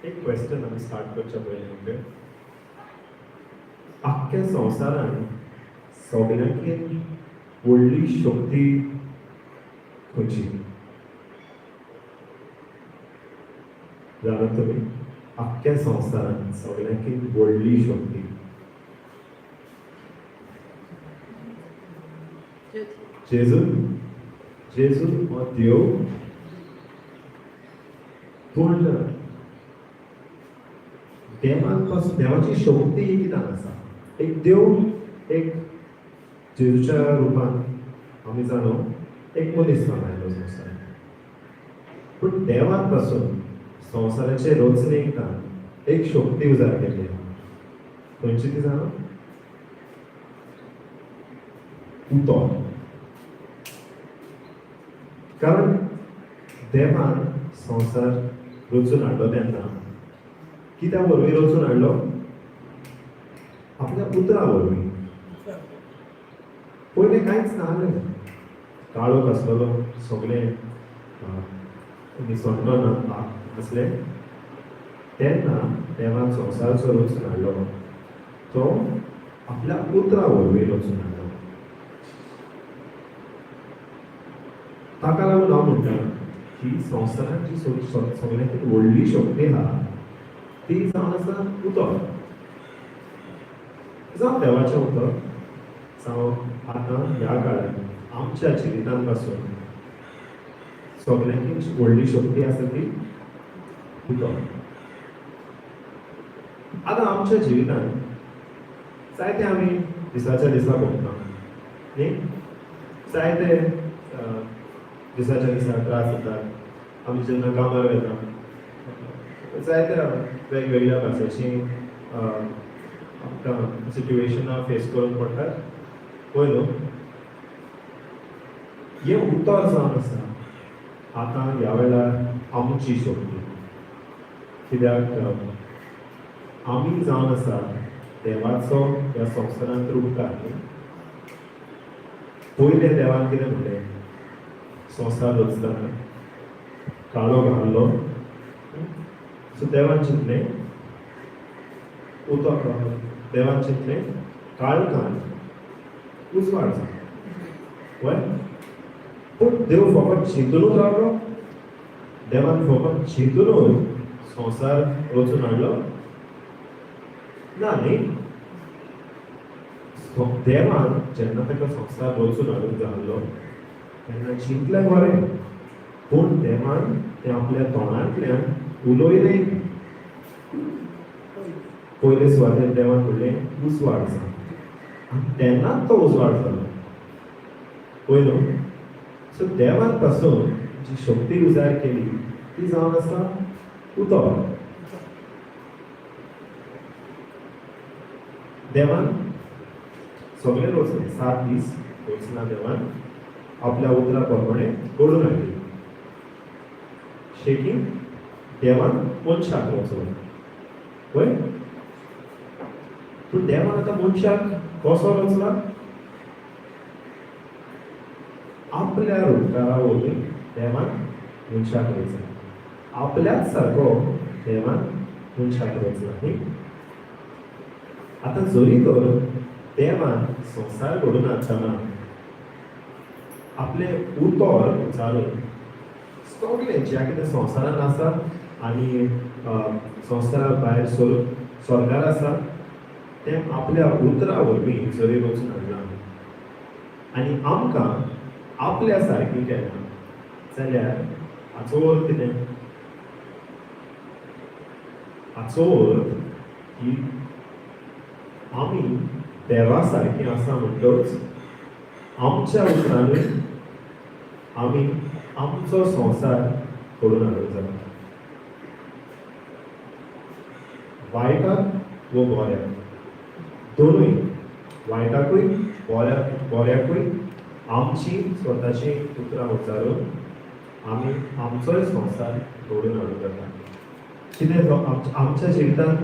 एक क्वेश्चन आमी स्टार्ट करच्या पयलीं, ओके? आख्ख्या संवसारान सगल्यांकीन व्हडली शक्ती खंयची जाणा तुमी? आख्ख्या संवसारान सगल्यांकीन व्हडली शक्ती? जेजू. जेजू हो देव, पूण देवान पासून देवाची शक्ती ही कित्याक आसा? एक देव, एक जेजूच्या रुपान आमी जाणो, एक मनीस जावन आयलो संवसारांत. पूण देवान पासून संवसाराचे रचनेक एक शक्ती उजार केल्ली आहा. खंयची ती जाणा? उतर. कारण देवान संवसार रचून हाडलो तेन्ना कित्या वरवीं रचून हाडलो? आपल्या उतरा वरवीं. पयलें कांयच नासलें, काळोख आसलेलो, सगळें निसणटो ना आसलें. तेन्ना देवान संवसार जो रचून हाडलो तो आपल्या उतरा वरवीं रचून हाडलो. ताका लागून हांव म्हणटा की संवसारांत जी सगळ्यांत व्हडली शक्ती आहा ती जावन आसा उतर. जावं देवाचें उतर, जावं आतां ह्या काळार आमच्या जिवितांत पासून सगळ्यांत व्हडली शक्ती आसा ती उतर. आतां आमच्या जिवितांत जायते आमी दिसाच्या दिसा भोगता, न्ही? जायते दिसाच्या दिसा त्रास जातात. आमी जेन्ना कामार वता, जायत्या वेगवेगळ्या भाशेची आमकां सिट्युएशनां फेस करूंक पडटात, पळय न्हू? हें उतर जावन आसा आतां ह्या वेळार आमची शक्ती, कित्याक आमी जावन आसा देवाचो ह्या संवसारांत रुपकार, न्ही? पयलें देवान कितें म्हणलें संवसार रचतना? काळोख घाल्लो. सो देवान चिंतलें उदक, देवान चिंतलें काळखान उजवाड जालो, वय? पूण देव फकत चिंतूनच रावलो? देवान फकत चिंतूनच संवसार रचून हाडलो ना, न्ही? देवान जेन्ना ताका संवसार रचून हाडूंक जाल्लो तेन्ना चिंतलें बरें, पूण देवान तें आपल्या तोंडांतल्यान उलयलें. पयले सुवातेर देवान म्हणलें, उजवाड जा, आनी तेन्नाच तो उजवाड जालो, पळय न्हू? सो देवान पासून जी शक्ती उजार केली ती जावन आसा उतर. देवान सगळें रचलें, 7 दीस रचना देवान आपल्या उतरा प्रमाणे घडून हाडली. शेकी देवान मनशाक रचलो, वय? पूण देवान आतां मनशाक कसो रचला? आपल्या रुपकारा वरवीं देवान मनशाक रचला. आपल्याच सारको देवान मनशाक रचला, न्ही? आतां जरी तर देवान संवसार घडून हाडटना आपलें उतर उचारून सगळें ज्या कितें संवसारान आसा आनी संवसारा भायर स्वर्गार आसा तें आपल्या उतरा वरवीं जरी रचून हाडलां आनी आमकां आपल्या सारकीं केलां जाल्यार हाचो अर्थ कितें? हाचो अर्थ की आमी देवा सारकीं आसा म्हणटच आमच्या उतरानूय आमी आमचो संवसार घडोवन हाडूंक जाता, वायटाक वो बऱ्याक, दोनूय, वायटाकूय बऱ्याकूय. आमची स्वताची उतरां उच्चारून आमी आमचोय संवसार घडोवन हाडूंक जाता. कितें आमच्या जिवितांत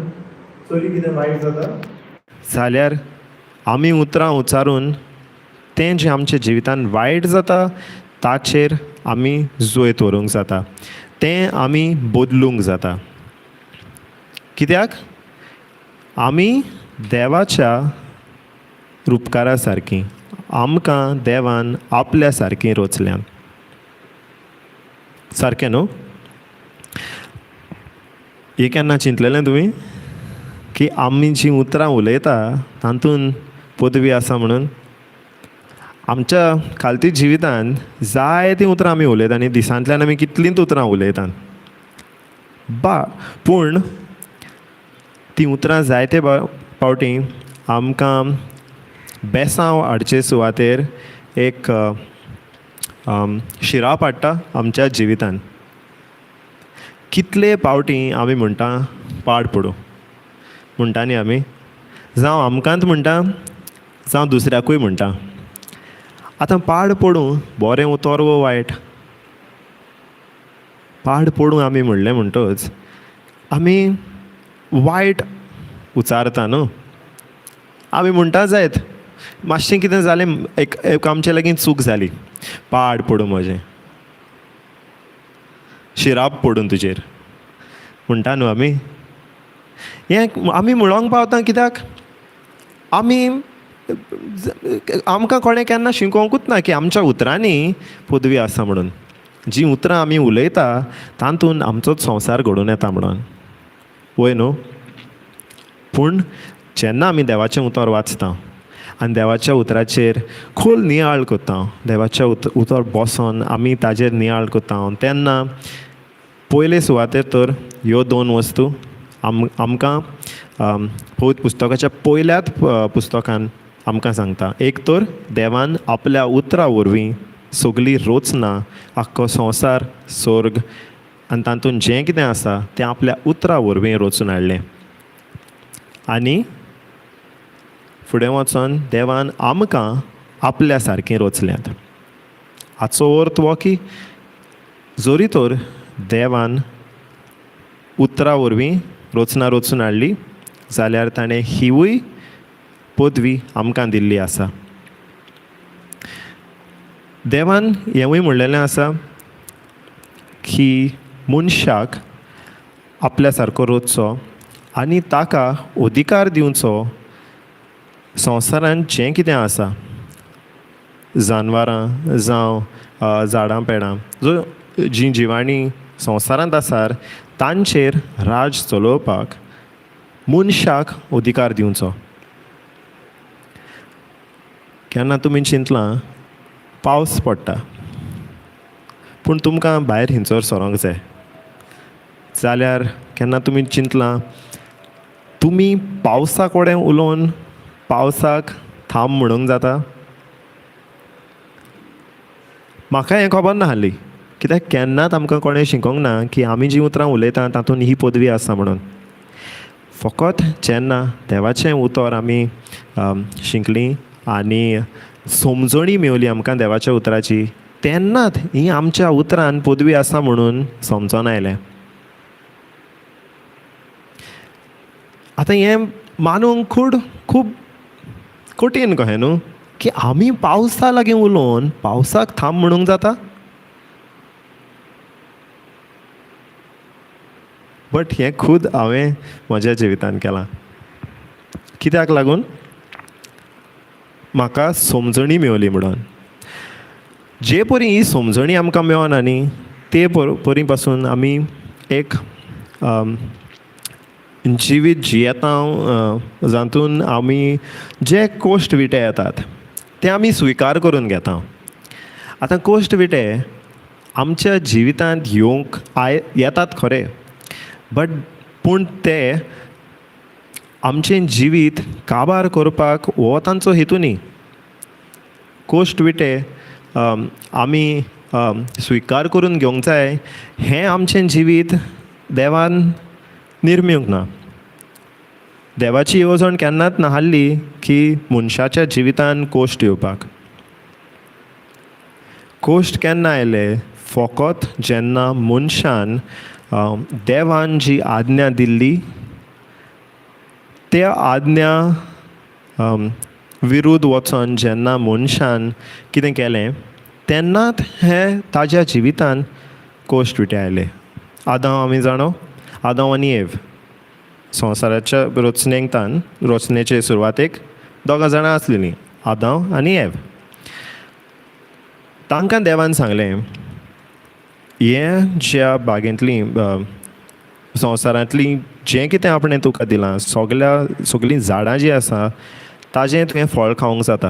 चोरी कितें वायट जाता जाल्यार आमी उतरां उच्चारून तें जें आमच्या जिवितांत वायट जाता ताचेर आमी जैत व्हरूंक जाता, तें आमी बदलूंक जाता. कित्याक आमी देवाच्या रुपकारा सारकीं, आमकां देवान आपल्या सारकीं रचल्यान. सारकें न्हू? हें केन्ना चिंतलेलें तुमी की आमी जीं उतरां उलयता तातूंत पदवी आसा म्हणून? आमच्या खालती जिवितांत जायतीं उतरां आमी उलयता आनी दिसांतल्यान आमी कितलींच उतरां उलयतात बा, पूण तीं उतरां जायते पावटी आमकां बेसांव हाडचे सुवातेर एक शिराप हाडटा आमच्या जिवितान. कितले पावटी आमी म्हणटा पाड पडूं म्हणटा न्ही आमी, जावं आमकांच म्हणटा जावं दुसऱ्याकूय म्हणटा. आतां पाड पडूं बरें उतर वो वायट? पाड पडूं आमी म्हणलें म्हणटच आमी वायट उचारता न्हू. आमी म्हणटा जायत मातशें कितें जालें, एक एक आमचे लागीं चूक जाली, पाड पडूं म्हजें, शिराप पडूं तुजेर म्हणटा न्हू आमी. हें आमी म्हणोंक पावता कित्याक आमी आमकां कोणें केन्ना शिकोवंकूच ना की आमच्या उतरांनी पदवी आसा म्हणून. जीं उतरां आमी उलयता तातूंत आमचोच संवसार घडोवन येता म्हणून, वय न्हू? पूण जेन्ना आमी देवाचें उतर वाचता आनी देवाच्या उतराचेर खोल नियाळ करता, देवाच्या उतर बसोन आमी ताजेर नियाळ करता, तेन्ना पयले सुवातेर तर ह्यो दोन वस्तू आमकां पवित्र पुस्तकाच्या पयल्याच पुस्तकान आमकां सांगता. एक तर देवान आपल्या उतरा वरवीं सगली रचना, आख्खो संवसार, स्वर्ग आनी तातूंत जें कितें आसा तें आपल्या उतरा वरवीं रचून हाडलें. आनी फुडें वचोन देवान आमकां आपल्या सारकें रचल्यात. हाचो अर्थ हो की जरी तर देवान उतरा वरवीं रचना रचून हाडली जाल्यार ताणें हिवूय पदवी आमकां दिल्ली आसा. देवान हेंवूय म्हणलेलें आसा की मनशाक आपल्या सारको रचचो आनी ताका अधिकार दिवचो संवसारांत जें कितें आसा, जानवरां जावं झाडां पेडां, जो जीं जिवाणीं संवसारांत आसात तांचेर राज चलोवपाक मनशाक अधिकार दिवचो. केन्ना तुमी चिंतलां पावस पडटा पूण तुमकां भायर हिंचोर सरोंक जाय जाल्यार केन्ना तुमी चिंतलां तुमी पावसा कडेन उलोवन पावसाक थांब म्हणूंक जाता? म्हाका हें खबर नासली कित्याक केन्नाच आमकां कोणें शिकोवंक ना की आमी जीं उतरां उलयता तातूंत ही पदवी आसा म्हणून. फकत जेन्ना देवाचें उतर आमी शिकलीं आनी समजणी मेवली आमकां देवाच्या उतराची, तेन्नाच ही आमच्या उतरान पदवी आसा म्हणून समजोन आयलें. आतां हें मानूंक खूब कठीण कहें न्हू की आमी पावसा लागीं उलोवन पावसाक थांब म्हणूंक जाता? बट हें खूद हांवें म्हज्या जिवितान केलां. कित्याक लागून? म्हाका समजणी मेवली म्हणून. जे परी ही समजणी आमकां मेवना न्ही ते परी पासून आमी एक जिवीत जियेता जातून आमी जे कोश्ट विटे येतात ते आमी स्विकार करून घेता. आतां कोश्ट विटे आमच्या जिवितांत येवंक येतात खरें, बट पूण ते आमचें जिवीत काबार करपाक हो तांचो हेतू न्ही. कोश्ट विटे आमी स्विकार करून घेवंक जाय हें आमचें जिवीत देवान निर्म्यूंक ना. देवाची येवजण केन्नाच नाहली की मनशाच्या जिवितान कोश्ट येवपाक. कोश्ट केन्ना आयले? फकत जेन्ना मनशान देवान जी आज्ञा दिल्ली त्या आज्ञा विरुद्ध वचोन जेन्ना मनशान कितें केलें तेन्नाच हें ताज्या जिवितान कोश्ट विटे आयले. आदांव आमी जाणो, आदांव आनी एव संवसाराच्या रचनेंतान रचनेचे सुरवातेक दोगां जाणां आसलेलीं, आदांव आनी एव. तांकां देवान सांगलें, हें ज्या बागेंतलीं संवसारांतलीं जें कितें आपणें तुका दिलां, सगल्या सगलीं झाडां जीं आसा ताजें तुवें फळ खावंक जाता,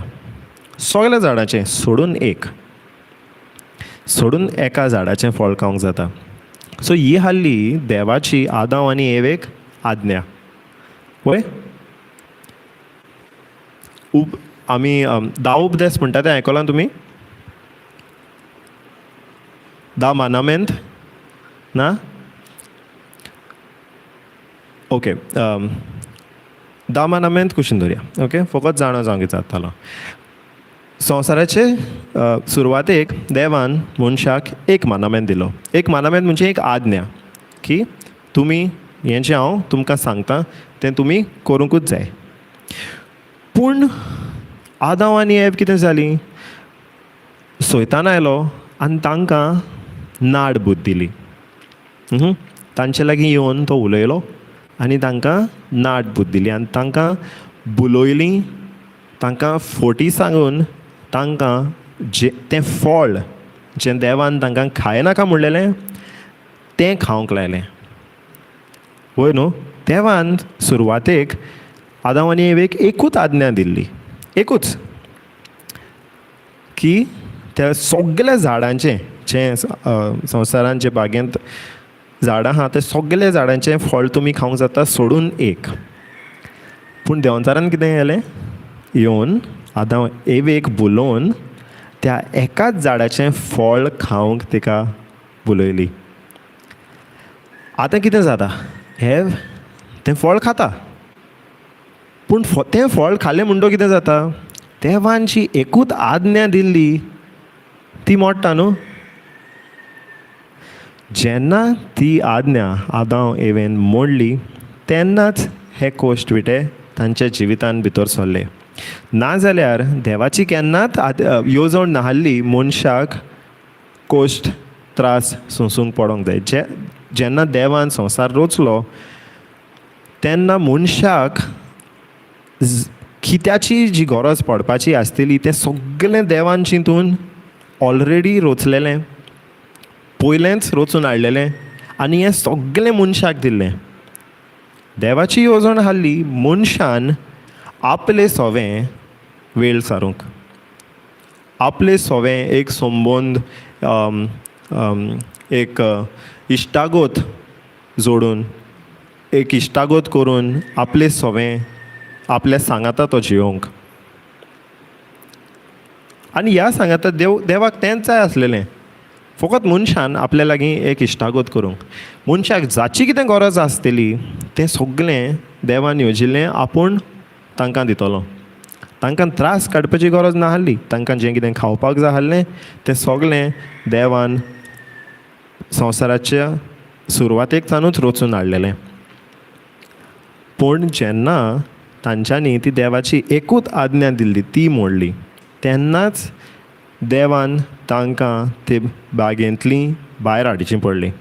सगल्या झाडाचें सोडून एक, सोडून एका झाडाचें फळ खावंक जाता. सो ही आहली देवाची आदांव आनी एवेक आज्ञा. वय उप आमी धा उपदेस म्हणटा तें आयकलां तुमी? धा मानामेंत ना? ओके, धा मानामेंत कुशीन दवरया. ओके, फकत जाणा जावंक जातालो. संवसाराचे सुरवातेक देवान मनशाक एक मानामेंत दिलो. एक मानामेंत म्हणजे एक आज्ञा की तुमी हें जें हांव तुमकां सांगता तें तुमी करूंकूच जाय. पूण आदांव आनी एव कितें जालीं, सैतान आयलो आनी तांकां नाड बूद दिली. तांचे लागीं येवन तो उलयलो आनी तांकां नाड बूद दिली आनी तांकां बुलयलीं, तांकां फोटी सांगून तांकां जें तें फळ जें देवान तांकां खायनाका म्हणलेलें तें खावंक लायलें. वय न्हू, देवान सुरवातेक आदांव आनी एवेक एकूच आज्ञा दिल्ली, एकूच, की त्या सगल्या झाडांचें जें संवसारांत जे बागेंत झाडां आहा ते सगल्या झाडांचें फळ तुमी खावंक जाता सोडून एक. पूण देंवचारान कितें केलें, येवन आदांव एवेक बुलोवन त्या एकाच झाडाचें फळ खावंक तिका बुलयली. आतां कितें जाता, हेव तें फळ खाता, पूण तें फळ खालें म्हणटकीर कितें जाता, देवान जी एकूच आज्ञा दिल्ली ती मोडटा न्हू. जेन्ना ती आज्ञा आदांव एवेन मोडली तेन्नाच हे कोश्ट विटे तांच्या जिवितान भितर सरले. नाजाल्यार देवाची केन्नाच येवजण नाहली मनशाक कोश्ट त्रास सोंसूंक पडोंक जाय. जे जेन्ना देवान संवसार रचलो तेन्ना मनशाक कित्याची जी गरज पडपाची आसतली तें सगळें देवान चिंतून ऑलरेडी रचलेलें, पयलेंच रचून हाडलेलें आनी हें सगळें मनशाक दिल्लें. देवाची येवजण आहली मनशान आपले सोवें वेळ सारूंक, आपले सोवें एक संबंद, एक इश्टागत जोडून, एक इश्टागत करून आपले सोवें आपल्या सांगाता तो जियोंक. आनी ह्या सांगाता देवाक तेंच जाय आसलेलें, फकत मनशान आपल्या लागीं एक इश्टागत करूंक. मनशाक जाची कितें गरज आसतली तें सगळें देवान येवजिल्लें आपूण तांकां दितलो. तांकां त्रास काडपाची गरज नासली, तांकां जें कितें खावपाक जाय आसलें तें सगळें देवान संवसाराच्या सुरवातेक सानूच रचून हाडलेलें. पूण जेन्ना तांच्यांनी ती देवाची एकूच आज्ञा दिल्ली ती मोडली तेन्नाच देवान तांकां ते बागेंतलीं भायर हाडचीं पडलीं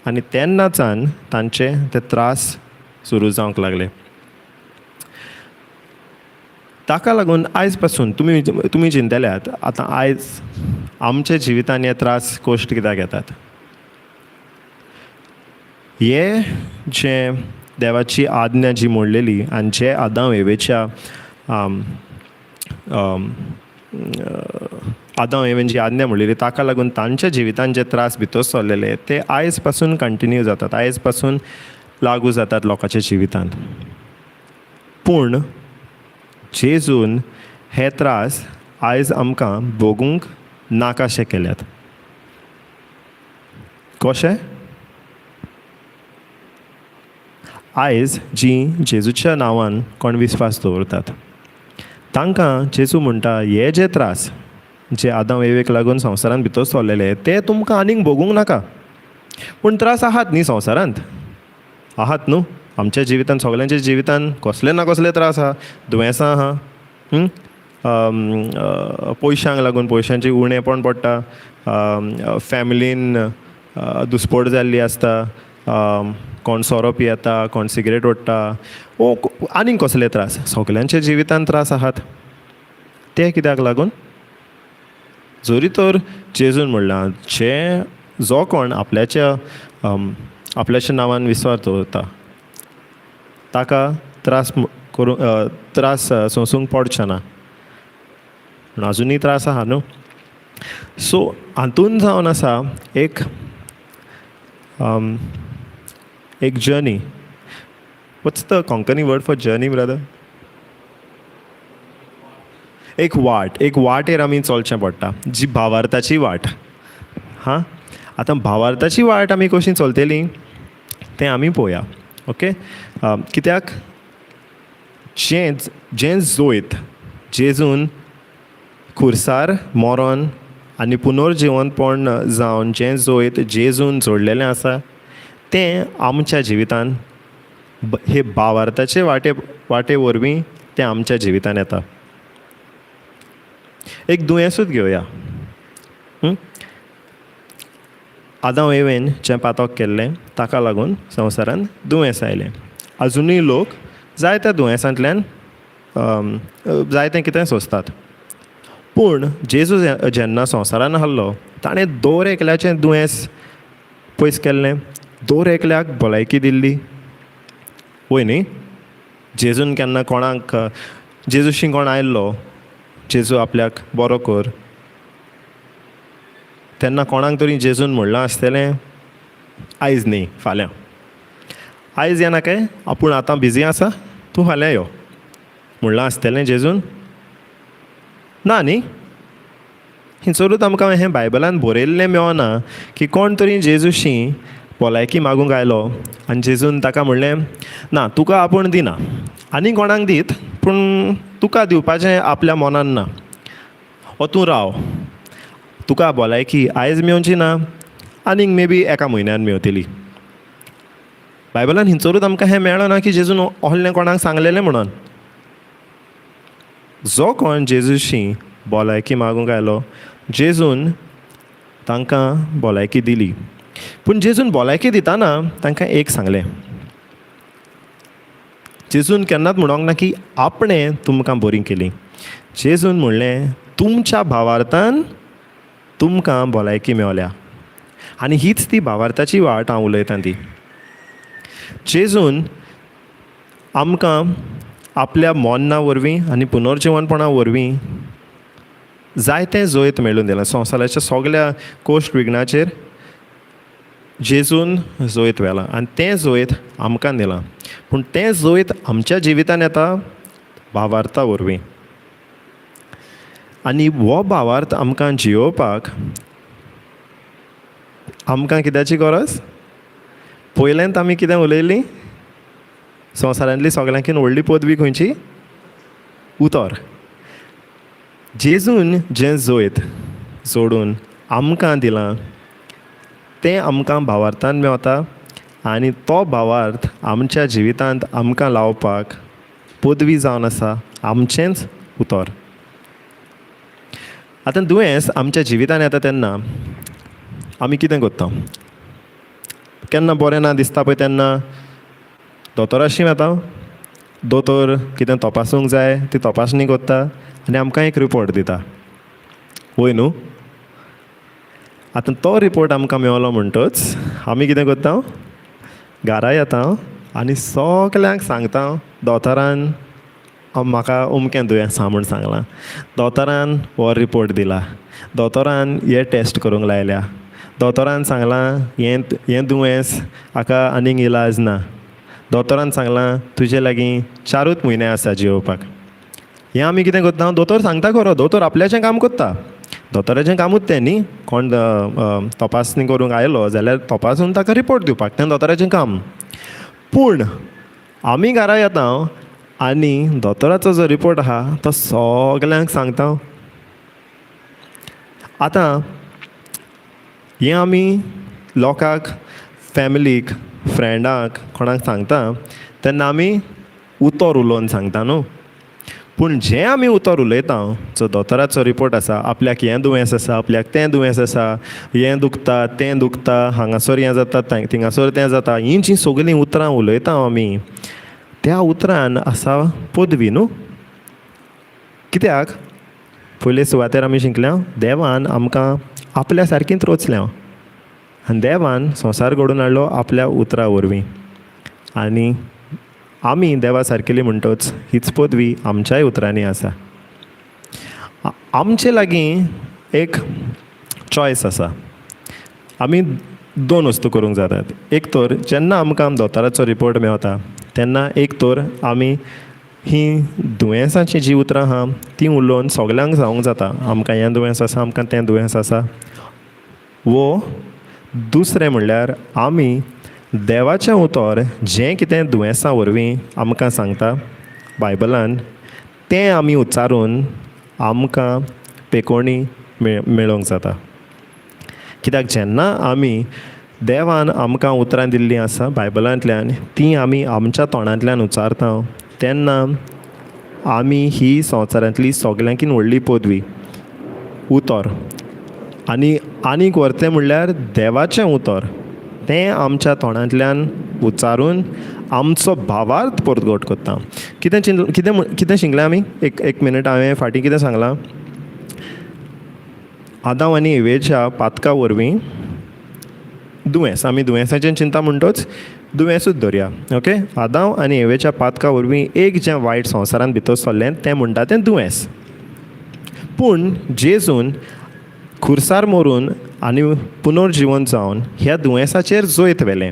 आनी तेन्नाच्यान तांचे ते त्रास सुरू जावंक लागले. ताका लागून आयज पासून तुमी तुमी चिंतल्यात आतां आयज आमच्या जिवितान हे त्रास कश्ट कित्याक येतात, हे जे देवाची आज्ञा जी मोडलेली आनी जे आदांव एवेच्या आदांव एवेन जी आज्ञा म्हणलेली ताका लागून तांच्या जिवितान जे त्रास भितर सरलेले ते आयज पासून कंटिन्यू जातात, आयज पासून लागू जातात लोकांच्या जिवितांत. पूण जेजून हे त्रास आयज आमकां भोगूंक नाकाशे केल्यात. कशें? आयज जीं जेजूच्या नांवान कोण विस्वास दवरतात तांकां जेजू म्हणटा, हे जे त्रास जे आदांव एवेक लागून संवसारांत भितर सरलेले ते तुमकां आनीक भोगूंक नाका. पूण त्रास आहात न्ही संवसारांत, आहात न्हू आमच्या जिवितांत, सगल्यांच्या जिवितांत कसले ना कसले त्रास आहा, दुयेंसां आहा, पयशांक लागून पयशांची उणेपण पडटा, फॅमिलीन दुस्पोट जाल्ली आसता, कोण सोरो पियेता, कोण सिगरेट ओडटा, वो आनीक कसले त्रास. सगल्यांच्या जिवितान त्रास आहात. ते कित्याक लागून? जरी तर जेजून म्हणलां, जे जो कोण आपल्याच्या आपल्याच्या नांवान विस्वास दवरता ताका त्रास करूं त्रास सोंसूंक पडचे ना, पूण आजुनूय त्रास आहा न्हू. सो हातून जावन आसा एक एक journey. What's the Konkani word for journey, brother? एक वाट. एक वाटेर आमी चलचें पडटा, जी भावार्थाची वाट. हां, आतां भावार्थाची वाट आमी कशी चलतली तें आमी पळोवया. ओके, कित्याक जें जें जोयत जेजून खुर्सार मरोन आनी पुनर्जिवंतपण जावन जें जोयत जेजून जोडलेलें आसा तें आमच्या जिवितान हे भावार्थाचे वाटे वरवीं तें आमच्या जिवितान येता. एक दुयेंसूच घेवया. आदांव एवेन जें पातक केल्लें ताका लागून संवसारांत दुयेंस आयलें. आजुनूय लोक जायत्या दुयेंसांतल्यान जायतें कितें सोंसतात. पूण जेजू जेन्ना संवसारान आहलो ताणें दर एकल्याचें दुयेंस पयस केल्लें, दर एकल्याक भलायकी दिल्ली, वय न्ही? जेजून केन्ना कोणाक, जेजूशी कोण आयल्लो, जेजू आपल्याक बरो कर, तेन्ना कोणाक तरी जेजून म्हणलां आसतलें, आयज न्ही फाल्यां, आयज येनाकाय, आपूण आतां बिजी आसा, तूं फाल्यां यो म्हणलां आसतलें जेजून? ना न्ही? हिंचरूच आमकां हें बायबलान बरयल्लें मेळना की कोण तरी जेजूशी भलायकी मागूंक आयलो आनी जेजून ताका म्हणलें, ना तुका आपूण दिना, आनी कोणाक दीत पूण तुका दिवपाचें आपल्या मनान ना, ओ तूं राव, तुका भलायकी आयज मेवची ना, आनीक मे बी एका म्हयन्यान मेवतली. बायबलान हिंचरूच आमकां हें मेळना की जेजून ohलें कोणाक सांगलेलें म्हणून. जो कोण जेजूशी भलायकी मागूंक आयलो जेजून तांकां भलायकी दिली. पूण जेजून भलायकी दिताना तांकां एक सांगलें, जेजून केन्नाच म्हणोंक ना की आपणें तुमकां बरी केली. जेजून म्हणलें, तुमच्या भावार्थान तुमकां भलायकी मेवल्या. आनी हीच ती भावार्थाची वाट हांव उलयतां ती. जेजून आमकां आपल्या मोन्ना वरवीं आनी पुनर्जिवनपणा वरवीं जायतें जैत मेळून दिलां. संवसाराच्या सगल्या कोश्ट विघ्नाचेर जेजून जैत व्हेलां आनी तें जैत आमकां दिलां. पूण तें जैत आमच्या जिवितान येता भावार्था वरवीं. आनी हो भावार्थ आमकां जियोवपाक आमकां कित्याची गरज? पयल्यांत आमी कितें उलयलीं? संवसारांतली सगळ्यांकीन व्हडली पदवी खंयची? उतर. जेजून जें जैत जोडून आमकां दिलां तें आमकां भावार्थान मेवता आनी तो भावार्थ आमच्या जिवितांत आमकां लावपाक पदवी जावन आसा आमचेंच उतर. आतां दुयेंस आमच्या जिवितान येता तेन्ना आमी कितें करता? केन्ना बरें ना दिसता पळय तेन्ना दोतोराशी वता, दोतोर कितें तपासूंक जाय ती तपासणी करता आनी आमकां एक रिपोर्ट दिता, वय न्हू? आतां तो रिपोर्ट आमकां मेवलो म्हणटच आमी कितें करता? घरा येता आनी सगल्यांक सांगता, दोतोरान म्हाका अमकें दुयेंस आसा म्हूण सांगलां, दोतोरान हो रिपोर्ट दिला, दोतोरान हे टेस्ट करूंक लायल्या, दोतोरान सांगलां हें दुयेंस हाका आनीक इलाज ना, दोतोरान सांगलां तुजे लागीं 4 म्हयने आसा जियोवपाक. हें आमी कितें करता? दोतोर सांगता खरो, दोतोर आपल्याचें काम करता, दोतोराचें कामूच तें न्ही, कोण तपासणी करूंक आयलो जाल्यार तपासून ताका रिपोर्ट दिवपाक, तें दोतोराचें काम. पूण आमी घरा येता आनी दोतोराचो जो रिपोर्ट आहा तो सगल्यांक सांगता. आतां हें आमी लोकांक, फॅमिलीक, फ्रेंडांक, कोणाक सांगता तेन्ना आमी उतर उलोवन सांगता न्हू. पूण जें आमी उतर उलयता, जो दोतोराचो रिपोर्ट आसा, आपल्याक हें दुयेंस आसा, आपल्याक तें दुयेंस आसा, हें दुखता तें दुखता, हांगासर हें जाता थिंगासर तें जाता, हीं जीं सगळीं उतरां उलयता आमी, त्या उतरान आसा पदवी न्हू. कित्याक पयले सुवातेर आमी शिकल्या, देवान आमकां आपल्या सारकींच रचल्या आनी देवान संवसार घडोवन हाडलो आपल्या उतरा वरवीं, आनी आमी देवा सारकेली म्हणटच हीच पदवी आमच्याय उतरांनी आसा. आमचे लागीं एक चॉयस आसा, आमी दोन वस्तू करूंक जातात. एक तर जेन्ना आमकां दोतोराचो रिपोर्ट मेवता तेन्ना एक तर आमी हीं दुयेंसाचीं जीं उतरां आहा तीं उलोवन सगल्यांक सांगूंक जाता, आमकां हें दुयेंस आसा, आमकां तें दुयेंस आसा. वो दुसरें म्हणल्यार आमी देवाचें उतर जें कितें दुयेंसां वरवीं आमकां सांगता बायबलान, तें आमी उच्चारून आमकां पेकोणी मेळोवंक जाता. कित्याक जेन्ना आमी देवान आमकां उतरां दिल्लीं आसा बायबलांतल्यान, तीं आमी आमच्या तोंडांतल्यान उच्चारता तेन्ना आमी ही संवसारांतली सगल्यांकीन व्हडली पदवी उतर, आनी आनीक व्हरतें म्हणल्यार देवाचें उतर, तें आमच्या तोंडांतल्यान उच्चारून आमचो भावार्थ परगट करता. कितें कितें कितें शिकलें आमी? एक मिनट, हांवें फाटीं कितें सांगलां? आदांव आनी इवेच्या पातका वरवीं दुयेंस, आमी दुयेंसाचें चिंता म्हणटच दुयेंसूच धरया, ओके. आदांव आनी एवेच्या पातका वरवीं एक जें वायट संवसारांत भितर सरलें तें म्हणटा तें दुयेंस. पूण जेजून खुर्सार मरून आनी पुनर्जिवन जावन ह्या दुयेंसाचेर जैत व्हेलें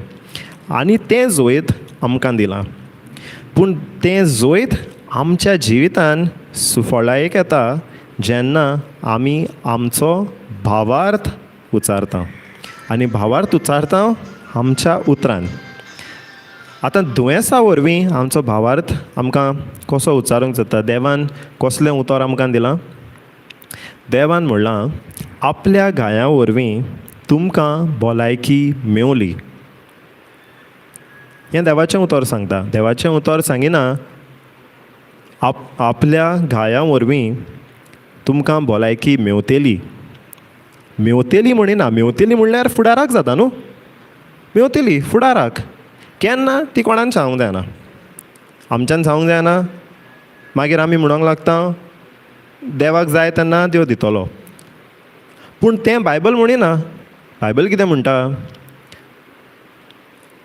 आनी तें जैत आमकां दिलां. पूण तें जैत आमच्या जिवितान सुफळायेक येता जेन्ना आमी आमचो भावार्थ उच्चारता, आनी भावार्थ उच्चारता आमच्या उतरान. आतां दुयेंसा वरवीं आमचो भावार्थ आमकां कसो उच्चारूंक जाता? देवान कसलें उतर आमकां दिलां? देवान म्हणलां, आपल्या घायां वरवीं तुमकां भलायकी मेवली. हें देवाचें उतर सांगता. देवाचें उतर सांगिना आपल्या घायां वरवीं तुमकां भलायकी मेवतली. मेवतली म्हणिना, मेवतली म्हणल्यार फुडाराक जाता न्हू, मेवतली फुडाराक. केन्ना ती कोणान सांगूंक जायना, आमच्यान सांगूंक जायना. मागीर आमी म्हणूंक लागता देवाक जाय तेन्ना देव दितलो. पूण तें बायबल म्हणिना. बायबल कितें म्हणटा?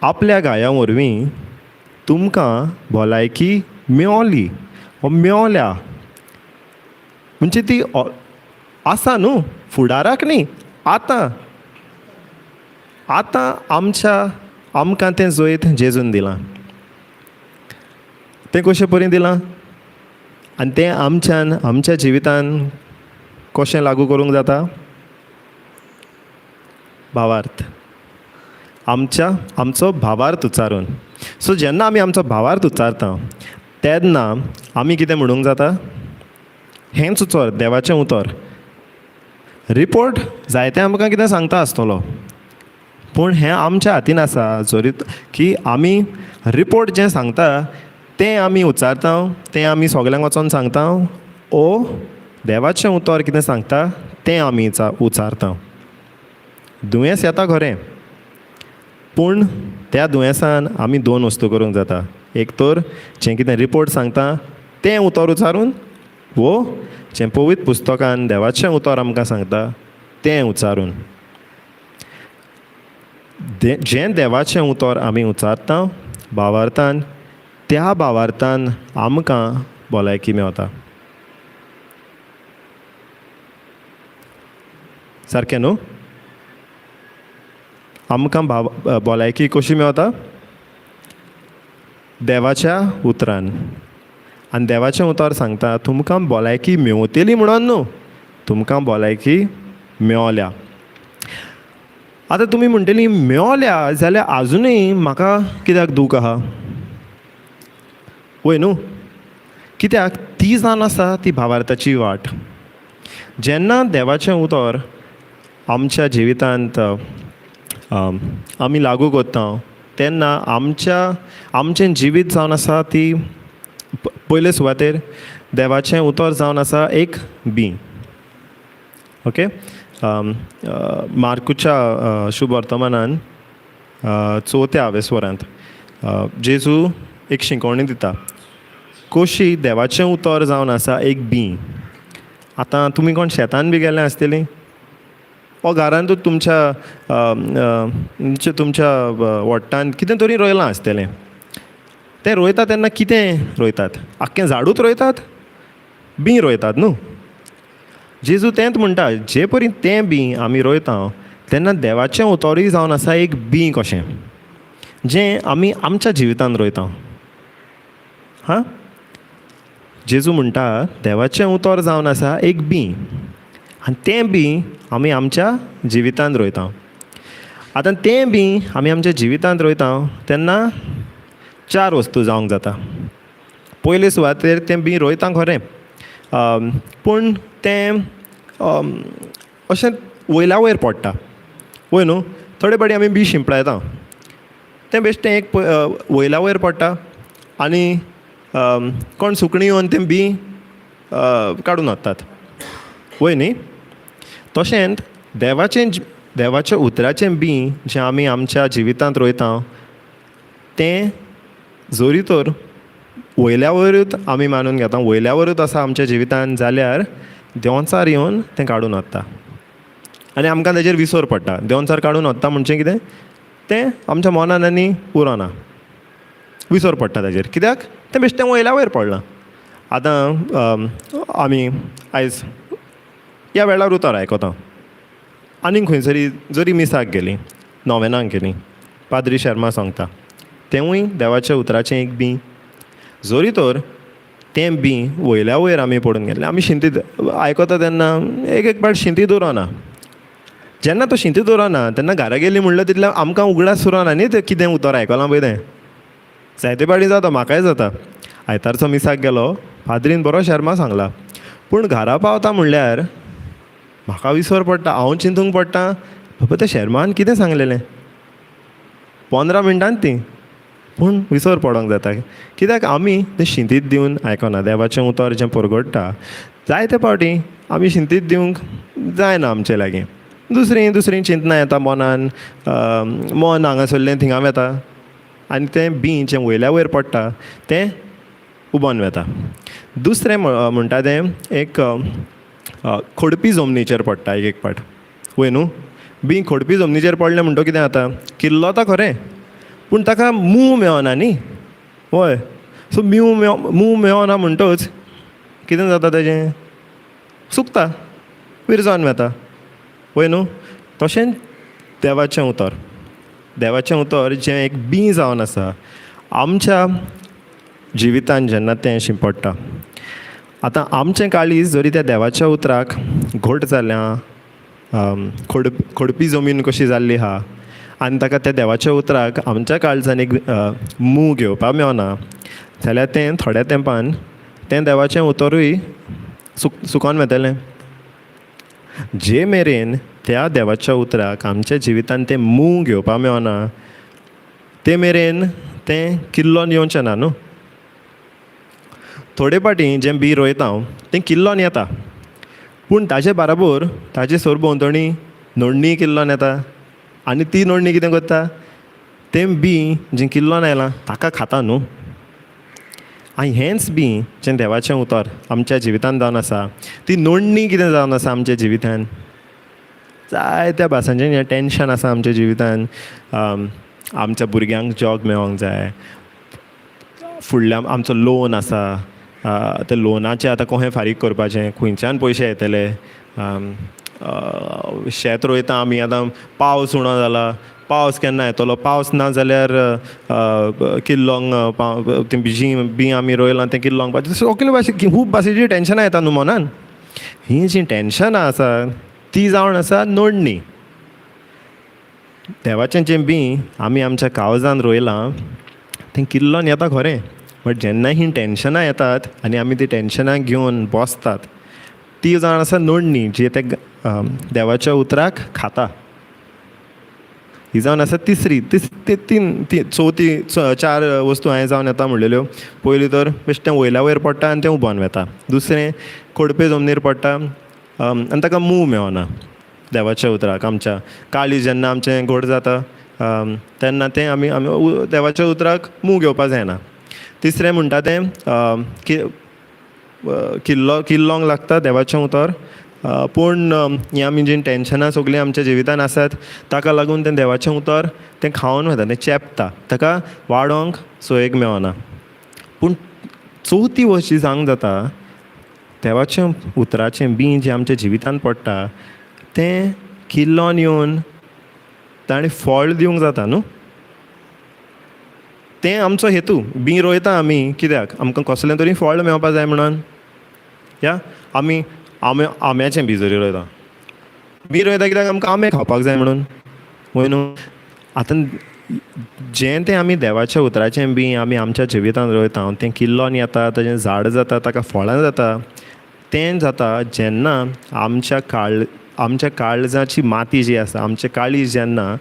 आपल्या घायां वरवीं तुमकां भलायकी मेवली वो मेवल्या, म्हणजे ती आसा न्हू, फुडाराक न्ही, आतां. आतां आमच्या आमकां तें जैत जेजून दिलां. तें कशें परी दिलां आनी तें आमच्यान आमच्या जिवितान कशें लागू करूंक जाता? भावार्थ, आमच्या आमचो भावार्थ उच्चारून. सो जेन्ना आमी आमचो भावार्थ उच्चारता तेन्ना आमी कितें म्हणूंक जाता? हेंच उतर, देवाचें उतर. रिपोर्ट जायते आमकां कितें सांगता आसतलो, पूण हें आमच्या हातीन आसा जरी की आमी रिपोर्ट जें सांगता तें आमी उच्चारता, तें आमी सगल्यांक वचोन सांगता, ओ देवाचें उतर कितें सांगता तें आमी उच्चारता. दुयेंस येता खरें, पूण त्या दुयेंसान आमी दोन वस्तू करूंक जाता. एक तर जें कितें रिपोर्ट सांगता तें उतर उच्चारून, वो जें पवित्र पुस्तकान देवाचें उतर आमकां सांगता तें उच्चारून. जें देवाचें उतर आमी उच्चारता भावार्थान, त्या भावार्थान आमकां भलायकी मेवता. सारकें न्हू? आमकां भलायकी कशी मेवता? देवाच्या उतरान. आनी देवाचें उतर सांगता तुमकां भलायकी मेवतली म्हणून न्हू, तुमकां भलायकी मेवल्या. आतां तुमी म्हणटली मेवल्या जाल्यार आजुनूय म्हाका कित्याक दूख आहा? वय न्हू? कित्याक ती जावन आसा ती भावार्थाची वाट. जेन्ना देवाचें उतर आमच्या जिवितांत आमी लागू करता तेन्ना आमच्या आमचें जिवीत जावन आसा ती पयले सुवातेर देवाचें उतर जावन आसा एक बीं. ओके, मार्कुच्या शुभ वर्तमानान चवथ्या आवेस्वरांत जेजू एक शिकवणी दिता कशी देवाचें उतर जावन आसा एक बीं. आतां तुमी कोण शेतान बी गेले आसतलीं वो घरांतूच तुमच्या तुमच्या वट्टान कितें तरी रोयलां आसतलें. तें रोयता तेन्ना कितें रोयतात? आख्खें झाडूच रोयतात? बीं रोयतात न्हू. जेजू तेंच म्हणटा, जे परी तें बीं आमी रोयता तेन्ना देवाचें उतरूय जावन आसा एक बीं कशें जें आमी आमच्या जिवितान रोयता. हां, जेजू म्हणटा देवाचें उतर जावन आसा एक बीं आनी तें बीं आमी आमच्या जिवितान रोयता. आतां तें बीं आमी आमच्या जिवितांत रोयता तेन्ना चार वस्तू जावंक जाता. पयले सुवातेर तें बीं रोयता खरें, पूण तें अशें वयल्या वयर पडटा वय न्हू. थोडे फावटी आमी बीं शिंपडायता, तें बेश्टें एक वयल्या वयर पडटा आनी कोण सुकणीं येवन तें बीं काडून व्हरतात वय न्ही. तशेंच देवाचें देवाच्या उतराचें बीं जें आमी आमच्या जिवितांत रोयता तें जरी तर वयल्या वयरूच आमी मानून घेता, वयल्या वयरूच आसा आमच्या जिवितान, जाल्यार देंवचार येवन तें काडून व्हरता आनी आमकां तेजेर विसर पडटा. देंवचार काडून व्हरता म्हणजे कितें, तें आमच्या मनान आनी उरना, विसर पडटा ताजेर. कित्याक तें बेश्टें वयल्या वयर पडलां. आतां आमी आयज ह्या वेळार उतर आयकता, आनीक खंयसरी जरी मिसाक गेलीं, नोवेनाक गेलीं, पाद्री शर्मा सांगता तेंवूय देवाच्या उतराचें एक बीं. जरी तर तें बीं वयल्या वयर आमी पडून गेल्लें, आमी शिंतीद आयकता तेन्ना एक एक पाट शिंतीद उरना. जेन्ना तो शिंतीद उरना तेन्ना घरा गेली म्हणल्यार तितलें आमकां उगडास उरना न्ही तें कितें उतर आयकलां पळय तें. जायते फावटी जाता, म्हाकाय जाता. आयतारचो मिसाक गेलो, पाद्रीन बरो शर्मा सांगला, पूण घरा पावता म्हणल्यार म्हाका विसर पडटा. हांव चिंतूंक पडटा, बाबा त्या शर्मान कितें सांगलेलें, 15 मिनटान ती, पूण विसर पडोंक जाता. कित्याक आमी तें शिंतीद दिवन आयकना. देवाचें उतर जें परगडटा जायते फावटी आमी शिंतीद दिवंक जायना आमचे लागीं. दुसरीं दुसरीं चिंतनां येता मनान, मन हांगासरलें थिंगा वता आनी तें बीं जें वयल्या वयर पडटा तें उबोन वता. दुसरें म्हणटा तें एक खोडपी जमनीचेर पडटा एक एक पाट वय न्हू. बीं खोडपी जमनीचेर पडलें म्हणटो कितें जाता, किल्लता खरें पूण ताका मूं मेळना न्ही, हय. सो मूं मेळना म्हणटच कितें जाता तेजें, सुकता, विरजोन वता वय न्हू. तशेंच देवाचें उतर, देवाचें उतर जें एक बीं जावन आसा आमच्या जिवितान जेन्ना तें शिंपडटा. आतां आमचें काळीज जरी त्या देवाच्या उतराक घट जाल्या, खोडपी जमीन कशी जाल्ली आहा आनी ताका त्या देवाच्या उतराक आमच्या काळजान एक मूं घेवपाक मेळना जाल्यार तें थोड्या तेंपान तें देवाचें उतरूय सुकोन वतलें. जे मेरेन त्या देवाच्या उतराक आमच्या जिवितान तें मूं घेवपाक मेळना ते मेरेन तें किल्लोन येवचें ना न्हू. थोडे फावटी जें बीं रोयता तें किल्लोन येता, पूण ताजे बाराबोर ताजे सरभोंवतणी नडणी किल्लोन येता आनी ती नडणी कितें करता, तें बीं जें किल्लोन आयलां ताका खाता न्हू. आनी हेंच बीं जें देवाचें उतर आमच्या जिवितान जावन आसा, ती नडणी कितें जावन आसा आमच्या जिवितान, जायत्या भासांचें हें टेंशन आसा आमच्या जिवितान. आमच्या भुरग्यांक जॉब मेळोंक जाय, फुडल्या आमचो लोन आसा, ते लोनाचें आतां कशें फारीक करपाचें, खंयच्यान पयशे येतले, शेत रोयता आमी, आतां पावस उणो जाला, पावस केन्ना येतलो, पावस ना जाल्यार किल्लोंक तें बीं आमी रोयलां तें किल्लोंक सगळे भाशे खूब भाशेचीं टेंशनां येता न्हू मनान. हीं जीं टेंशनां आसा ती जावन आसा नडणी. देवाचें जें बीं आमी आमच्या काळजान रोयलां तें किल्लोन येता खरें, बट जेन्ना हीं टेंशनां येतात आनी आमी ती टेंशनां घेवन बसतात ती जावन आसा नडणी जी ते देवाच्या उतराक खाता. ही जावन आसा तिसरी, तीन चवथी चार वस्तू हांवें जावन येता म्हणलेल्यो. पयली तर बेश्टें वयल्या वयर पडटा आनी तें उबोन वेता. दुसरें खोडपे जमनीर पडटा आनी ताका मूव मेळना देवाच्या उतराक. आमच्या काळीज जेन्ना आमचें घोड जाता तेन्ना तें आमी आमी देवाच्या उतराक मूव घेवपा जायना. तिसरें म्हणटा तें किल्लो किल्लोंक लागता देवाचें उतर, पूण हीं आमी जीं टेन्शनां सगळीं आमच्या जिवितान आसात ताका लागून तें देवाचें उतर तें खावन वता, तें चेपता, ताका वाडोवंक सोयेक मेळना. पूण चवथी वस्त जी जावंक जाता, देवाचें उतराचें बीं जें आमच्या जिवितान पडटा तें किल्लोन येवन ताणें फळ दिवंक जाता न्हू. तें आमचो हेतू. बीं रोयता आमी कित्याक? आमकां कसलें तरी फळ मेळपा जाय म्हणून. या आमी आंबे आंब्याचें बीं जरी रोयता, बीं रोयता कित्याक? आमकां आंबे खावपाक जाय म्हणून, वय न्हू. आतां जें तें आमी देवाच्या उतराचें बीं आमी आमच्या जिवितान रोयता तें किल्लोन येता, ताजें झाड जाता, ताका फळां जाता. तें जाता जेन्ना आमच्या आमच्या काळजाची माती जी आसा, आमचें काळीज जेन्ना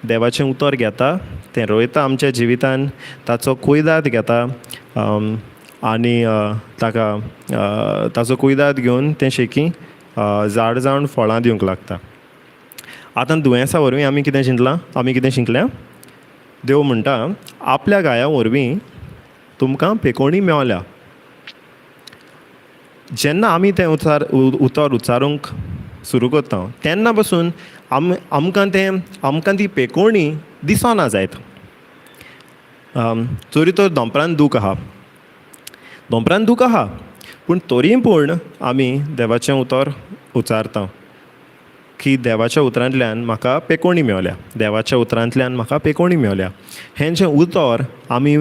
देवाचें उतर घेता, तें रोयता आमच्या जिवितान, ताचो कुयदाद घेता आनी ताका ताचो कुयदाद घेवन तें शेकी झाड जावन फळां दिवंक लागता. आतां दुयेंसा वरवीं आमी कितें चिंतलां, आमी कितें शिकल्या? देव म्हणटा आपल्या गाया वरवीं तुमकां पेकोणी मेवल्या. जेन्ना आमी तें उतर उच्चारूंक सुरू करता तेन्ना पसून आमकां तें आमकां ती पेकोणी दिसना जायत. जरी तर दोंपरान दूख आहा, दोंपरान दूख आहा, पूण तरी पूण आमी देवाचें उतर उच्चारता की देवाच्या उतरांतल्यान म्हाका पेकोणी मेवल्या, देवाच्या उतरांतल्यान म्हाका पेकोणी मेवल्या. हें जें उतर आमी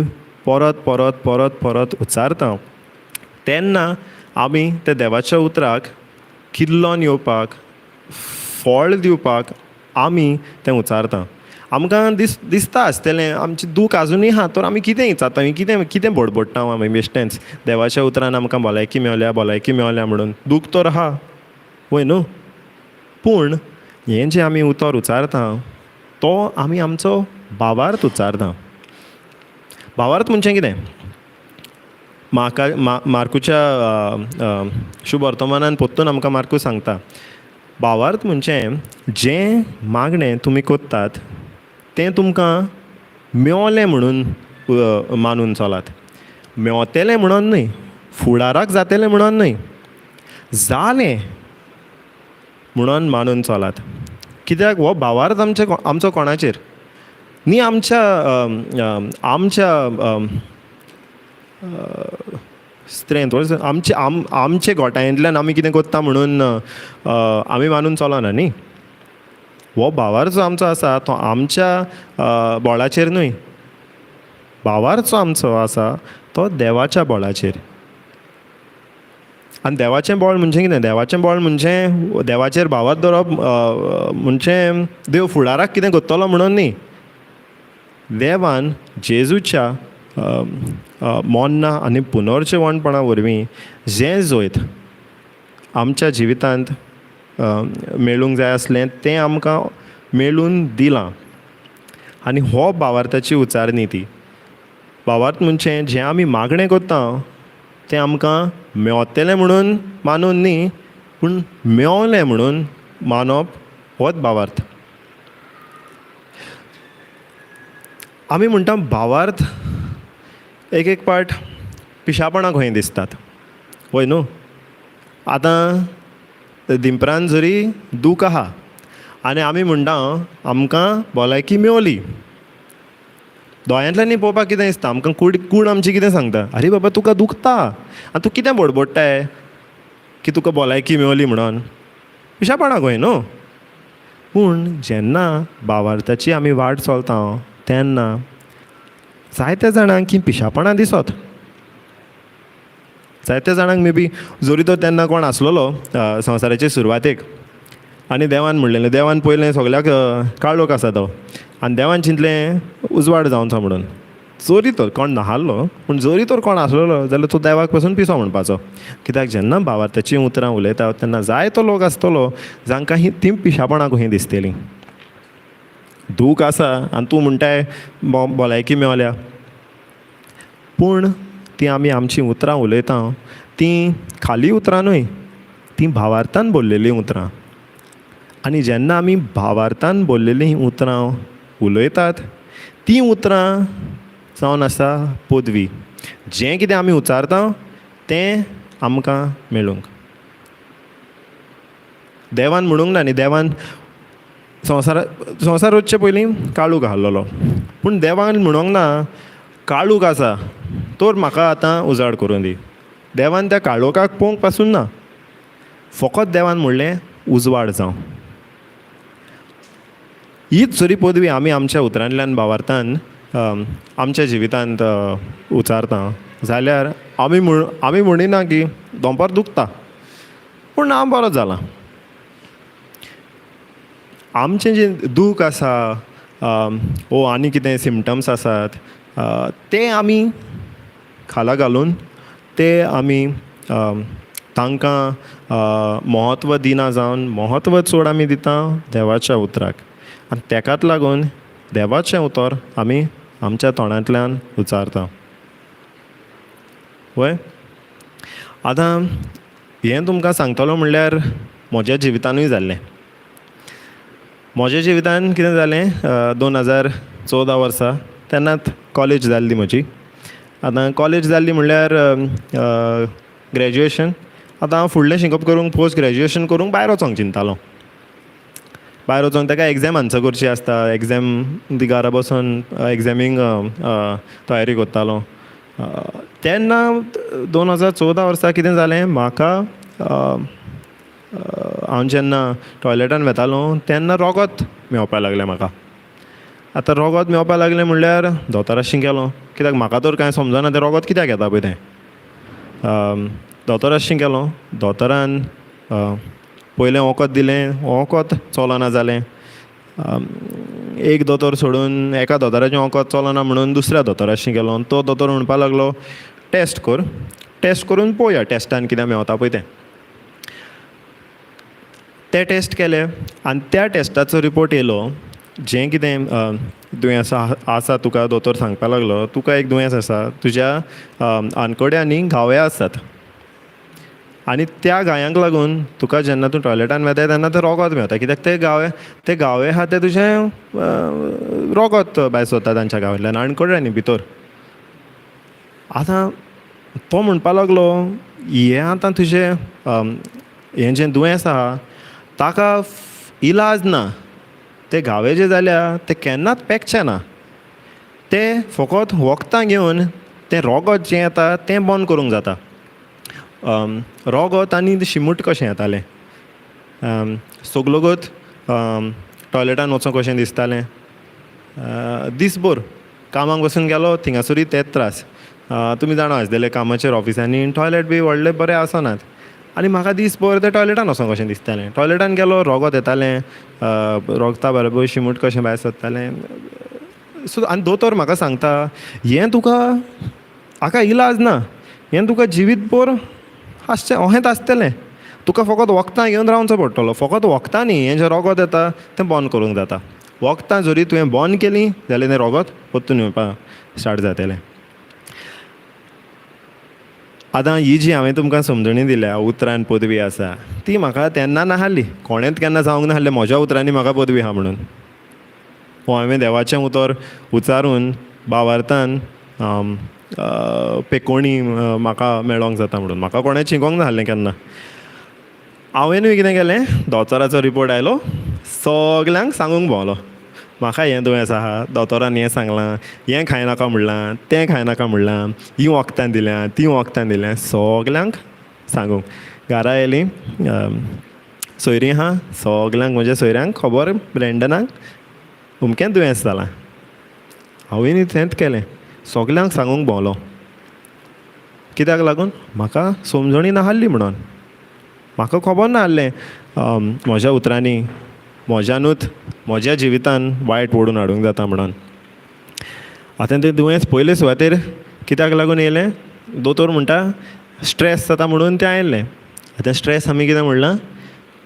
परत परत परत परत उच्चारता तेन्ना आमी त्या देवाच्या उतराक किल्लोन येवपाक, फळ दिवपाक आमी तें उच्चारता. आमकां दिसता आसतलें आमची दूख आजुनूय आहा, तर आमी कितें विचारता, कितें कितें बडबडटा आमी बेश्टेंच देवाच्या उतरान आमकां भलायकी मेवल्या, भलायकी मेवल्या म्हणून. दूख तर आहा, वय न्हू, पूण हें जें आमी उतर उच्चारता तो आमी आमचो भावार्थ उच्चारता. भावार्थ म्हणजे कितें? म्हाका मार्कूच्या शुभ वर्तमानान परतून आमकां मार्कू सांगता, भावार्थ म्हणजे जें मागणें तुमी करतात तें तुमकां मेवलें म्हणून मानून चलात. मेवतलें म्हणून न्हय, फुडाराक जातलें म्हणून न्हय, जालें म्हणून मानून चलात. कित्याक हो भावार्थ आमचे आमचो कोणाचेर न्ही, आमच्या आमच्या स्ट्रेंथ आमचे आमचे गोठायेंतल्यान आमी कितें करता म्हणून आमी मानून चलना न्ही. हो भावार्थ जो आमचो आसा तो आमच्या बळाचेर न्हय, भावार्थ जो आमचो आसा तो देवाच्या बळाचेर. आनी देवाचें बळ म्हणजे कितें? देवाचें बळ म्हणजे देवाचेर भावार्थ दवरप म्हणजे देव फुडाराक कितें करतलो म्हणून न्ही. देवान जेजूच्या मोन्ना आनी पुनर्जिवणपणा वरवीं जें जैत आमच्या जिवितांत मेळूंक जाय आसलें तें आमकां मेळून दिलां. आनी हो भावार्थाची उच्चारणी ती. भावार्थ म्हणजे जें आमी मागणें करता तें आमकां मेवतलें म्हणून मानून न्ही, पूण मेवलें म्हणून मानप होच भावार्थ. आमी म्हणटा भावार्थ एक एक पाट पिशापणां खंय दिसतात, वय न्हू. आतां दिंपरान जरी दूख आहा आनी आमी म्हणटा आमकां भलायकी मेवली, दोळ्यांतल्यान पळोवपाक कितें दिसता आमकां? कूड आमची कितें सांगता? आरे बाबा तुका दुखता आनी तूं कितें बडबडटाय की तुका भलायकी मेवली म्हणून? पिशापणां खंय न्हू. पूण जेन्ना भावार्थाची आमी वाट चलता तेन्ना जायत्या जाणांक ही पिशापणां दिसत, जायत्या जाणांक मे बी जरी तर तेन्ना कोण आसलेलो संवसाराचे सुरवातेक आनी देवान म्हणलेलें, देवान पयलें सगल्याक काळोख आसा तो आनी देवान चिंतलें उजवाड जावचो म्हणून. जरी तर कोण नाहारलो पूण जरी तर कोण आसलेलो जाल्यार तो देवाक पसून पिसो म्हणपाचो. कित्याक जेन्ना भावार्थाचीं उतरां उलयता तेन्ना जायतो लोक आसतलो जांकां ही तीं पिशापणां कहीं दिसतलीं. दूख आसा आनी तूं म्हणटाय भलायकी मेवल्या. पूण तीं आमी आमचीं उतरां उलयता तीं खाली उतरां न्हय, तीं भावार्थान बोल्लेलीं उतरां. आनी जेन्ना आमी भावार्थान बोल्लेलीं उतरां उलयतात तीं उतरां जावन आसा पदवी. जें कितें आमी उच्चारता तें आमकां मेळूंक. देवान म्हणूंक ना न्ही, देवान संवसार रचचे पयलीं काळूक आहलोलो, पूण देवान म्हणूंक ना काळूक आसा तर म्हाका आतां उजाड करून दी. देवान त्या काळोखाक पळोवंक पासून ना, फकत देवान म्हणलें उजवाड जावं. हीच जरी पदवी आमी आमच्या उतरांतल्यान भावार्थान आमच्या जिवितांत उचारता जाल्यार आमी म्हणिना की दोंपार दुखता पूण हांव बरो जाला. आमचें जें दूख आसा वो आनी कितें सिमटम्स आसात ते आमी खाला घालून ते आमी तांकां म्हत्व दिना जावन म्हत्व चड आमी दिता देवाच्या उतराक. आनी तेकाच लागून देवाचें उतर आमी आमच्या तोंडांतल्यान उच्चारता. वय आतां हें तुमकां सांगतलो म्हणल्यार म्हज्या जिवितानूय जाल्लें. म्हज्या जिवितान कितें जालें, 2014 वर्सा तेन्नाच कॉलेज जाल्ली म्हजी. आतां कॉलेज जाल्ली म्हणल्यार ग्रॅज्युएशन. आतां हांव फुडलें शिकप करूंक पोस्ट ग्रॅज्युएशन करूंक भायर वचोंक चिंततालो. भायर वचोन ताका एग्झाम आन्सर करची आसता, एग्झाम ती घरा बसून एग्झामींक तयारी करतालो. तेन्ना 2014 वर्सा कितें जालें म्हाका, हांव जेन्ना टॉयलेटान वेतालो तेन्ना रोगोत मेवपाक लागलें म्हाका. आतां रोगोत मेवपाक लागलें म्हणल्यार दोतोराशी गेलो, कित्याक म्हाका तर कांय समजना तें रोगोत कित्याक येता पळय तें. दोतोराशी गेलो, दोतोरान पयलें वखद दिलें, वखद चलना जालें. एक दोतोर सोडून एका दोतोराचें वखद चलना म्हणून दुसऱ्या दोतोराशी गेलो. तो दोतोर म्हणपाक लागलो टेस्ट कर, टेस्ट करून पळोवया टेस्टान कितें मेवता पळय तें. ते टेस्ट केले आनी त्या टेस्टाचो रिपोर्ट येयलो, जें कितें दुयेंस आसा तुका दोतोर सांगपाक लागलो तुका एक दुयेंस आसा, तुज्या आनकोड्यांनी घावे आसात आनी त्या घायांक लागून तुका जेन्ना तूं टॉयलेटान वेताय तेन्ना तें रोगोत मेवता, कित्याक ते घावे आहा ते तुजें रोगोत भायर सरता तांच्या गांवांतल्यान आनकोड्यांनी भितर. आतां तो म्हणपाक लागलो हें आतां तुजें हें जें दुयेंस आहा ताका इलाज ना, ते घावे जे जाल्या ते केन्नाच पेकचे ना, ते फकत वखदां घेवन तें रोगोत जें येता तें बंद करूंक जाता. रोगोत आनी शिमूट कशें येतालें, सगलोगत टॉयलेटान वचों कशें दिसतालें. दीसभर कामाक वचून गेलो थिंगासरूय तेच त्रास. तुमी जाणा आसतले कामाचेर ऑफिसांनी टॉयलेट बी व्हडले बरें आसनात आनी म्हाका दीसभर तें टॉयलेटान वचों कशें दिसतालें. टॉयलेटान गेलो रोगोत येतालें, रोगता बरोबर शिमूट कशें भायर सरतालें. सो आनी दोतोर म्हाका सांगता हें तुका हाका इलाज ना, हें तुका जिवीत भर आसचें अहेंच आसतलें, तुका फकत वखदां घेवन रावचो पडटलो. फकत वखदां न्ही, हें जें रोगोत येता तें बंद करूंक जाता. वखदां जरी तुवें बंद केलीं जाल्यार तें रोगोत परतून येवपाक स्टार्ट जातलें. आतां ही जी हांवें तुमकां समजणी दिल्या उतरान पदवी आसा ती म्हाका तेन्ना नासली, कोणेंच केन्ना जावंक नासलें म्हज्या उतरांनी म्हाका पदवी आहा म्हणून. हो हांवें देवाचें उतर उच्चारून भावार्थान पेकोणी म्हाका मेळोंक जाता म्हणून म्हाका कोणें शिकोवंक नासलें केन्ना. हांवेनूय कितें केलें, दोतोराचो रिपोर्ट आयलो सगल्यांक सांगूंक भोंवलो म्हाका हें दुयेंस आहा, दोतोरान हें सांगलां, हें खायनाका म्हणलां, तें खायनाका म्हणलां, हीं वखदां दिल्या, तीं वखदां दिल्या, सगल्यांक सांगूंक. घरा येयलीं सोयरीं आहा, सगल्यांक म्हज्या सोयऱ्यांक खबर ब्रँडनाक अमकेंच दुयेंस जालां. हांवें तेंच केलें, सगल्यांक सांगूंक भोंवलो. कित्याक लागून म्हाका समजणी नासली म्हणून, म्हाका खबर नासलें म्हज्या उतरांनी म्हज्यानूच म्हज्या जिवितान वायट ओडून हाडूंक जाता म्हणून. आतां तें दुयेंस पयले सुवातेर कित्याक लागून येयलें, दोतोर म्हणटा स्ट्रेस जाता म्हणून तें आयलें. आतां स्ट्रेस आमी कितें म्हणलां,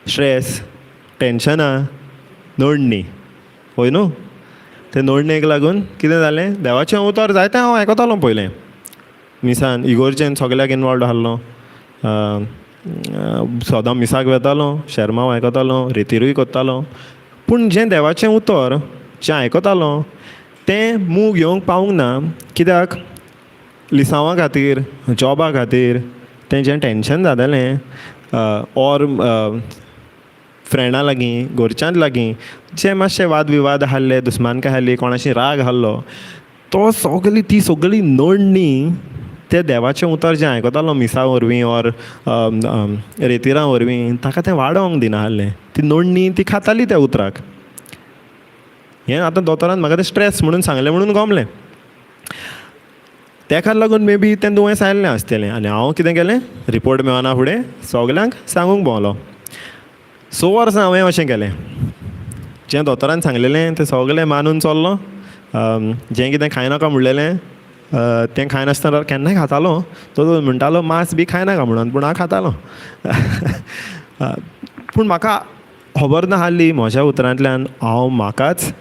स्ट्रेस टेंशनां नडणी, हय न्हू. ते नडणेक लागून कितें जालें, देवाचें उतर जायतें हांव आयकतालो पयलें मिसान, इगोर्जेन सगल्याक इनवॉल्ड आहलो, सदां मिसाक वेतालो, शेरमांव आयकतालो, रेतिरूय कोत्तालो. पूण जें देवाचें उतर जें आयकतालो तें मूग येवंक पावूंक ना. कित्याक लिसांवा खातीर, जॉबा खातीर तें जें टेंशन जातालें, ऑर फ्रेंडां लागीं, घरच्यांत लागीं जे मातशे वाद विवाद आहले, दुस्मानकाय आहली, कोणाशी राग आहलो, तो सगली ती सगळी नडणी तें देवाचें उतर जें आयकतालो मिसा वरवीं ऑर रेतिरा वरवीं ताका तें वाडोवंक दिना आहलें. ती नडणी ती खाताली त्या उतराक. हें आतां दोतोरान म्हाका तें स्ट्रेस म्हणून सांगलें म्हणून गोमलें. तेका लागून मे बी तें दुयेंस आयिल्लें आसतलें. आनी हांव कितें केलें, रिपोर्ट मेळना फुडें सगल्यांक सांगूंक भोंवलो. 6 वर्सां हांवें अशें केलें, जें दोतोरान सांगलेलें तें सगलें मानून चल्लो. जें कितें खायनाका म्हणलेलें तें खायनासतना केन्नाय खातालो. तो म्हणटालो मांस बी खायनाका म्हणून, पूण हांव खातालो. पूण म्हाका खबर नासली म्हज्या उतरांतल्यान हांव म्हाकाच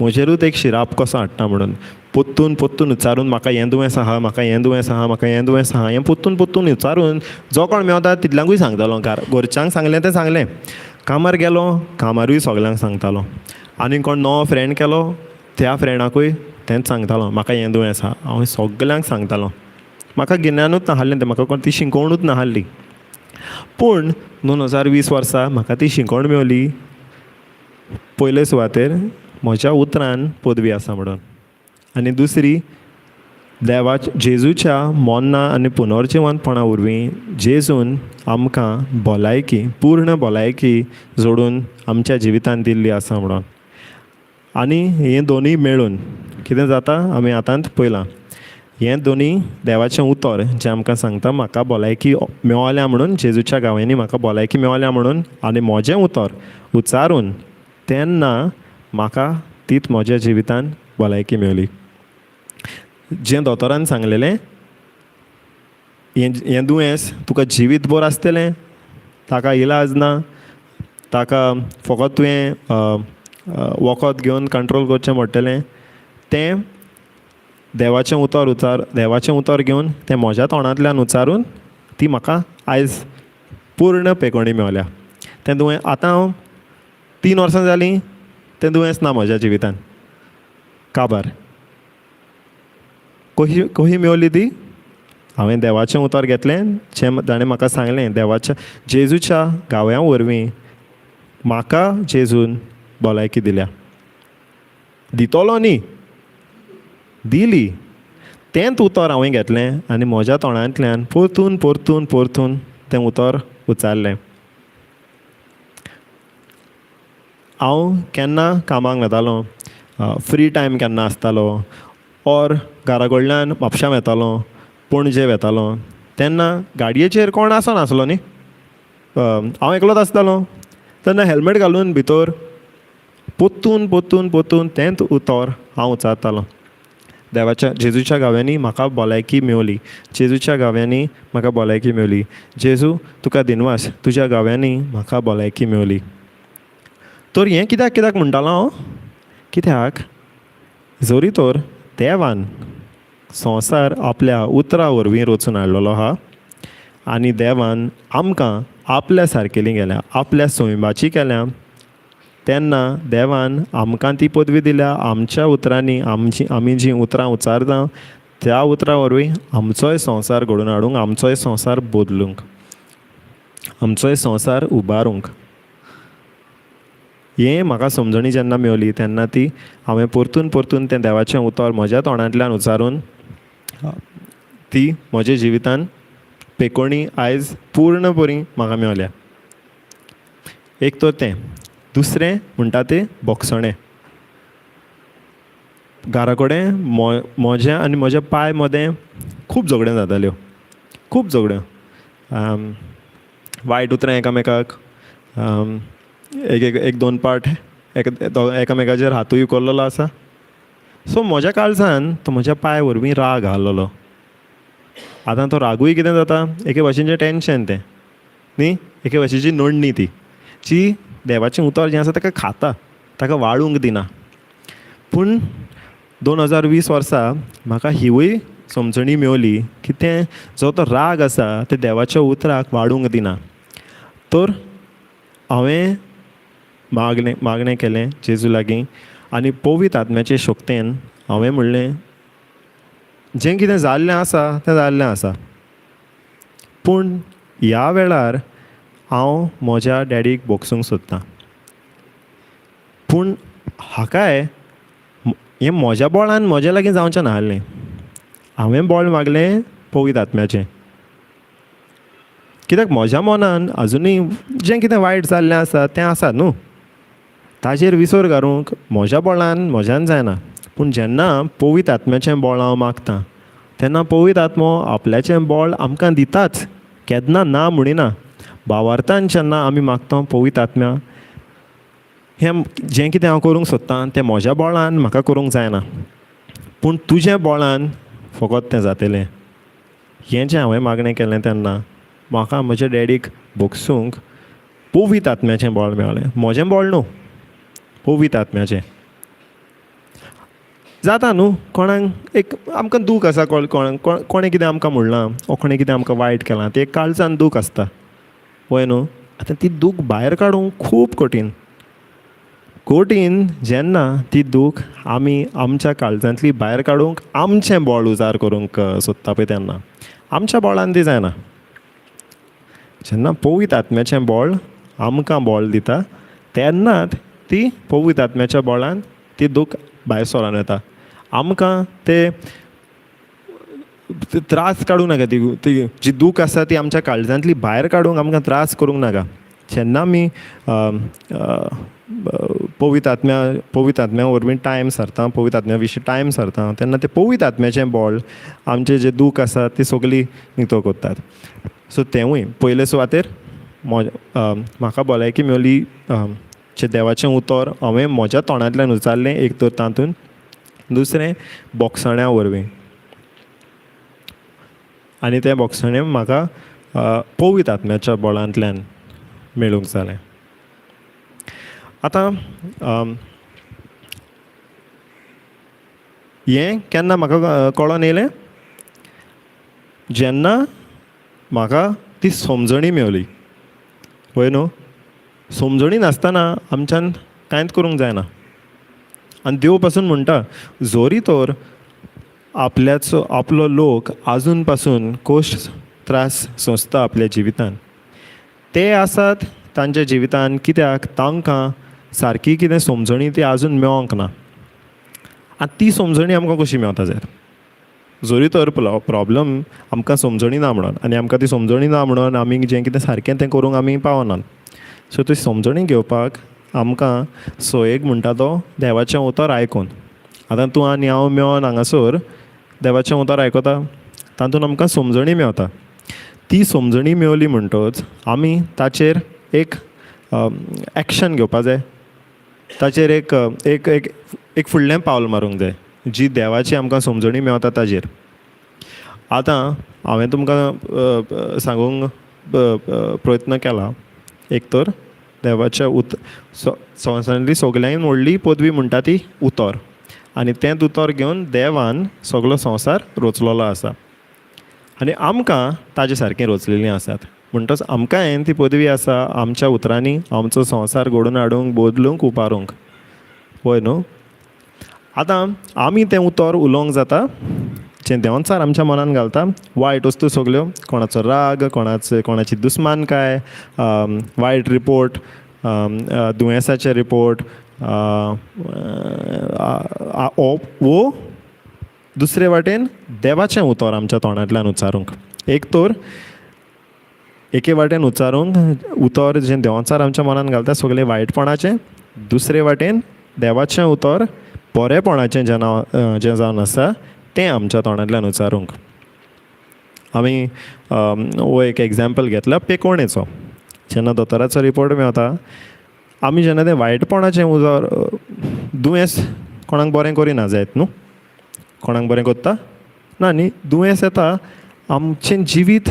म्हजेरूच एक शिराप कसो हाडटा म्हणून. पोत्तून पोत्तून उच्चारून म्हाका हें दुयेंस आहा, म्हाका हें दुयेंस आहा, म्हाका हें दुयेंस आहा, हें पोत्तून पोत्तून उच्चारून जो कोण मेवता तितल्यांकूय सांगतालो. घरच्यांक सांगलें तें सांगलें, कामार गेलो कामारूय सगल्यांक सांगतालो. आनी कोण नवो फ्रेंड केलो त्या फ्रेंडाकूय तेंच सांगतालो, म्हाका हें दुयेंस आहा. हांव सगल्यांक सांगतालो. म्हाका गिन्यानूच नासलें तें, म्हाका कोण ती शिकोवणूच नासली. पूण 2020 वर्सा म्हाका ती शिकोवण मेवली. पयले सुवातेर म्हज्या उतरान पदवी आसा म्हणून, आनी दुसरी देवाच्या जेजूच्या मोन्ना आनी पुनर्जिवंतपणा वरवीं जेजून आमकां भलायकी, पूर्ण भलायकी जोडून आमच्या जिवितान दिल्ली आसा म्हणून. आनी हे दोनूय मेळून कितें जाता आमी आतांच पळयलां. हें दोनूय देवाचें उतर जें आमकां सांगता म्हाका भलायकी मेवल्या म्हणून, जेजूच्या गांवांनी म्हाका भलायकी मेवल्या म्हणून, आनी म्हजें उतर उच्चारून तेन्ना म्हाका तीच म्हज्या जिवितान भलायकी मेवली. जें दोतोरान सांगलेलें हें दुयेंस तुका जिवीत भर आसतलें, ताका इलाज ना, ताका फकत तुवें वखद घेवन कंट्रोल करचें पडटलें, तें देवाचें उतर उचार देवाचें उतर घेवन तें म्हज्या तोंडांतल्यान उच्चारून ती म्हाका आयज पूर्ण पेकोणी मेवल्या. तें दुयेंस आतां हांव 3 वर्सां जालीं तें दुयेंस ना म्हज्या जिवितान. काबार कशी कशी मेवली ती? हांवें देवाचें उतर घेतलें, जें ताणें म्हाका सांगलें, देवाच्या जेजूच्या गाव्या वरवीं म्हाका जेजून भलायकी दिल्या. दितलो न्ही, दिली. तेंच उतर हांवें घेतलें आनी म्हज्या तोंडांतल्यान परतून परतून परतून तें उतर उच्चारलें. हांव केन्ना कामाक वेतालो, फ्री टायम केन्ना आसतालो, ऑर घरा कडल्यान म्हापश्यां वेतालो, पणजे वेतालो, तेन्ना गाडयेचेर कोण आसनासलो न्ही, हांव एकलोच आसतालो. तेन्ना हेल्मेट घालून भितर पोत्तून पोत्तून पोत्तून तेंच उतर हांव उच्चारतालो. देवाच्या जेजूच्या गाव्यांनी म्हाका भलायकी मेवली, जेजूच्या गाव्यांनी म्हाका भलायकी मेवली, जेजू तुका दिनवास, तुज्या गाव्यांनी म्हाका भलायकी मेवली. तर हें कित्याक कित्याक म्हणटालो हांव? कित्याक जरी तर देवान संवसार आपल्या उतरा वरवीं रचून हाडलेलो आहा आनी देवान आमकां आपल्या सारकेली केल्या, आपल्या सैमाची केल्या, तेन्ना देवान आमकां ती पदवी दिल्या. आमच्या उतरांनी आमची आमी जीं उतरां उच्चारता त्या उतरां वरवीं आमचोय संवसार घडोवन हाडूंक, आमचोय संवसार बदलूंक, आमचोय संवसार उबारूंक. हें म्हाका समजणी जेन्ना मेवली तेन्ना ती हांवें परतून परतून तें देवाचें उतर म्हज्या तोंडांतल्यान उच्चारून ती म्हज्या जिवितान पेकोणी आयज पूर्ण बरी म्हाका मेवल्या. एक तर तें, दुसरें म्हणटा तें बोगसणें. घरा कडेन म्हजें आनी म्हज्या पाय मदें खूब झगड्यो जाताल्यो, खूब झगड्यो, वायट उतरां एकामेकाक, एक एक एक दोन पाट एकामेकाचेर हातूय उखल्लेलो आसा. सो म्हज्या काळजान तो म्हज्या पाय वरवीं राग आहलोलो. आतां तो रागूय कितें जाता, एके भाशेचें टेंशन तें न्ही, एके भाशेची नडणी ती, जी देवाचें उतर जें आसा ताका खाता, ताका वाळूंक दिना. पूण 2020 वर्सा म्हाका हिवूय समजणी मेवली की तें जो तो राग आसा ते देवाच्या उतराक वाडूंक दिना. तर हांवें मागणें केलें जेजू लागीं आनी पवित्र आत्म्याचे शक्तेन हांवें म्हणलें, जें कितें जाल्लें आसा तें जाल्लें आसा, पूण ह्या वेळार हांव म्हज्या डॅडीक भोगसूंक सोदतां. पूण हाकाय हें म्हज्या बळान म्हज्या लागीं जावचें नासलें. हांवें बळ मागलें पवित्र आत्म्याचें, कित्याक म्हज्या मनान आजुनूय जें कितें वायट जाल्लें आसा तें आसा न्हू, ताजेर विसर घालूंक म्हज्या बळान म्हज्यान जायना. पूण जेन्ना पवित्र आत्म्याचें बळ हांव मागतां तेन्ना पवित्र आत्मो आपल्याचें बळ आमकां दिताच, केन्ना ना म्हणिना. भावार्थान जेन्ना आमी मागता पवित्र आत्म्या, हें जें कितें हांव करूंक सोदतां तें म्हज्या बळान म्हाका करूंक जायना, पूण तुज्या बळान फकत तें जातलें. हें जें हांवें मागणें केलें तेन्ना म्हाका म्हज्या डॅडीक भोगसूंक पवित्र आत्म्याचें बळ मेळ्ळें. म्हजें बळ न्हू, पवित्र आत्म्याचें. जाता न्हू कोणाक एक आमकां दूख आसा, कोणें कितें आमकां म्हणलां वो कोणें कितें आमकां वायट केलां, तें एक काळजान दूख आसता, वय न्हू. आतां ती दूख भायर काडूंक खूब कठीण कठीण. जेन्ना ती दूख आमी आमच्या काळजांतली भायर काडूंक आमचें बळ उजार करूंक सोदता पळय तेन्ना आमच्या बळान ती जायना. जेन्ना पवित्र आत्म्याचें बळ आमकां बळ दिता तेन्नाच ती पवित्र आत्म्याच्या बळान ती दूख भायर सरोन येता. आमकां ते त्रास काडूंक नाका, ती जी दूख आसा ती आमच्या काळजांतली भायर काडूंक आमकां त्रास करूंक नाका. जेन्ना आमी पवित्र आत्म्या वरवीं टायम सरता, पवित्र आत्म्या विशीं टायम सरता, तेन्ना तें पवित्र आत्म्याचें बळ आमचें जें दूख आसा ती सगळी नितो करतात. सो तेंवूय पयले सुवातेर म्हाका भलायकी मेवली जें देवाचें उतर हांवें म्हज्या तोंडांतल्यान उच्चारलें, एक तर तातूंत, दुसरें बोगसण्या वरवीं, आनी तें बोगसणें म्हाका पवित्र आत्म्याच्या बळांतल्यान मेळूंक जालें. आतां हें केन्ना म्हाका कळोन येयलें, जेन्ना म्हाका ती समजणी मेवली. वय न्हू, समजणी नासतना आमच्यान कांयच करूंक जायना. आनी देव पासून म्हणटा, जोरी तर आपल्याचो आपलो लोक आजून पासून कश्ट त्रास सोंसता आपल्या जिवितान, ते आसात तांच्या जिवितान, कित्याक तांकां सारकी कितें समजणी ती आजून मेळोंक ना. आनी ती समजणी आमकां कशी मेवता जायत, जोरी तर प्रोब्लम आमकां समजणी ना म्हणून, आनी आमकां ती समजणी ना म्हणून आमी जें कितें सारकें तें करूंक आमी पावनात. सो ती समजणी घेवपाक आमकां सोयेक म्हणटा तो देवाचें उतर आयकून. आतां तूं आनी हांव मेळोन हांगासर देवाचें उतर आयकता, तातूंत आमकां समजणी मेवता. ती समजणी मेवली म्हणटच आमी ताचेर एक एक्शन घेवपा जाय, ताचेर एक एक एक एक फुडलें पावल मारूंक जाय, जी देवाची आमकां समजणी मेवता ताजेर. आतां हांवें तुमकां सांगूंक प्रयत्न केला, एक तर देवाच्या संवसारांतली सगळ्यांत व्हडली पदवी म्हणटा ती उतर, आनी तें उतर घेवन देवान सगलो संवसार रचलेलो आसा आनी आमकां ताजे सारकें रचलेलीं आसात. म्हणटच आमकांय ती पदवी आसा आमच्या उतरांनी आमचो संवसार घडोवन हाडूंक, बदलूंक, उबारूंक, वय न्हू. आतां आमी तें उतर उलोवंक जाता जें देवचार आमच्या मनान घालता, वायट वस्तू सगल्यो, कोणाचो राग, कोणाची दुस्मानकाय, वायट रिपोर्ट, दुयेंसाचे रिपोर्ट, वो दुसरे वाटेन देवाचें उतर आमच्या तोंडांतल्यान उच्चारूंक. एक तर एके वाटेन उच्चारूंक उतर जें देवचार आमच्या मनान घालता सगळें वायटपणाचें, दुसरे वाटेन देवाचें उतर बरेपणाचें जें नांव जें जावन आसा तें आमच्या तोंडांतल्यान उच्चारूंक. आमी हो एक एग्जाम्पल घेतला पेकोणेचो. जेन्ना दोतोराचो रिपोर्ट मेवता, आमी जेन्ना तें वायटपणाचें उतर, दुयेंस कोणाक बरें करिना जायत न्हू, कोणाक बरें करता ना न्ही, दुयेंस येता आमचें जिवीत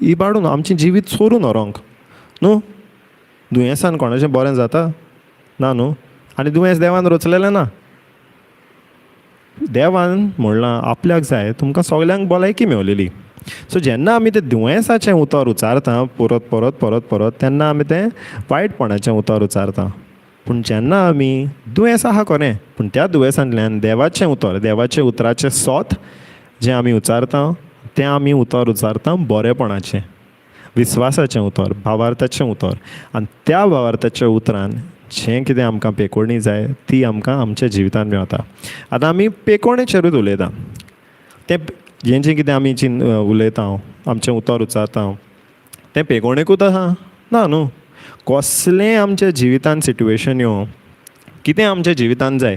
इबाडून, आमचें जिवीत चोरून व्हरोंक न्हू. दुयेंसान कोणाचें बरें जाता ना न्हू, आनी दुयेंस देवान रचलेलें ना. देवान म्हणलां आपल्याक जाय तुमकां सगल्यांक भलायकी मेवलेली. सो जेन्ना आमी तें दुयेंसाचें उतर उच्चारता परत परत परत परत तेन्ना आमी तें वायटपणाचें उतर उच्चारता. पूण जेन्ना आमी दुयेंस आहा खरें, पूण त्या दुयेंसांतल्यान देवाचें उतर, देवाचें उतराचें सोत जें आमी उच्चारता तें आमी उतर उच्चारता बरेपणाचें, विस्वासाचें उतर, भावार्थाचें उतर. आनी त्या भावार्थाच्या उतरान जें कितें आमकां पेकोवणी जाय ती आमकां आमच्या जिवितांत मेवता. आतां आमी पेकोवणेचेरूच उलयता. तें जें जें कितें आमी उलयता, आमचें उतर उच्चारता तें पेकोवणेकूच आसा ना न्हू. कसलें आमच्या जिवितान सिट्युएशन येवं, कितें आमच्या जिवितान जाय,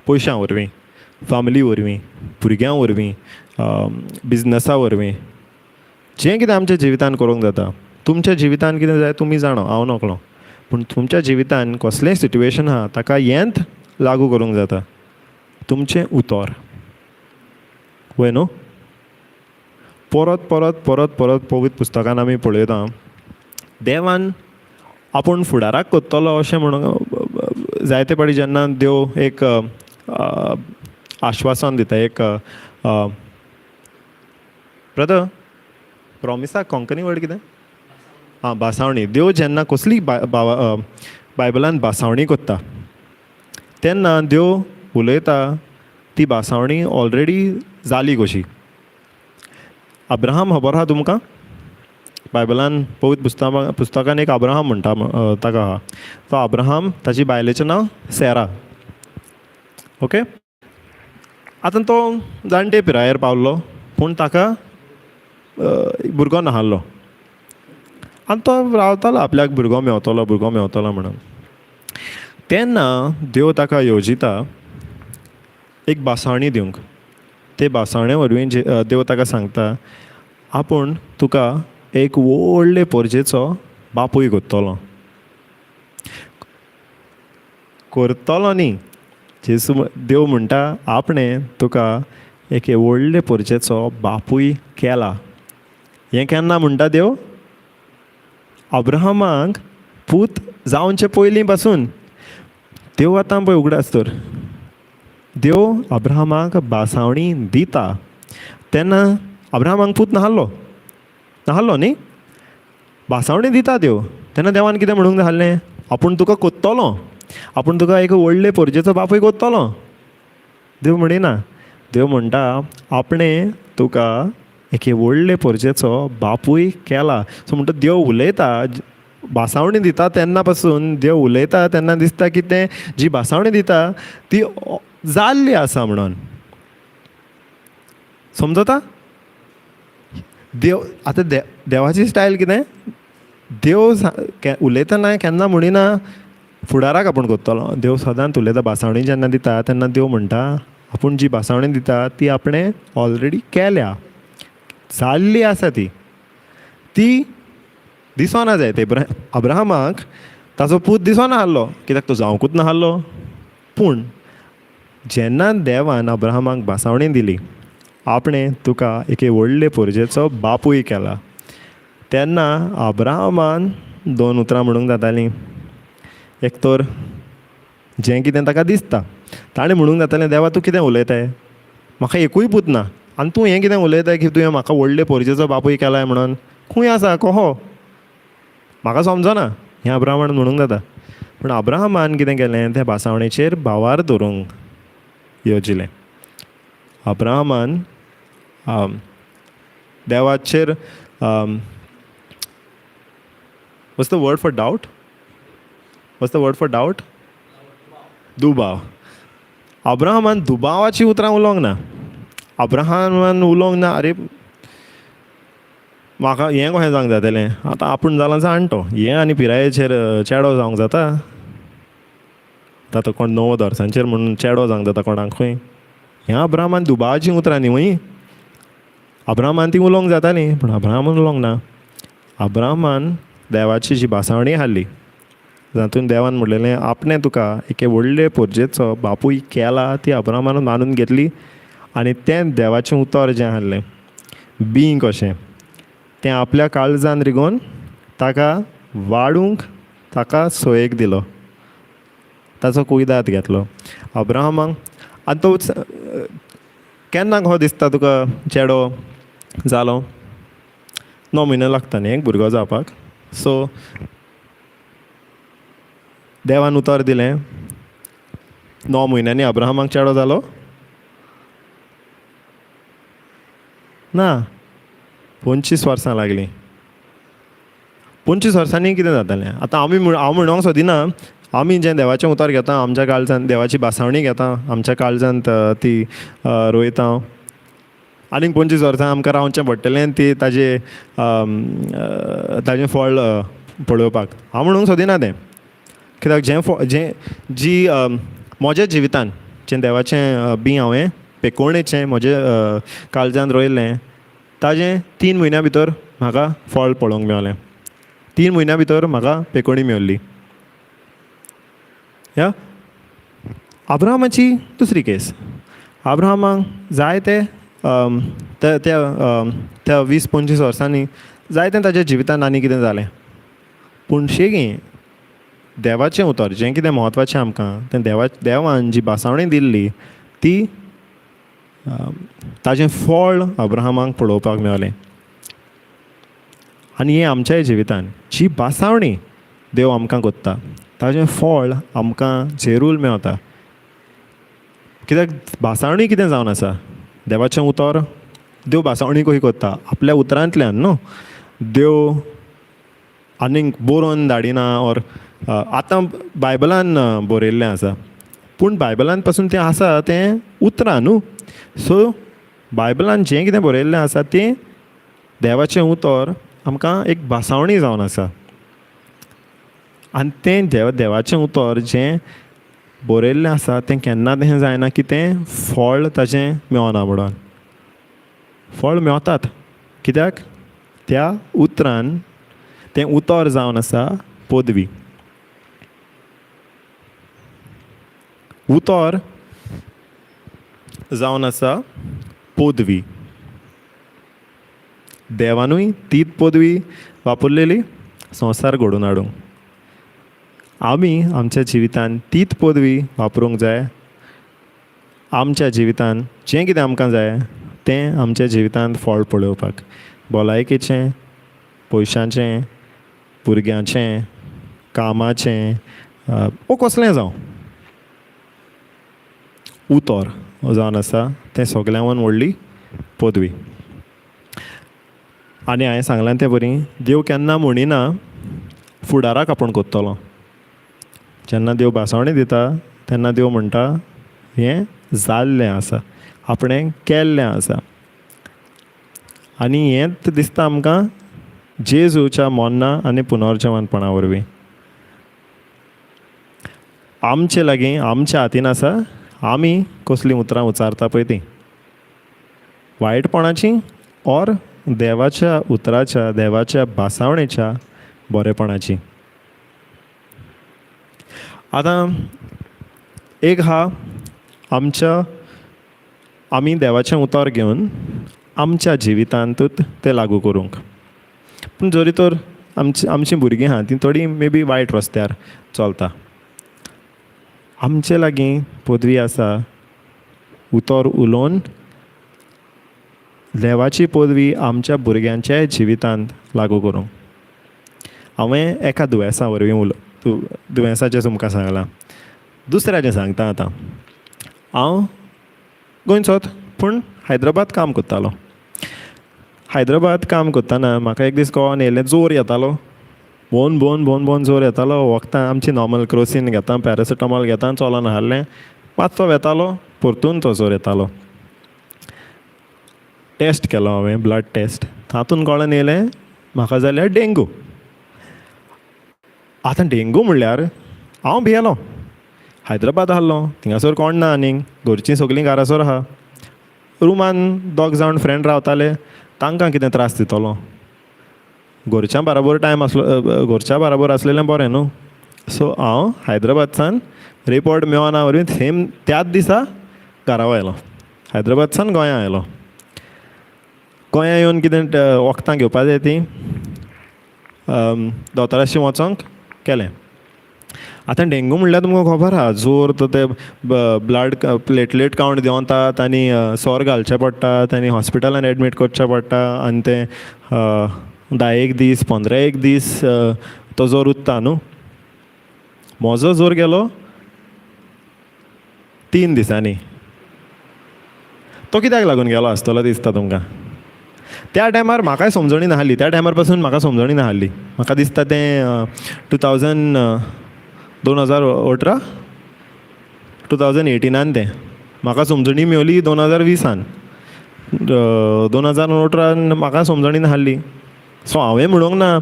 पयशां वरवीं, फामिली वरवीं, भुरग्यां वरवीं, बिजनसा वरवीं, जें कितें आमच्या जिवितान करूंक जाता. तुमच्या जिवितान कितें जाय तुमी जाणा, हांव नकळो, पूण तुमच्या जिवितान कसलेंय सिट्युएशन आहा ताका हेंच लागू करूंक जाता, तुमचें उतर. वय न्हू? परत परत परत परत पवित्र पुस्तकान आमी पळयता देवान आपूण फुडाराक करतलो अशें म्हणून जायते फावटी जेन्ना देव एक आश्वासन दिता, एक ब्रदर प्रोमिसाक कोंकणी वर्ड कितें? आं, भासावणी. देव जेन्ना कसली बायबलान भासावणी करता तेन्ना देव उलयता ती भासावणी ऑलरेडी जाली कशी. अब्राहम खबर आहा तुमकां? बायबलान पवित्र पुस्तकान एक अब्राहम म्हणटा ताका आहा. तो अब्राहम, ताची बायलेचें नांव सेरा. ओके, आतां तो जाणटे पिरायेर पावल्लो, पूण ताका भुरगो नाहलो. आनी तो रावतालो आपल्याक भुरगो मेवतलो, भुरगो मेवतलो म्हणून. तेन्ना देव ताका येवजिता एक भासावणी दिवंक. ते भासावणे वरवीं देव ताका सांगता आपूण तुका एक व्हडले पोरजेचो बापूय करतलो. करतलो न्ही, जेजू देव म्हणटा आपणें तुका एके व्हडले पोरजेचो बापूय केला. हें केन्ना म्हणटा देव? अब्राहमाक पूत जावचे पयलीं पासून. देव आतां पळय उगडास तर देव अब्राहमाक भासावणी दिता तेन्ना अब्राहमाक पूत नाहलो, नाहलो न्ही. भासावणी दिता देव तेन्ना देवान कितें म्हणूंक जाय? आपूण तुका कोत्तलो, आपूण तुका एक व्हडले पोरजेचो बापूय कोत्तलो. देव म्हणिना, देव म्हणटा आपणें तुका एके व्हडले पोरजेचो बापूय केला. सो म्हणटा देव उलयता, भासावणी दिता तेन्ना पासून देव उलयता तेन्ना दिसता की तें जी भासावणी दिता ती जाल्ली आसा म्हणून. समजता? देव आतां देवाची स्टायल कितें? देव उलयतना केन्ना म्हणिना फुडाराक आपूण करतलो. देव सदांच उलयता. भासावणी जेन्ना दिता तेन्ना देव म्हणटा आपूण जी भासावणी दिता ती आपणें ऑलरेडी केल्या, जाल्ली आसा. ती ती दिसोना जाय. ते अब्राहमाक ताचो पूत दिसोना आहलो, कित्याक तो जावंकूच नाहलो. पूण जेन्ना देवान अब्राहमाक भासावणी दिली आपणें तुका एके व्हडले पोरजेचो बापूय केला, तेन्ना अब्राहमान दोन उतरां म्हणूंक जातालीं. एक तर जें कितें ताका दिसता ताणें म्हणूंक जातालें, देवा तूं कितें उलयताय, म्हाका एकूय पूत ना आनी तूं हें कितें उलयताय की तुवें म्हाका व्हडले पोरजेचो बापूय केलाय म्हणून? खूंय आसा कोहो, म्हाका समजना. हें अब्राहमान म्हणूंक जाता. पूण अब्राहमान कितें केलें, त्या भासावणेचेर भावार दवरूंक येवजिलें. अब्राहमान देवाचेर, what's the word for doubt? What's the word for doubt? दुबाव. अब्राहमान दुबावाची उतरां उलोवंक ना. अब्राहमान उलोवंक ना अरे म्हाका हें कशें जावंक जातलें, आतां आपूण जालां जाणटो, हें आनी पिरायेचेर चेडो जावंक जाता? आतां तो कोण 90 वर्सांचेर म्हणून चेडो जावंक जाता कोणाकूय? ह्या अब्राहमान दुबावाचीं उतरां न्ही वय, अब्राहमान ती उलोवंक जातालीं, पूण अब्राहमान उलोवंक ना. अब्राहमान देवाची जी भासावणी हाडली जातून देवान म्हणलेलें आपणें तुका एके व्हडले पोरजेचो बापूय केला, ती अब्राहमान मानून घेतली. आनी तें देवाचें उतर जें आहलें बीं कशें तें आपल्या काळजान रिगोवन ताका वाडूंक ताका सोयेक दिलो, ताचो कुयदाद घेतलो. अब्राहमाक आनी तो केन्ना कसो दिसता तुका चेडो जालो? 9 म्हयने लागता न्ही एक भुरगो जावपाक. सो देवान उतर दिलें, 9 म्हयन्यांनी अब्राहमाक चेडो जालो ना, 25 वर्सां लागलीं. 25 वर्सांनी कितें जातालें? आतां आमी हांव म्हणूंक सोदिना, आमी जें देवाचें उतर घेता, आमच्या काळजांत देवाची भासावणी घेता, आमच्या काळजांत ती रोयता, आनीक 25 वर्सां आमकां रावचें पडटलें ती ताजें ताजें फळ पळोवपाक. हांव म्हणूंक सोदिना तें, कित्याक जें जें जी म्हज्या जिवितान जें देवाचें बीं हांवें पेकोवणेचें म्हज्या काळजान रोयलें, ताजें 3 म्हयन्या भितर म्हाका फळ पळोवंक मेवलें. 3 म्हयन्या भितर म्हाका पेकोवणी मेवली. ह्या अब्राहमाची दुसरी केस. अब्राहमाक जायते त्या त्या 20-25 वर्सांनी जायतें ताच्या जिवितान आनी कितें जालें, पूण शेगी देवाचें उतर जें कितें म्हत्वाचें आमकां तें देवान जी भासावणी दिल्ली ती ताजें फळ अब्राहमाक पळोवपाक मेवलें. आनी हें आमच्याय जिवितान जी भासावणी देव आमकां कोत्ता ताजें फळ आमकां जेरूल मेवता. कित्याक भासावणी कितें जावन आसा, देवाचें उतर देव भासावणी कशी कोत्ता आपल्या उतरांतल्यान न्हू. देव आनीक बरोवन धाडिना ऑर आतां बायबलान बरयल्लें आसा, पूण बायबलान पासून तें आसा तें उतरां न्हू. सो बायबलान जें कितें बरयल्लें आसा तें देवाचें उतर आमकां एक भासावणी जावन आसा. आनी तें देवाचें उतर जें बरयल्लें आसा तें केन्ना तें जायना की तें फळ ताजें मेवना म्हणून. फळ मेवतात कित्याक त्या उतरान तें उतर जावन आसा पदवी. उतर जावन आसा पदवी. देवानूय तीच पदवी वापरलेली संवसार घडोवन हाडूंक. आमी आमच्या जिवितान तीच पदवी वापरूंक जाय. आमच्या जिवितान जें कितें आमकां जाय तें आमच्या जिवितांत फळ पळोवपाक, भलायकेचें, पयशांचें, भुरग्यांचें, कामाचें, वो कसलें जावं, उतर जावन आसा तें सगळ्यांवन व्हडली पदवी. आनी हांवें सांगलां तें बरी, देव केन्ना म्हणिना फुडाराक आपूण कोत्तलो. जेन्ना देव भासावणी दिता तेन्ना देव म्हणटा हें जाल्लें आसा, आपणें केल्लें आसा. आनी हेंच दिसता आमकां जेजूच्या मोन्ना आनी पुनर्जवानपणा वरवीं. आमचे लागीं आमच्या हातीन आसा आमी कसलीं उतरां उचारता पळय तीं, वायटपणाचीं ऑर देवाच्या उतराच्या, देवाच्या भासावणेच्या बरेपणाची. आतां एक हा आमच्या आमी देवाचें उतर घेवन आमच्या जिवितांतूच तें लागू करूंक. पूण जरी तर आमचीं भुरगीं आहा तीं थोडीं मे बी वायट रस्त्यार चलता, आमचे लागीं पदवी आसा उतर उलोवन देवाची पदवी आमच्या भुरग्यांच्याय जिवितांत लागू करूंक. हांवें एका दुयेंसा वरवीं दुयेंसाचें तुमकां सांगलां, दुसऱ्याचें सांगता आतां. हांव गोंयचोच पूण हैदराबाद काम करतालो. हैदराबाद काम करतना म्हाका एक दीस कळोन येयलें जोर येतालो, भोवन भोवन भोवन भोवन जोर येतालो. वखदां आमची नॉर्मल क्रोसीन घेता, पॅरासिटामॉल घेता, चलोन आसलें, मातसो वेतालो परतून तो जोर येतालो. टेस्ट केलो हांवें, ब्लड टेस्ट, तातूंत कळोन येयलें म्हाका जाल्यार डेंगू. आतां डेंगू म्हणल्यार हांव भियेलो. हैदराबाद आहलो, थिंगासर कोण ना आनीक, घरचीं सगळीं घरासर आहा, रुमान 2 जाण फ्रेंड रावताले, तांकां कितें त्रास दितलो. घरच्यां बराबर टायम आसलो, घरच्या बराबर आसलेलें बरें न्हू. सो हांव हैदराबादसान रिपोर्ट मेळना वरवीं सेम त्याच दिसा घरा आयलो. हैदराबादसान गोंया आयलो. गोंया येवन कितें वखदां घेवपा जाय तीं दोतोराशी वचोंक केलें. आतां डेंगू म्हणल्यार तुमकां खबर आहा, जोर तर ते ब्लड प्लेटलेट कावंट देंवतात आनी सोर घालचें पडटात आनी हॉस्पिटलान एडमीट करचें पडटा आनी तें 10 एक दीस 15 एक दीस तो जोर उत्ता न्हू. म्हजो जोर गेलो 3 दिसांनी. तो कित्याक लागून गेलो आसतलो दिसता तुमकां? त्या टायमार म्हाकाय समजणी नासली, त्या टायमार पासून म्हाका समजणी नासली. म्हाका दिसता तें 2018 2018 तें म्हाका समजणी मेवली 2020. 2018 म्हाका समजणी नासली. सो हांवें म्हणूंक ना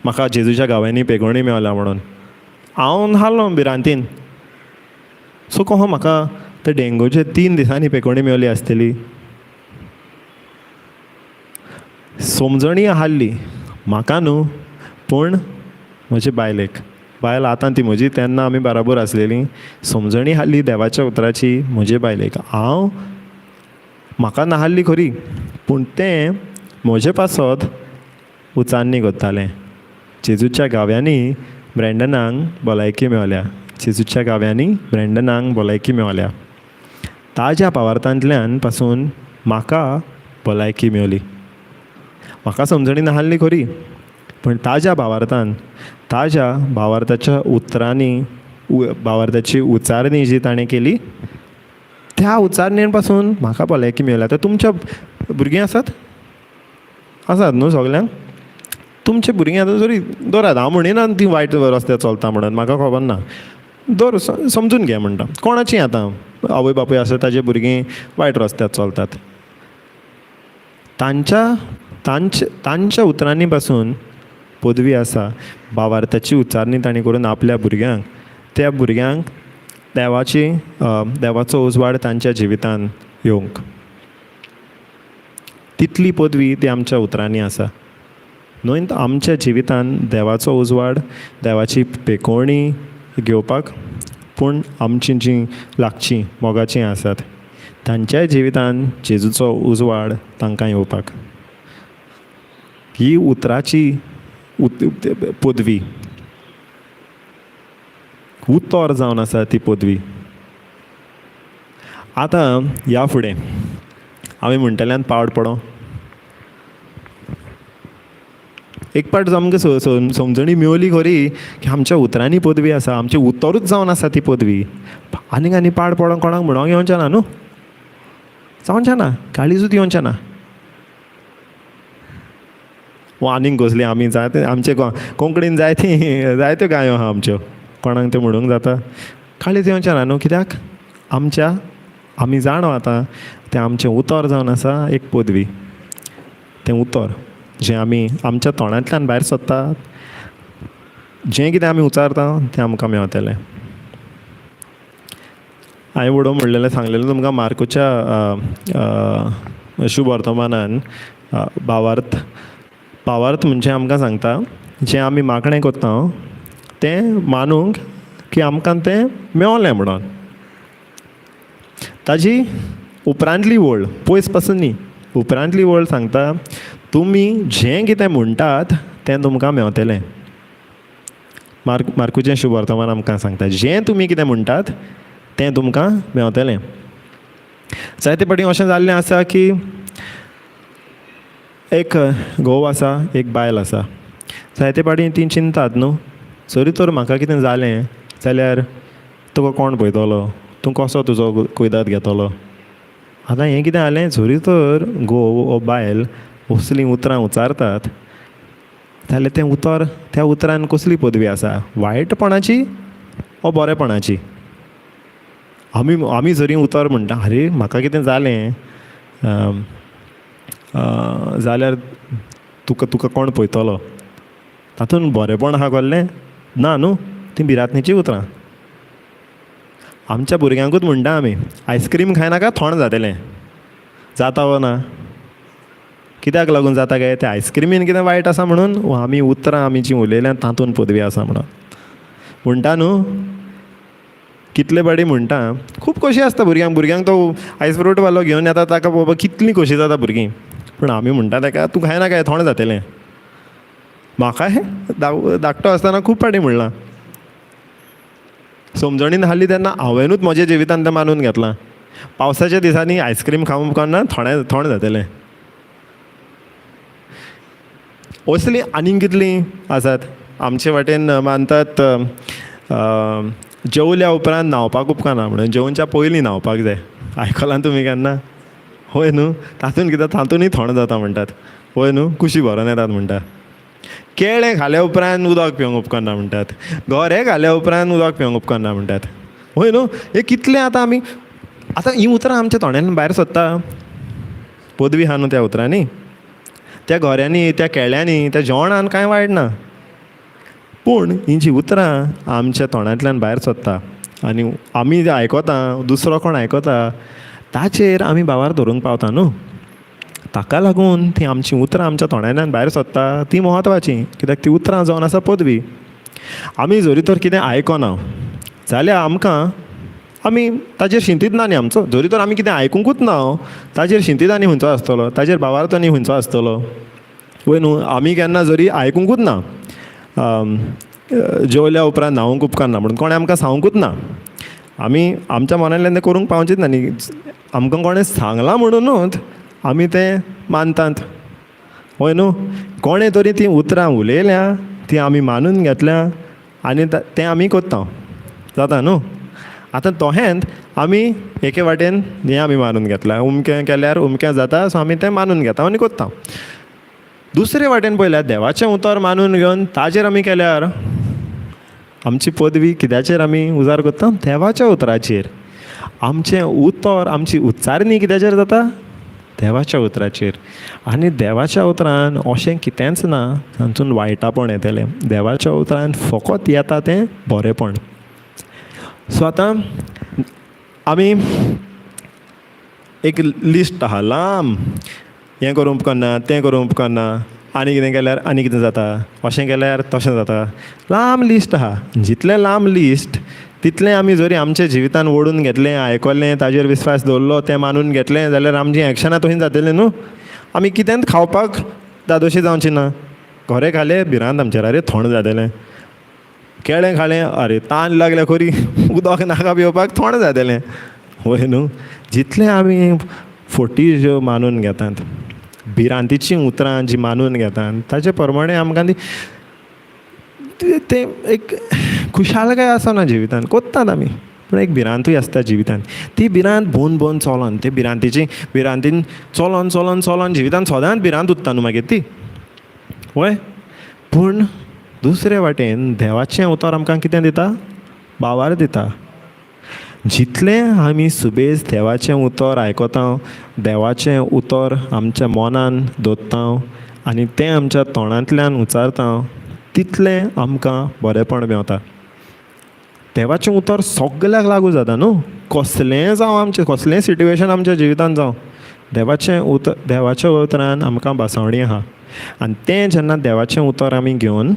म्हाका जेजूच्या गांवांनी पेगोणी मेवल्या म्हणून, हांव नासलो भिरांतीन. सो कहो म्हाका ते डेंगूचे 3 दिसांनी पेकोणी मेवली आसतली. समजणी आहली म्हाका न्हू, पूण म्हजे बायलेक, बायल आतां ती म्हजी, तेन्ना आमी बराबर आसलेली. समजणी आहली देवाच्या उतराची म्हजे बायलेक. हांव म्हाका नाहली खरी, पूण तें म्हजे पासत उचारणी करतालें. जेजूच्या गाव्यांनी ब्रँडनाक भलायकी मेवल्या, जेजूच्या गाव्यांनी ब्रँडनाक भलायकी मेवल्या. ताज्या पावार्थांतल्यान पासून म्हाका भलायकी मेवली. म्हाका समजणी नाहली खरी, पूण ताज्या भावार्थान, ताज्या भावार्थाच्या उतरांनी, भावार्थाची उचारणी जी ताणें केली, त्या उचारणेन पासून म्हाका भलायकी मेवल्या. आतां तुमच्या भुरगीं आसात? आसात न्हू सगल्यांक? तुमचे भुरगीं आतां जरी दवरात, हांव म्हणिना ती वायट रस्त्यार चलता म्हणून, म्हाका खबर ना, दवर समजून घे म्हणटा. कोणाची आतां आवय बापूय आसा ताजे भुरगीं वायट रस्त्यार चलतात, तांच्या तांच्या तांच्या उतरांनी पासून पदवी आसा भावार्थाची उच्चारणी तांणी करून आपल्या भुरग्यांक, त्या भुरग्यांक देवाची देवाचो उजवाड तांच्या जिवितान येवंक तितली पदवी ती आमच्या उतरांनी आसा न्हय. आमच्या जिवितान देवाचो उजवाड, देवाची पेकोवणी घेवपाक, पूण आमची जीं लागचीं मोगाचीं आसात तांच्याय जिवितान जेजूचो उजवाड तांकां येवपाक ही उतराची पदवी, उतर जावन आसा ती पदवी. आतां ह्या फुडें आमी म्हणटल्यान पाड पडों. एक पाट आमकां समजणी मेवली खरी की आमच्या उतरांनी पदवी आसा, आमचें उतरूच जावन आसा ती पदवी. आनीक आनी पाड पडोंक कोणाक म्हणोंक येवचें ना न्हू, जावचें ना, काळीजूच येवचें ना. वो आनीक कसली आमी जायते आमचे कोंकणीन जायती जायत्यो गायो आहा आमच्यो, कोणाक त्यो म्हणूंक जाता, काळीज येवचें ना न्हू. कित्याक आमच्या आमी जाणो आतां तें आमचें उतर जावन आसा एक पदवी. तें उतर जें आमी आमच्या तोंडांतल्यान भायर सोदता, जें कितें आमी उचारता तें आमकां मेवतलें. हांवें उडोवं म्हणलेलें सांगलेलें तुमकां मार्कोच्या शुभ वर्तमानान भावार्थ, भावार्थ म्हणजे आमकां सांगता जें आमी मागणें करता तें मानूंक की आमकां तें मेवलें म्हणून. ताजी उपरांतली वळ पयस पासून न्ही, उपरांतली वळ सांगता तुमी जें कितें म्हणटात तें तुमकां मेवतलें. मार्कुचें शुभ वर्तमान आमकां सांगता जें तुमी कितें म्हणटात तें तुमकां मेवतलें. जायते फावटी अशें जाल्लें आसा की एक घोव आसा, एक बायल आसा, जायते फावटी तीं चिंतात न्हू, जरी तर म्हाका कितें जालें जाल्यार तुका कोण पळयतलो, तूं कसो तुजो कुयदाद घेतलो. आतां हें कितें जालें, जरी तर घोव वो बायल असलीं उतरां उचारतात जाल्यार तें उतर, त्या उतरान कसली पदवी आसा, वायटपणाची वो बरेपणाची. आमी आमी जरी उतर म्हणटा आरे म्हाका कितें जालें जाल्यार तुका तुका कोण पळयतलो, तातूंत बरेंपण आहा कसलें ना न्हू, तीं भिरांतनीचीं उतरां. आमच्या भुरग्यांकूच म्हणटा आमी आयस्क्रीम खायनाका थोंड जातलें, जाता वो ना, कित्याक लागून जाता काय, ते आयस्क्रिमीन कितें वायट आसा म्हणून आमी उतरां आमी जीं उलयल्यात तातूंत पदवी आसा म्हणून म्हणटा न्हू. कितले पाटी म्हणटा, खूब खोशी आसता भुरग्यांक, भुरग्यांक तो आयस फ्रूट वालो घेवन येता ताका पळोवपाक कितली खोशी जाता भुरगीं, पूण आमी म्हणटा ताका तूं खायना काय थोंड जातलें. म्हाका धाकटो आसतना खूब फावटी म्हणलां, समजणीन आहली तेन्ना हांवेनूच म्हज्या जिवितान तें मानून घेतलां. पावसाच्या दिसांनी आयस्क्रीम खावंक उपकारना, थोंड थोंड जातलें. असलीं आनीक कितलीं आसात. आमचे वाटेन मानतात जेवल्या उपरांत न्हांवपाक उपकारना, म्हणून जेवच्या पयलीं न्हांवपाक जाय. आयकलां तुमी केन्ना? हय न्हू? तातूंत कितें, तातूंतय थोंड जाता म्हणटात. हय न्हू? कुशी भरोन येतात म्हणटा. केळें खाल्या उपरांत उदक पिवंक उपकारना म्हणटात. गोरें खाल्या उपरांत उदक पिवंक उपकारना म्हणटात. हय न्हू? हें कितलें आतां आमी आतां हीं उतरां आमच्या तोंडांतल्यान भायर सोदता. पदवी आहा न्हू त्या उतरांनी, त्या गोऱ्यांनी, त्या केळ्यांनी, त्या जेवणान कांय वायट ना, पूण हीं जीं उतरां आमच्या तोंडांतल्यान भायर सोदता आनी आमी जें आयकता, दुसरो कोण आयकता, ताचेर आमी भावार धरूंक पावता न्हू. ताका लागून तीं आमचीं उतरां आमच्या तोंडांतल्यान भायर सोदता तीं म्हत्वाचीं, कित्याक तीं उतरां जावन आसा पदवी. आमी जरी तर कितें आयकना जाल्यार आमकां आमी ताजेर शिंतीद ना न्ही आमचो. जरी तर आमी कितें आयकुंकूच ना ताजेर शिंतीद आनी खंयचो आसतलो, ताजेर भावार्थ आनी खंयचो आसतलो? वय न्हू? आमी केन्ना जरी आयकुंकूच ना जेवल्या उपरांत न्हावंक उपकारना म्हणून कोणें आमकां सांगूंकूच ना, आमी आमच्या मनांतल्यान तें करूंक पावचीच ना न्ही. आमकां कोणें सांगलां म्हणुनूच आमी तें मानतात. हय न्हू? कोणें तरी तीं उतरां उलयल्या, तीं आमी मानून घेतल्या आनी तें आमी करता. जाता न्हू? आतां तोहेंत आमी एके वाटेन हें आमी मानून घेतलां, उमकें केल्यार उमकें जाता, सो आमी तें मानून घेता आनी करता. दुसरे वाटेन पळयल्यार देवाचें उतर मानून घेवन ताजेर आमी केल्यार आमची पदवी कित्याचेर आमी उजार करता? देवाच्या उतराचेर. आमचें उतर, आमची उच्चारणी कित्याचेर जाता? देवाच्या उतराचेर. आनी देवाच्या उतरान अशें कितेंच ना तातूंत वायटापण येतलें. देवाच्या उतरान फकत येता तें बरेंपण. सो आतां आमी एक लिस्ट आहा लांब, हें करूंक उपकारना, तें करूंक उपकारना, आनी कितें केल्यार आनी कितें जाता, अशें केल्यार तशें जाता, लांब लिस्ट आहा. जितलें लांब लिस्ट तितलें आमी जरी आमच्या जिवितान ओडून घेतलें, आयकलें, ताजेर विस्वास दवरलो, तें मानून घेतलें जाल्यार आमचीं एक्शनां तशीं जातलीं न्हू. आमी कितेंच खावपाक धादोशी जावची ना. गोरें खालें भिरांत आमचेर, आरे थोंड जातलें. केळें खालें, आरे तान लागल्या खरी, उदक नाका पिवपाक, थोंड जातलें. वय न्हू? जितलें आमी फटी ज्यो मानून घेतात, भिरांतीचीं उतरां जीं मानून घेतात, ताचे प्रमाणे आमकां ती तें एक खुशालकाय आसना जिवितान. कोत्तात आमी, पूण एक भिरांतूय आसता जिवितान. ती भिरांत भोवन भोवन चलोन, ते भिरांतीची भिरांतीन चलोन चलोन चलोन जिवितान सदांच भिरांत उरता न्हू मागीर ती. वय? पूण दुसरे वाटेन देवाचें उतर आमकां कितें दिता? भावार दिता. जितलें आमी सुबेज देवाचें उतर आयकता, देवाचें उतर आमच्या मनान दवरता आनी तें आमच्या तोंडांतल्यान उच्चारता, तितलें आमकां बरेंपण मेवता. देवाचें उतर सगल्याक लागू जाता न्हू. कसलेंय जावं आमचें, कसलेंय सिट्युएशन आमच्या जिवितान जावं, देवाचें उतर, देवाच्या उतरान आमकां भासावणी आहा. आनी तें जेन्ना देवाचें उतर आमी घेवन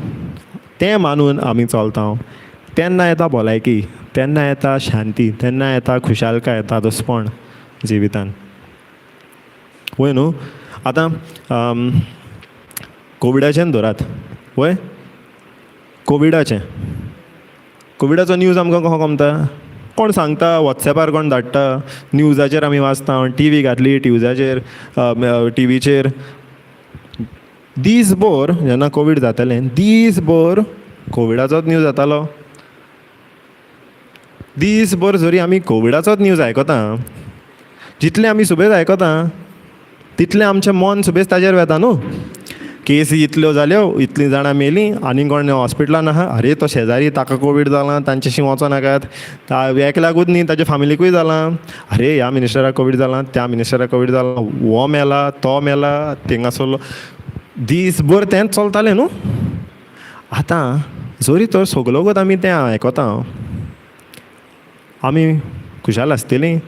तें मानून आमी चलता तेन्ना येता भलायकी, तेन्ना येता शांती, तेन्ना येता खुशालकाय, धादोसपण जिवितान. वय न्हू? आतां कोविडाचें धरात. वय? कोविडाचें, कोविडाचो न्यूज आमकां कसो कमता? कोण सांगता, वॉट्सॅपार कोण धाडटा, न्यूजाचेर आमी वाचता, टी व्ही घातली टिव्जाचेर, टिवीचेर दीसभर. जेन्ना कोवीड जातालें दीसभर कोविडाचोच न्यूज जातालो. दीसभर जरी आमी कोविडाचोच न्यूज आयकता, जितलें आमी सुबेज आयकता तितलें आमचें मन सुबेज ताजेर वेता न्हू. केसी इतल्यो जाल्यो, इतलीं जाणां मेलीं, आनी कोण हॉस्पिटलान आहा, आरे तो शेजारी ताका कोवीड जाला, तांच्याशी वचो नाकात, एकल्याकूच न्ही ताच्या फामिलीकूय जालां, अरे ह्या मिनिस्टराक कोवीड जाला, त्या मिनिस्टराक कोवीड जाला, हो मेला, तो मेला, थिंगासरलो, दीसभर तेंच चलतालें न्हू. आतां जरी तर सगलोकूच आमी तें आयकता, आमी खुशाल आसतलीं,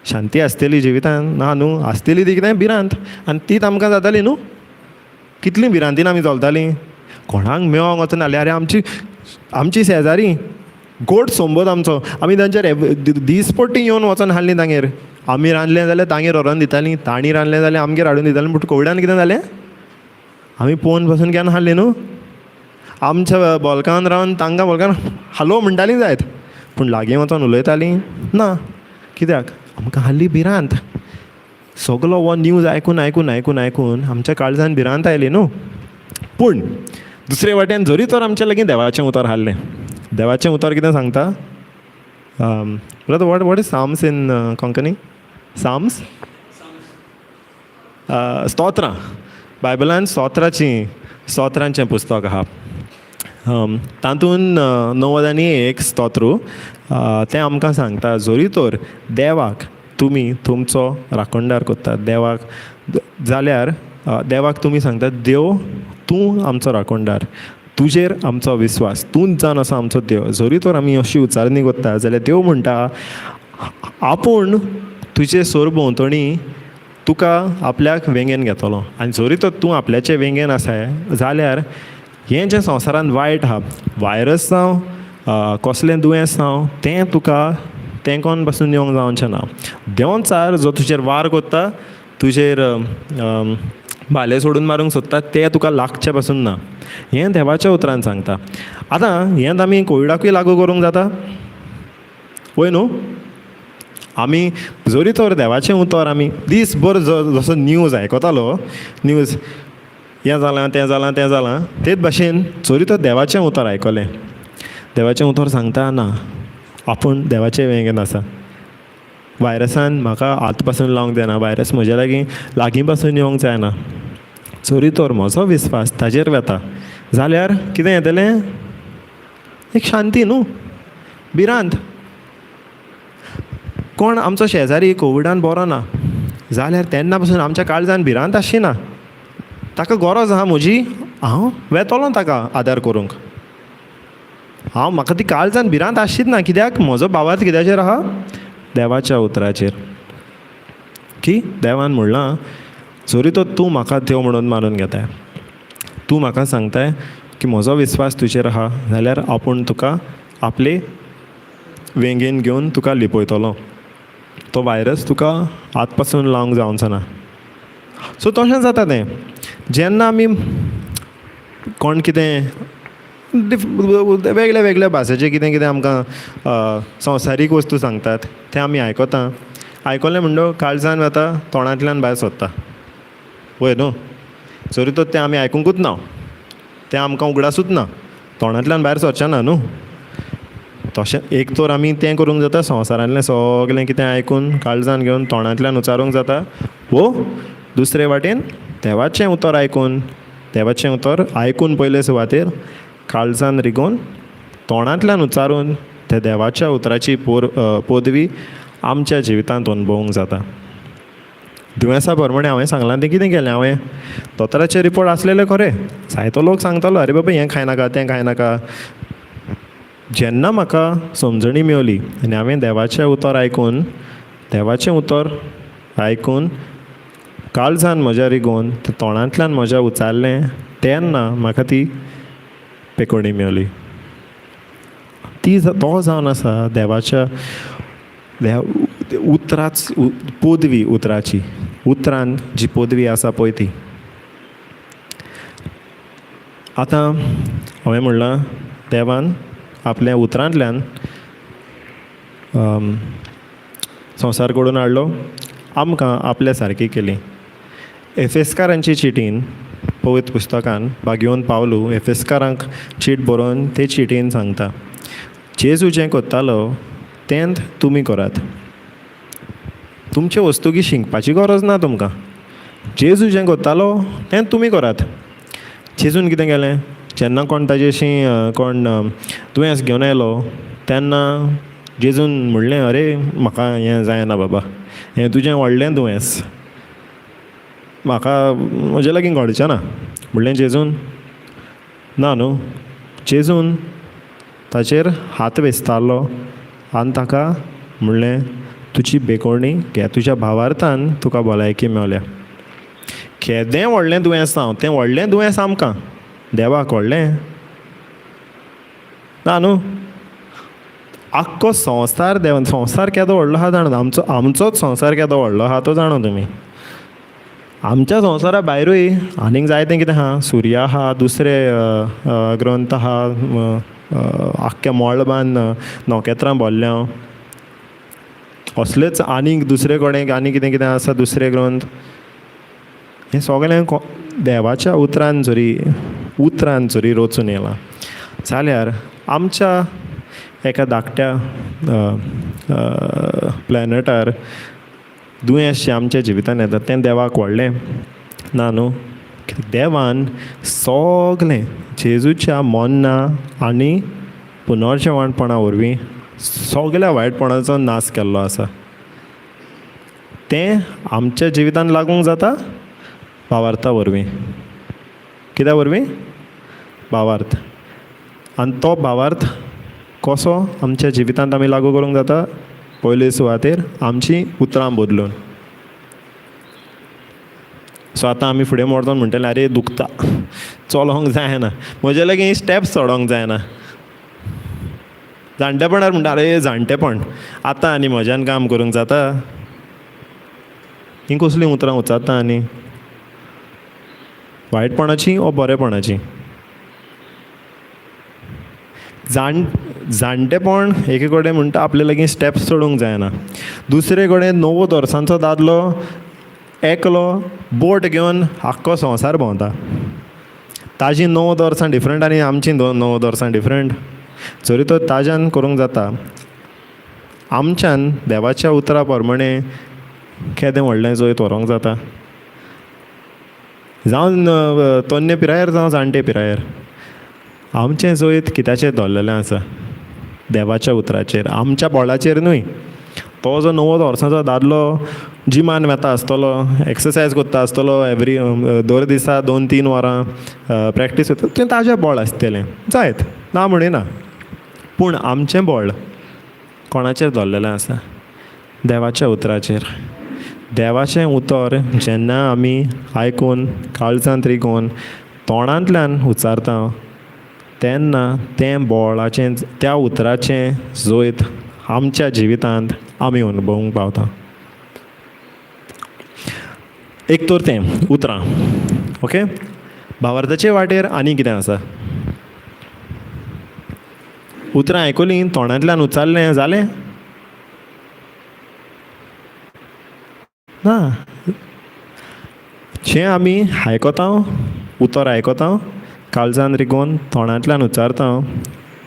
शांती आसतली जिवितान? ना न्हू. आसतली ती कितें भिरांत, आनी तीच आमकां जाताली न्हू. कितलीं भिरांतीन आमी चलतालीं, कोणाक मेळोंक वचना जाल्यार. अरे आमची आमची शेजारी गोड सोंबत आमचो, आमी तांचेर दीसपट्टी येवन वचोन हाडली तांगेर. आमी रांदलें जाल्यार तांगेर व्हरोन दितालीं, तांणी रांदलें जाल्यार आमगेर हाडून दितालीं. पूण कोविडान कितें जालें, आमी पळोवन पसून केन्ना हाडली न्हू. आमच्या बोलकान रावन तांकां बोलकान हॅलो म्हणटालीं जायत, पूण लागीं वचोन उलयतालीं ना. कित्याक? आमकां आहली भिरांत. सगलो हो न्यूज आयकून आयकून आयकून आयकून आमच्या काळजान भिरांत आयली न्हू. पूण दुसरे वाटेन जरी तर आमच्या लागीं देवाचें उतर आहलें, देवाचें उतर कितें सांगता? Brother, what is Psalms in Konkani? Psalms, स्तोत्रां. बायबलान स्तोत्रांचें पुस्तक आहा. तातूंत 91 स्तोत्र तें आमकां सांगता, जरी तर देवाक तुमी तुमचो राखणदार करतात, देवाक जाल्यार देवाक तुमी सांगतात, देव तूं आमचो राखणदार, तुजेर आमचो विस्वास, तूंच जावन आसा आमचो देव. जरी तर आमी अशी उच्चारणी करता जाल्यार देव म्हणटा, आपूण तुजे सरभोंवतणी तुका आपल्याक वेंगेन घेतलो. आनी जरी तर तूं आपल्याचे वेंगेन आसाय जाल्यार हें जें संवसारांत वायट आहा, वायरस जावं कसलें दुयेंस जावं, तें तुका तेंकोन पासून येवंक जावचें ना. देंवचार जो तुजेर वार करता, तुजेर भाले सोडून मारूंक सोदता, तें तुका लागचें पासून ना. हें देवाच्या उतरान सांगता. आतां हें आमी कोविडाकूय लागू करूंक जाता वय न्हू? आमी जरी तर देवाचें उतर आमी दीसभर जसो न्यूज आयकतालो, न्यूज हें जालां तें जालां तें जालां, तेच भाशेन जरी तर देवाचें उतर आयकलें, देवाचें उतर सांगता ना आपूण देवाचें वेंगेन आसा, वायरसान म्हाका हात पासून लावंक जायना, वायरस म्हज्या लागीं लागीं पासून येवंक जायना, जरी तर म्हजो विस्वास ताजेर वता जाल्यार कितें येतलें? एक शांती न्हू, भिरांत. कोण आमचो शेजारी कोविडान बरो ना जाल्यार तेन्ना पासून आमच्या काळजान भिरांत आसची ना. ताका गरज आहा म्हजी, हांव वेतलो ताका आदार करूंक. हांव म्हाका ती काळजान भिरांत आसचीच ना. कित्याक? म्हजो भावार्थ कित्याचेर आहा? देवाच्या उतराचेर. की देवान म्हणलां, जरी तर तूं म्हाका देव म्हणून मानून घेताय, तूं म्हाका सांगताय की म्हजो विस्वास तुजेर आहा, जाल्यार आपूण तुका आपले वेंगेन घेवन तुका लिपयतलो, तो वायरस तुका हात पासून लावंक जावचो ना. सो तशें जाता तें जेन्ना आमी कोण कितें वेगळ्या वेगळ्या भाशेचें कितें कितें आमकां संवसारीक वस्तू सांगतात तें आमी आयकता. आयकलें म्हणटकच काळजान वता, तोंडांतल्यान भायर सोदता, वय न्हू? जरी तर तें आमी आयकुंकूच ना, तें आमकां उगडासूच ना, तोंडांतल्यान भायर सरचें ना न्हू. तशें एक तर आमी तें करूंक जाता, संवसारांतलें सगळें कितें आयकून काळजान घेवन तोंडांतल्यान उच्चारूंक जाता, वो दुसरे वाटेन देवाचें उतर आयकून, देवाचें उतर आयकून पयले सुवातेर काळजान रिगोवन तोंडांतल्यान उच्चारून ते देवाच्या उतराची पदवी आमच्या जिवितांत अणभवूंक जाता. दुयेंसा प्रमाणें हांवें सांगलां तें कितें केलें हांवें? दोतोराचे रिपोर्ट आसलेले खरें, जायतो लोक सांगतालो, अरे बाबा हें खायनाका तें खायनाका. जेन्ना म्हाका समजणी मेवली आनी हांवें देवाचें उतर आयकून, देवाचें उतर आयकून काळजान म्हज्या रिगोवन तें तोंडांतल्यान म्हज्या उच्चारलें, तेन्ना म्हाका ती पेकोणी मेवली. ती तो जावन आसा देवाच्या उतराच पदवी, उतराची, उतरान जी पदवी आसा पळय ती. आतां हांवें म्हणलां, देवान आपल्या उतरांतल्यान संवसार घडोवन हाडलो, आमकां आपल्या सारकी केली. एफेस्कारांची चिटीन, पवित्र पुस्तकान भागेवन पावलू एफेस्कारांक चीट बरोवन ते चिटीन सांगता, जेजू जें करतालो तेंच तुमी करात. तुमचे वस्तुकी शिकपाची गरज ना तुमकां. जेजू जें करतालो तें तुमी करात. जेजून कितें केलें? जेन्ना कोण ताजेशी कोण दुयेंस घेवन आयलो तेन्ना जेजून म्हणलें, अरे म्हाका हें जायना बाबा, हें तुजें व्हडलें दुयेंस, म्हाका म्हजे लागीं घडचें ना. म्हणलें जेजून? ना न्हू. जेजून ताचेर हात वेसतालो आनी ताका म्हणलें, तुजी बेकोणी घे, तुज्या भावार्थान तुका भलायकी मेवल्या. केदें व्हडलें दुयेंस जावं, तें व्हडलें दुयेंस आमकां देवाक व्हडलें ना न्हू. आख्खो संवसार देवान, संवसार केदो व्हडलो आहा जाणा, आमचो आमचोच संवसार केदो व्हडलो आहा तो जाणा तुमी. आमच्या संवसारा भायरूय आनीक जायतें कितें आहा, सुर्या आहा, दुसरे ग्रंथ आहा, आख्ख्या मळबान नखेत्रां भरल्या. असलेच आनीक दुसरे कडेन आनी कितें कितें आसा दुसरे ग्रंथ. हें सगळें देवाच्या उतरान जरी रचून येयलां जाल्यार आमच्या एका धाकट्या प्लॅनटार दुयेंस जें आमच्या जिवितान येता तें देवाक व्हडलें ना न्हू. देवान सगलें जेजूच्या मोन्ना आनी पुनर्जेवणपणा वरवीं सगल्या वायटपणाचो नाश केल्लो आसा. तें आमच्या जिवितान लागूंक जाता भावार्था वरवीं. कित्या वरवीं? भावार्थ. आनी तो भावार्थ कसो आमच्या जिवितांत आमी लागू करूंक जाता? पयले सुवातेर आमची उतरां बदलून. सो आतां आमी फुडें मोडतोन म्हणटले, आरे दुखता, चलोंक जायना, म्हजे लागीं स्टेप्स चडोंक जायना. जाणटेपणार म्हणटा, आरे जाणटेपण, आतां आनी म्हज्यान काम करूंक जाता? हीं कसलीं उतरां उच्चारता आनी वायटपणाचीं वो बरेपणाचीं? जाणटेपण एके कडेन म्हणटा आपले लागीं स्टेप्स चडूंक जायना, दुसरे कडेन 90 वर्सांचो दादलो एकलो बोट घेवन आख्खो संवसार भोंवता. ताजी 90 वर्सां डिफरंट आनी आमची 90 वर्सां डिफरंट. जरी तो ताज्यान करूंक जाता, आमच्यान देवाच्या उतरा प्रमाणे केदें व्हडलें जैत व्हरूंक जाता. जावं तन्ने पिरायेर जावं जाणटे पिरायेर, आमचें जैत कित्याचेर धरलेलें आसा? देवाच्या उतराचेर, आमच्या बळाचेर न्हय. तो जो 90 वर्सांचो दादलो जिमान वता आसतलो, एक्सरसायज करता आसतलो, एवरी दर दिसा 2-3 वरां प्रॅक्टीस करता, तें ताजें बळ आसतलें जायत, ना म्हणिना. पूण आमचें बळ कोणाचेर धरलेलें आसा? देवाच्या उतराचेर. देवाचें उतर जेन्ना आमी आयकून काळजांत रिगोवन तोंडांतल्यान उच्चारता तेन्ना तें बळाचें, त्या उतराचें जैत आमच्या जिवितांत आमी अनुभवूंक पावता. एक तर तें उतरां, ओके. भावार्थाचे वाटेर आनी कितें आसा? उतरां आयकलीं, तोंडांतल्यान उच्चारलें, जालें ना. जें आमी आयकता, उतर आयकता, काळजान रिगोवन तोंडांतल्यान उच्चारता,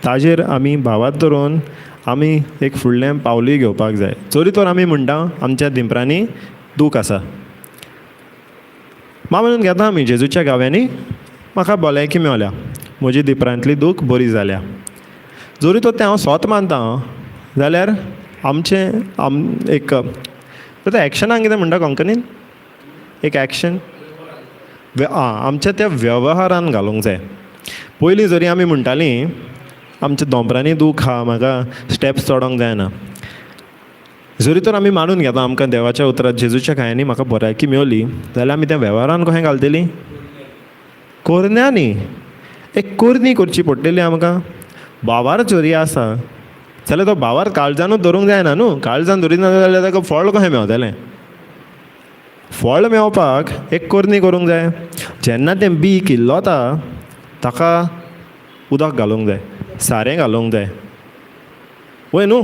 ताजेर आमी भावार्थ धरून आमी एक फुडलें पावलूय घेवपाक जाय. जरी तर आमी म्हणटा आमच्या दिंपरांनी दूख आसा, मानून घेता आमी जेजूच्या गाव्यांनी म्हाका भलायकी मेवल्या, म्हजी दिपरांतली दूख बरी जाल्या. जरी तर तें हांव सोत मानता जाल्यार आमचें एक आतां एक्शनाक कितें म्हणटा कोंकणीन? एक एक्शन आमच्या त्या वेव्हारान घालूंक जाय. पयलीं जरी आमी म्हणटालीं आमच्या दोंपरांनी दूख आहा, म्हाका स्टेप्स चडोंक जायना, जरी तर आमी मानून घेता आमकां देवाच्या उतरांत जेजूच्या कायांनी म्हाका बऱ्याकी मेवली, जाल्यार आमी त्या वेव्हारान कशें घालतलीं? कोरन्यांनी एक कोरनी करची पडटली आमकां. भावार जरी आसा जाल्यार तो भावार काळजानूच धरूंक जायना न्हू. काळजान धरिना जाल्यार ताका फळ कशें मेवतलें? फळ मेवपाक एक कोरनी करूंक जाय. जेन्ना तें बी किल्लोता ताका उदक घालूंक जाय, सारें घालूंक जाय, वय न्हू?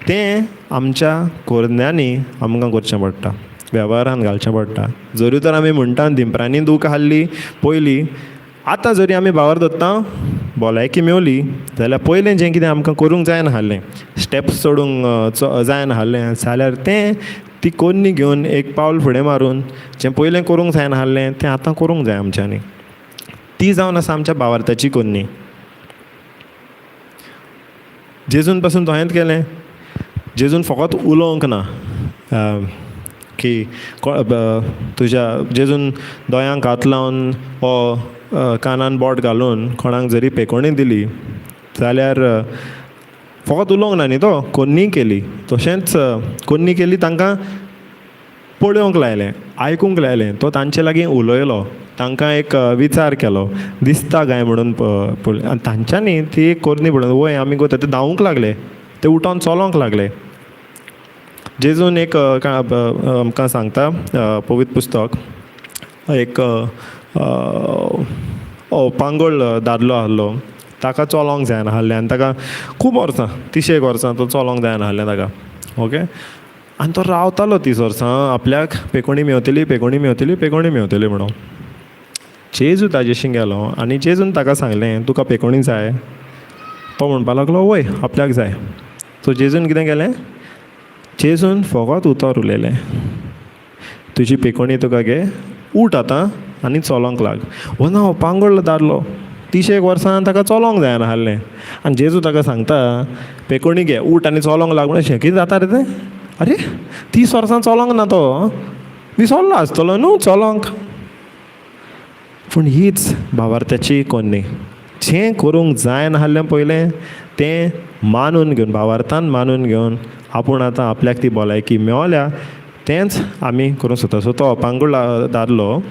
तें आमच्या कोरन्यांनी आमकां करचें पडटा, वेव्हारान घालचें पडटा. जरी तर आमी म्हणटा दिंपरांनी दूख आहली पयलीं, आतां जरी आमी भावार धरता भलायकी मेवली जाल्यार पयलें जें कितें आमकां करूंक जायना आहलें, स्टेप्स चडूंक जायना आहलें, जाल्यार तें ती कोन्नी घेवन एक पावल फुडें मारून जें पयलें करूंक जायना आहलें तें आतां करूंक जाय आमच्यांनी. ती जावन आसा आमच्या भावार्थाची कोन्नी. जेजून पासून तशेंच केलें. जेजून फकत उलोवंक ना की तुज्या जेजून दोळ्यांक हात लावन वो कानान बोट घालून कोणाक जरी पेकोणी दिली जाल्यार फकत उलोवंक ना न्ही, तो कोन्नी केली. तशेंच कोन्नी केली, तांकां पळोवंक लायलें, आयकूंक लायलें, तो तांचे लागीं उलयलो, तांकां एक विचार केलो, दिसता काय म्हणून पळय. आनी तांच्यांनी ती एक कोरनी पळोवन वय आमी गोता, ते धांवूंक लागले, ते उठोन चलोंक लागले. जेजून एक आमकां सांगता पवित्र पुस्तक, एक पांगोळ दादलो आहलो, ताका चलोंक जायना आहलें आनी ताका खूब वर्सां, 30 वर्सां तो चलोंक जायना आहलें ताका. ओके, आनी तो रावतालो 30 वर्सां आपल्याक पेकोणी मेवतली, पेकोणी मेवतली, पेकोणी मेवतली म्हणून. जेजू ताजेशी गेलो आनी जेजून ताका सांगलें, तुका पेकोणी जाय? तो म्हणपाक लागलो, वय आपल्याक जाय. सो जेजून कितें केलें, जेजून फकत उतर उलयलें, तुजी पेकोणी तुका घे, उठ आतां आनी चलोंक लाग. हो ना पांगुळ दादलो, 30 वर्सां ताका चलोंक जायना आहलें आनी जेजू ताका सांगता पेकोणी घे, उठ आनी चलोंक लाग. म्हणून कितें जाता रे तें? अरे 30 वर्सां चलोंक ना, तो विसरलो आसतलो न्हू चलोंक. पूण हीच भावार्थ्याची कोन्नी, जें करूंक जायना आहलें पयलें तें मानून घेवन, भावार्थान मानून घेवन आपूण आतां आपल्याक ती भलायकी मेवल्या तेंच आमी करूंक सोदता. सो तो अपांगूळ दादलो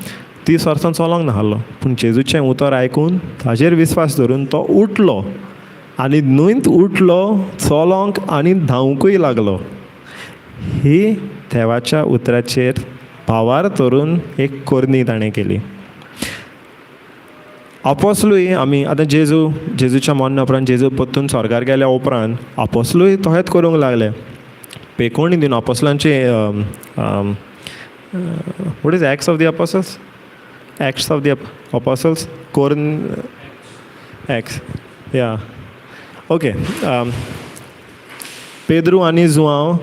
30 वर्सां चलोंक नासलो, पूण जेजूचें उतर आयकून ताजेर विस्वास धरून तो उठलो आनी न्हंयत उठलो, चलोंक आनी धांवकूय लागलो. ही देवाच्या उतराचेर भावार्थ धरून एक करणी ताणें केली. आपोसलूय आमी आतां जेजू, जेजूच्या मरणा उपरांत, जेजू परतून स्वर्गार गेल्या उपरांत आपोसलूय तशेंच करूंक लागले. पेकोणी दिवन आपोसलांचे, what is Acts of the Apostles? Acts of the Apostles corn x या ओके. पेद्रू आनी जुआंव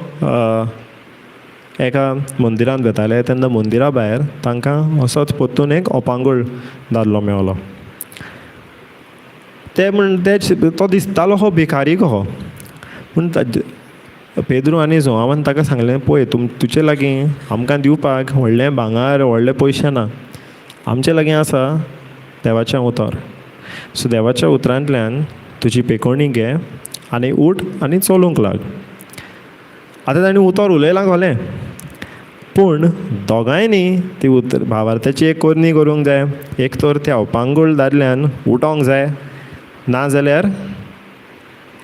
एका मंदिरांत वताले तेन्ना मंदिरा भायर तांकां असोच परतून एक अपांगूळ दादलो मेवलो. ते म्हण ते तो दिसतालो हो भिकारी कहो, पूण पेद्रू आनी जुआंवान ताका सांगलें, पळय तुजे लागीं आमकां दिवपाक व्हडलें भांगर व्हडले पयशे ना, आमचे लागीं आसा देवाचें उतर. सो देवाच्या उतरांतल्यान तुजी पेकोणी घे आनी उठ आनी चलूंक लाग. आतां तांणी उतर उलयलां खरें, पूण दोगांयनी ती उतर भावार्थाची एक करणी करूंक जाय. एक तर त्या अपांगूळ दादल्यान उठोंक जाय, ना जाल्यार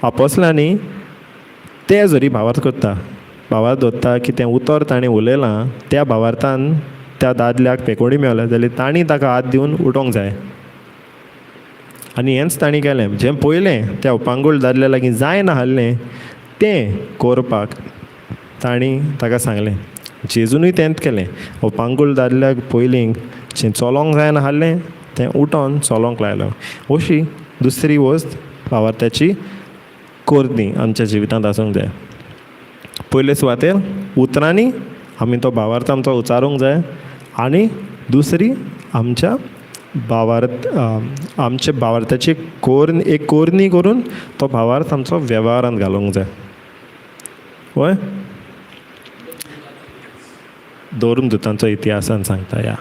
आपोसलांनी ते जरी भावार्थ करता, भावार्थ दवरता की तें उतर ताणें उलयलां त्या भावार्थान त्या दादल्याक पेकोणी मेवल्या जाल्यार तांणी ताका हात दिवन उठोंक जाय. आनी हेंच तांणी केलें. जें पयलें त्या अपांगूळ दादल्या लागीं जायना आहलें तें करपाक तांणी ताका सांगलें. जेजूनय तेंच केलें. अपांगूळ दादल्याक पयलीं जें चलोंक जायना आहलें तें उठोन चलोंक लायलो. अशी दुसरी वस्त भावार्थ्याची करणी आमच्या जिवितांत आसूंक जाय. पयले सुवातेर उतरांनी आमी तो भावार्थ आमचो उचारूंक जाय आनी दुसरी आमच्या भावार्थ आमच्या भावार्थाची एक कोरणी करून तो भावार्थ आमचो वेव्हारांत घालूंक जाय. वय धर्मदूतांचो इतिहासान सांगता. ह्या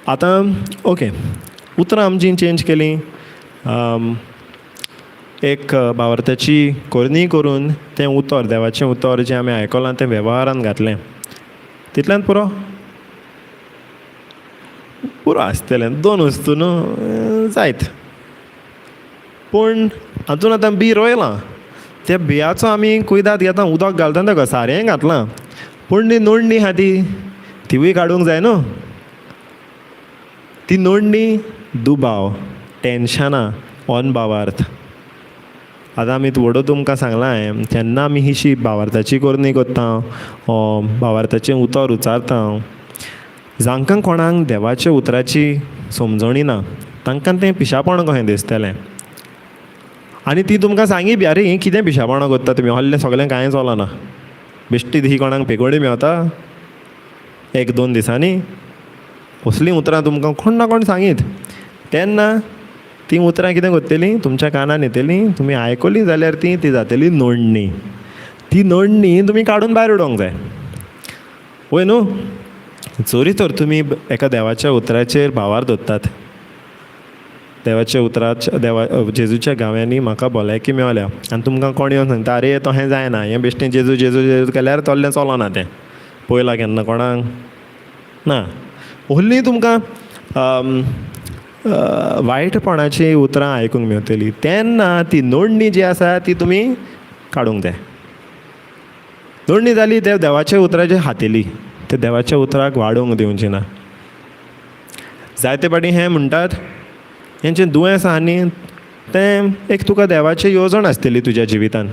आतां ओके, उतरां आमची चेंज केली, एक भावार्थाची करणी करून तें उतर, देवाचें उतर जें आमी आयकलां तें वेव्हारांत घातलें. तितल्यान पुरो पुरो आसतलें, दोन वस्तू न्हू जायत. पूण हातून आतां बी रोयलां, त्या बियाचो आमी कुयदाद घेता, उदक घालता, ताका सारेंय घातलां, पूण ती नोडणी आहा ती तिवूय काडूंक जाय न्हू. ती नोडणी दुबाव, टेन्शनां, अनभावार्थ. आतां आमी व्हडो तुमकां सांगलां हांवें, जेन्ना आमी ही भावार्थाची करणी करता, भावार्थाचें उतर उचारता, जांकां कोणाक देवाच्या उतराची समजणी ना तांकां तें पिशापण कशें दिसतलें. आनी ती तुमकां सांगी बी, अरे हें कितें पिशापणां करता तुमी, आहलें सगळें कांय चलना, बेश्टी ही कोणाक पेकोडी मेवता 1-2 दिसांनी, असलीं उतरां तुमकां कोण ना कोण सांगीत. तेन्ना तीं उतरां कितें करतलीं, तुमच्या कानान येतलीं, तुमी आयकलीं जाल्यार ती ती जातली नोडणी. ती नोडणी तुमी काडून भायर उडोवंक जाय. वय न्हू, जरी तर तुमी एका देवाच्या उतराचेर भावार दवरतात, देवाच्या उतराच्या देवा जेजूच्या गांव्यांनी म्हाका भलायकी मेवल्या आनी तुमकां कोण येवन सांगता, अरे तशें जायना, हें बेश्टें जेजू जेजू जेजू केल्यार तोल्लें चलना, तें पळयलां केन्ना कोणाक ना. व्हडलीं तुमकां वायटपणाचीं उतरां आयकूंक मेवतलीं, तेन्ना ती नोडणी जी आसा ती तुमी काडूंक जाय. नोडणी जाली ते देवाच्या उतराचे हातेली, ते देवाच्या उतराक वाडोवंक दिवची ना. जायते फावटी हें म्हणटात, हेंचें दुयेंस आहा न्ही तें एक तुका देवाची येवजण आसतली तुज्या जिवितान.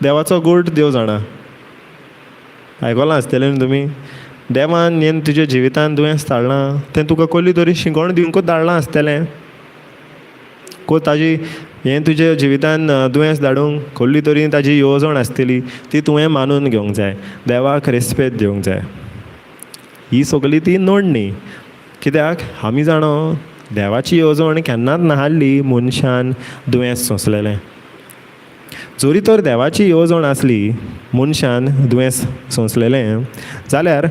देवाचो गूट देव जाणा, आयकलां आसतलें न्हू तुमी. देवान हें तुज्या जिवितान दुयेंस धाडलां तें तुका कसली तरी शिकवण दिवंकूच धाडलां आसतलें. को ताजी हें तुज्या जिवितान दुयेंस धाडूंक कसली तरी ताजी येवजण आसतली, ती तुवें मानून घेवंक जाय, देवाक रेस्पेद दिवंक जाय. ही सगली ती नडणी. कित्याक आमी जाणो देवाची येवजण केन्नाच नाहली मनशान दुयेंस सोंसलेलें. जरी तर देवाची येवजण आसली मनशान दुयेंस सोंसलेलें जाल्यार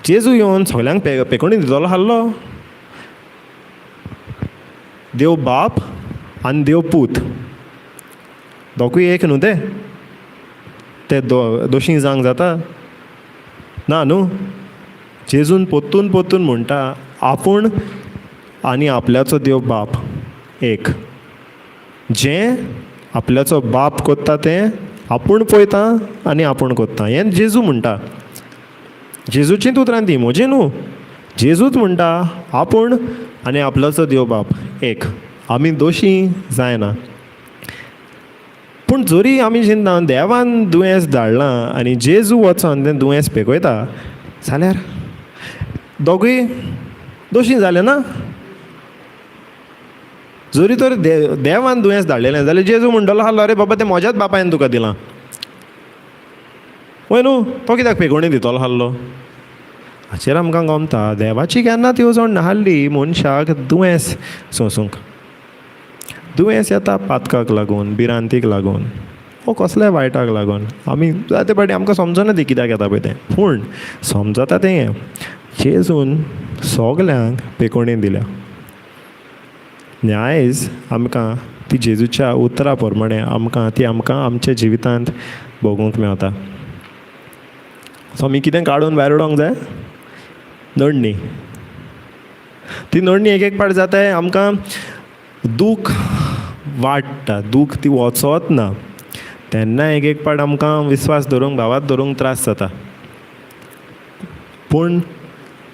जेजू येवन सगल्यांक पेकोणी दितलो आहलो. देव बाप आनी देव पूत दोगूय एक न्हू, ते ते दोशी जावंक जाता ना न्हू. जेजून पोत्तून पोत्तून म्हणटा आपूण आनी आपल्याचो देव बाप एक. जें आपल्याचो बाप कोत्ता तें आपूण पळयता आनी आपूण कोत्ता, हें जेजू म्हणटा. जेजूचींच उतरां ती, म्हजी न्हू. जेजूच म्हणटा आपूण आनी आपल्याचो देव बाप एक, आमी दोशी जायना. पूण जरी आमी चिंता देवान दुयेंस धाडलां आनी जेजू वचोन तें दुयेंस पेकयता जाल्यार दोगूय दोशी जाले ना. जरी तर देवान दुयेंस धाडलेलें जाल्यार जेजू म्हणटलो आहलो अरे बाबा तें म्हज्याच बापायन तुका दिलां, वय न्हू, तो कित्याक पेकोवणी दितलो आहलो. हाचेर आमकां गमता देवाची केन्नाच येवजण नाहली मनशाक दुयेंस सोंसूंक. दुयेंस येता पातकाक लागून, भिरांतीक लागून, वो कसल्याय वायटाक लागून. आमी जायते फावटी आमकां समजना ती कित्याक येता पळय तें, पूण समजता तें जेजून सगल्यांक पेकोवणी दिल्या. न्यायज आमकां ती जेजूच्या उतरा प्रमाणे आमकां ती आमकां आमच्या जिवितांत भोगूंक मेवता. सो आमी कितें काडून भायर उडोवंक जाय? नडणी. ती नडणी एक एक पाट जाताय आमकां दूख वाडटा, दूख ती वचत ना, तेन्ना एक एक पाट आमकां विस्वास धरूंक, भावार्त धरूंक त्रास जाता. पूण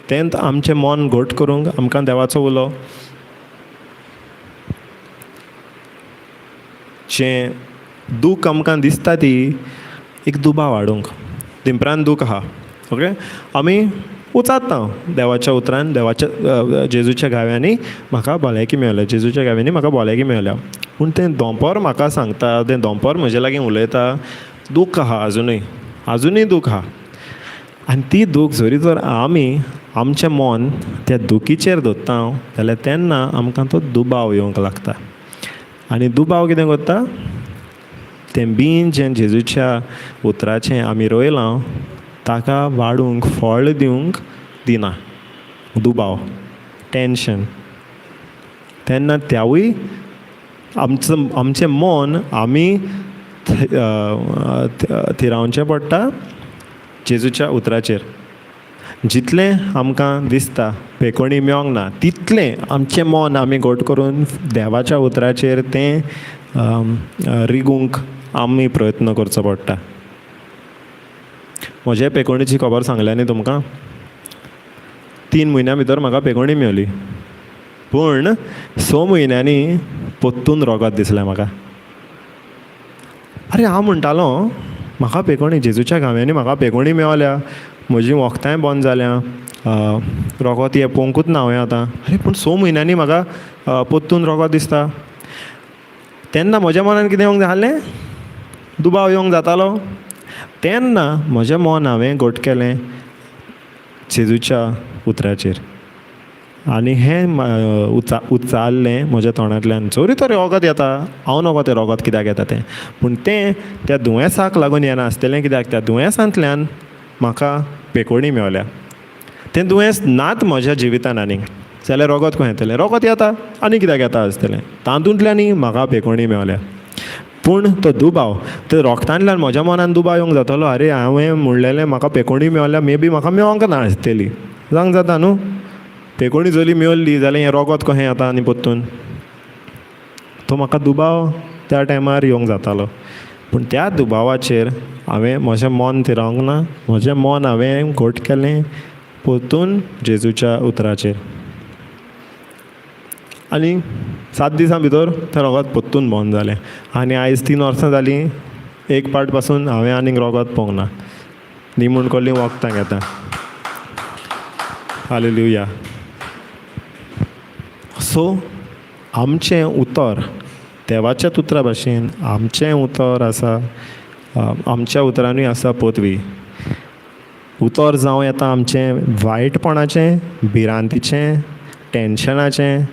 तेंच आमचें मन घट करूंक आमकां देवाचो उलो, जें दूख आमकां दिसता ती एक दुबाव हाडूंक. दिंपरान दूख आहा, ओके, आमी उचारता देवाच्या उतरान, देवाच्या जेजूच्या घाव्यांनी म्हाका भलायकी मेळ्ळ्या, जेजूच्या घाव्यांनी म्हाका भलायकी मेळ्ळ्या. पूण तें दोंपर म्हाका सांगता, तें दोंपर म्हजे लागीं उलयता, दूख आहा आजुनूय, आजुनूय दूख आहा. आनी ती दूख जरी तर आमी आमचें मन त्या दुखीचेर दवरता जाल्यार तेन्ना आमकां तो दुबाव येवंक लागता. आनी दुबाव कितें करता? तें बीन जें जेजूच्या उतराचें आमी रोयलां ताका वाडूंक, फळ दिवंक दिना. दुबाव, टेंशन. तेन्ना त्यावूय आमचो आमचें मन आमी थिरावचें पडटा जेजूच्या उतराचेर. जितलें आमकां दिसता पेकोणी मेवंक ना तितलें आमचें मन आमी घट करून देवाच्या उतराचेर तें रिगूंक आमी प्रयत्न करचो पडटा. म्हजे पेकोणीची खबर सांगल्या न्ही तुमकां. 3 म्हयन्या भितर म्हाका पेकोणी मेवली, पूण 6 म्हयन्यांनी पोत्तून रोगत दिसलें म्हाका. आरे हांव म्हणटालो म्हाका पेकोणी, जेजूच्या घाव्यांनी म्हाका पेकोणी मेवल्या, म्हजीं वखदांय बंद जाल्या, रोगत हें पळोवंकूच ना हांवें आतां. आरे पूण 6 म्हयन्यांनी म्हाका पोत्तून रोगत दिसता. तेन्ना म्हज्या मनान कितें येवंक जालें? दुबाव येवंक जातालो. तेन्ना म्हजें मन हांवें घट केलें जेजूच्या उतराचेर आनी हें उच्चारलें म्हज्या तोंडांतल्यान. जरी तर रोगत येता, हांव नगो तें रोगत कित्याक येता तें, पूण तें त्या दुयेंसाक लागून येना आसतलें, कित्याक त्या दुयेंसांतल्यान म्हाका पेकोणी मेवल्या. तें दुयेंस नात म्हज्या जिवितान आनीक जाल्यार रोगत खंय येतलें? रोगत येता आनी कित्याक येता आसतलें, तातूंतल्यानय म्हाका पेकोणी मेवल्या. पूण तो दुबाव, ते रोगतांतल्यान म्हज्या मनान दुबाव येवंक जातालो, आरे हांवें म्हणलेलें म्हाका पेकोणी मेवल्या, मे बी म्हाका मेवोंक ना आसतली, जावंक जाता न्हू. पेकोणी जरी मेवली जाल्यार हें रोगत कशें येता आनी पोत्तून? तो म्हाका दुबाव त्या टायमार येवंक जातालो. पूण त्या दुबावाचेर हांवें म्हजें मन थिरावंक ना, म्हजें मन हांवें घट केलें परतून जेजूच्या उतराचेर. आनी 7 दिसां भितर तें रोगोत परतून बंद जालें. आनी आयज 3 वर्सां जालीं, एक पाट पासून हांवें आनीक रोगोत पोवंक ना. निमूण कोल्ली वखदां घेता. हालेलुया. सो आमचें उतर देवाच्याच उतरा भाशेन आमचें उतर आसा, आमच्या उतरानूय आसा पदवी. उतर जावं येता आमचें वायटपणाचें, भिरांतीचें, टेंशनाचें,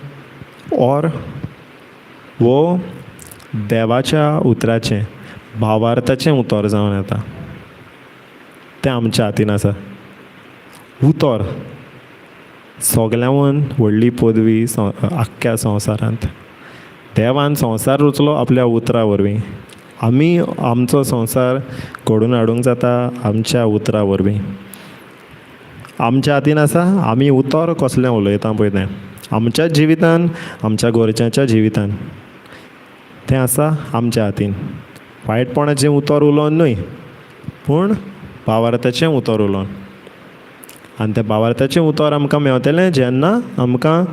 ओर वो देवाच्या उतराचें, भावार्थाचें उतर जावन येता. तें आमच्या हातीन आसा. उतर सगल्यांवन व्हडली पदवी आख्ख्या संवसारांत. देवान संवसार रचलो आपल्या उतरा वरवीं. आमी आमचो संवसार घडोवन हाडूंक जाता आमच्या उतरा वरवीं. आमच्या हातीन आसा आमी उतर कसलें उलयता पळय तें, आमच्या जिवितान, आमच्या घरच्यांच्या जिवितान तें आसा आमच्या हातीन. वायटपणाचें उतर उलोवन न्हय, पूण भावार्थाचें उतर उलोवन. आनी तें भावार्थाचें उतर आमकां मेवतलें जेन्ना आमकां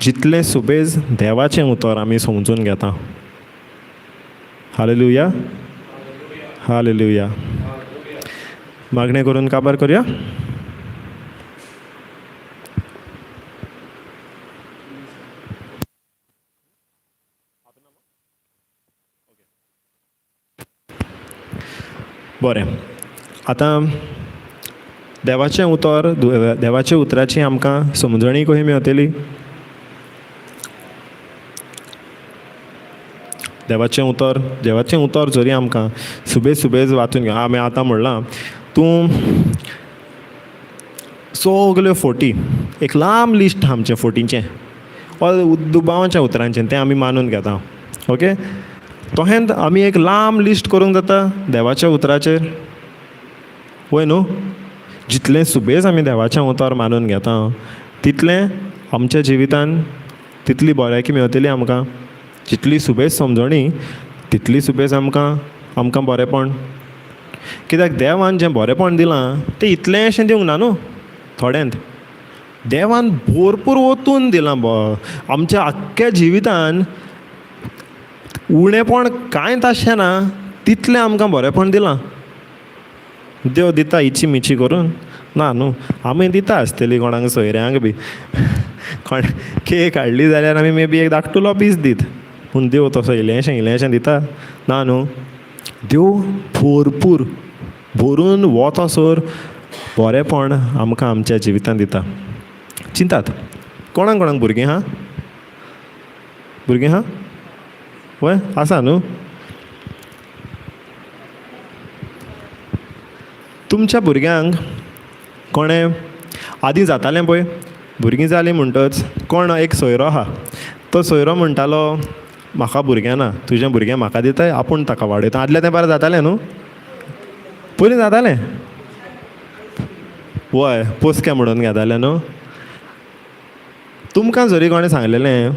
जितलें सुबेज देवाचें उतर आमी समजून घेता. Hallelujah, hallelujah. मागणें करून काबार करुया. बरें, आतां देवाचें उतर, देवाच्या उतराची आमकां समजणी कशी मेवतली? देवाचें उतर, देवाचें उतर जरी आमकां सुबेज सुबेज वाचून घेवन, आमी आतां म्हणलां तूं सगल्यो फोटी, एक लांब लिस्ट आमचें फोटींचें ऑर दुबावाच्या उतरांचें, तें आमी मानून घेता. ओके, तशेंच आमी एक लांब लिस्ट करूंक जाता देवाच्या उतराचेर, वय न्हू? जितलें सुबेज आमी देवाचें उतर मानून घेता तितलें आमच्या जिवितान तितली बऱ्याकी मेवतली आमकां. जितली सुबेज समजणी तितली सुबेज आमकां आमकां बरेंपण. कित्याक देवान जें बरेंपण दिलां तें इतलेंशें दिवंक ना न्हू, थोड्यांत देवान भरपूर ओतून दिलां. आमच्या आख्ख्या जिवितान उणेपण कांयच आसचें ना तितलें आमकां बरेंपण दिलां. देव दिता इची मिची करून ना न्हू, आमी दिता आसतली कोणाक सोयऱ्यांक बी, कोण केक हाडली जाल्यार आमी मे बी एक धाकटुलो पीस दीत, पूण देव तसो इल्लेंशें इल्लेंशें दिता ना न्हू. देव भरपूर भरून वतसर बरेंपण आमकां आमच्या जिवितांत दिता. चिंतात कोणाक कोणाक भुरगीं आहा? भुरगीं आहा? वय आसा न्हू. तुमच्या भुरग्यांक कोणें आदीं जातालें पळय, भुरगीं जालीं म्हणटच कोण एक सोयरो आहा, तो सोयरो म्हणटालो म्हाका भुरगें ना, तुजें भुरगें म्हाका दिताय, आपूण ताका वाडयता. आदल्या तेंपार जातालें न्हू, पयलीं जातालें, वय पोसकें म्हणून घेतालें न्हू. तुमकां जरी कोणें सांगलेलें,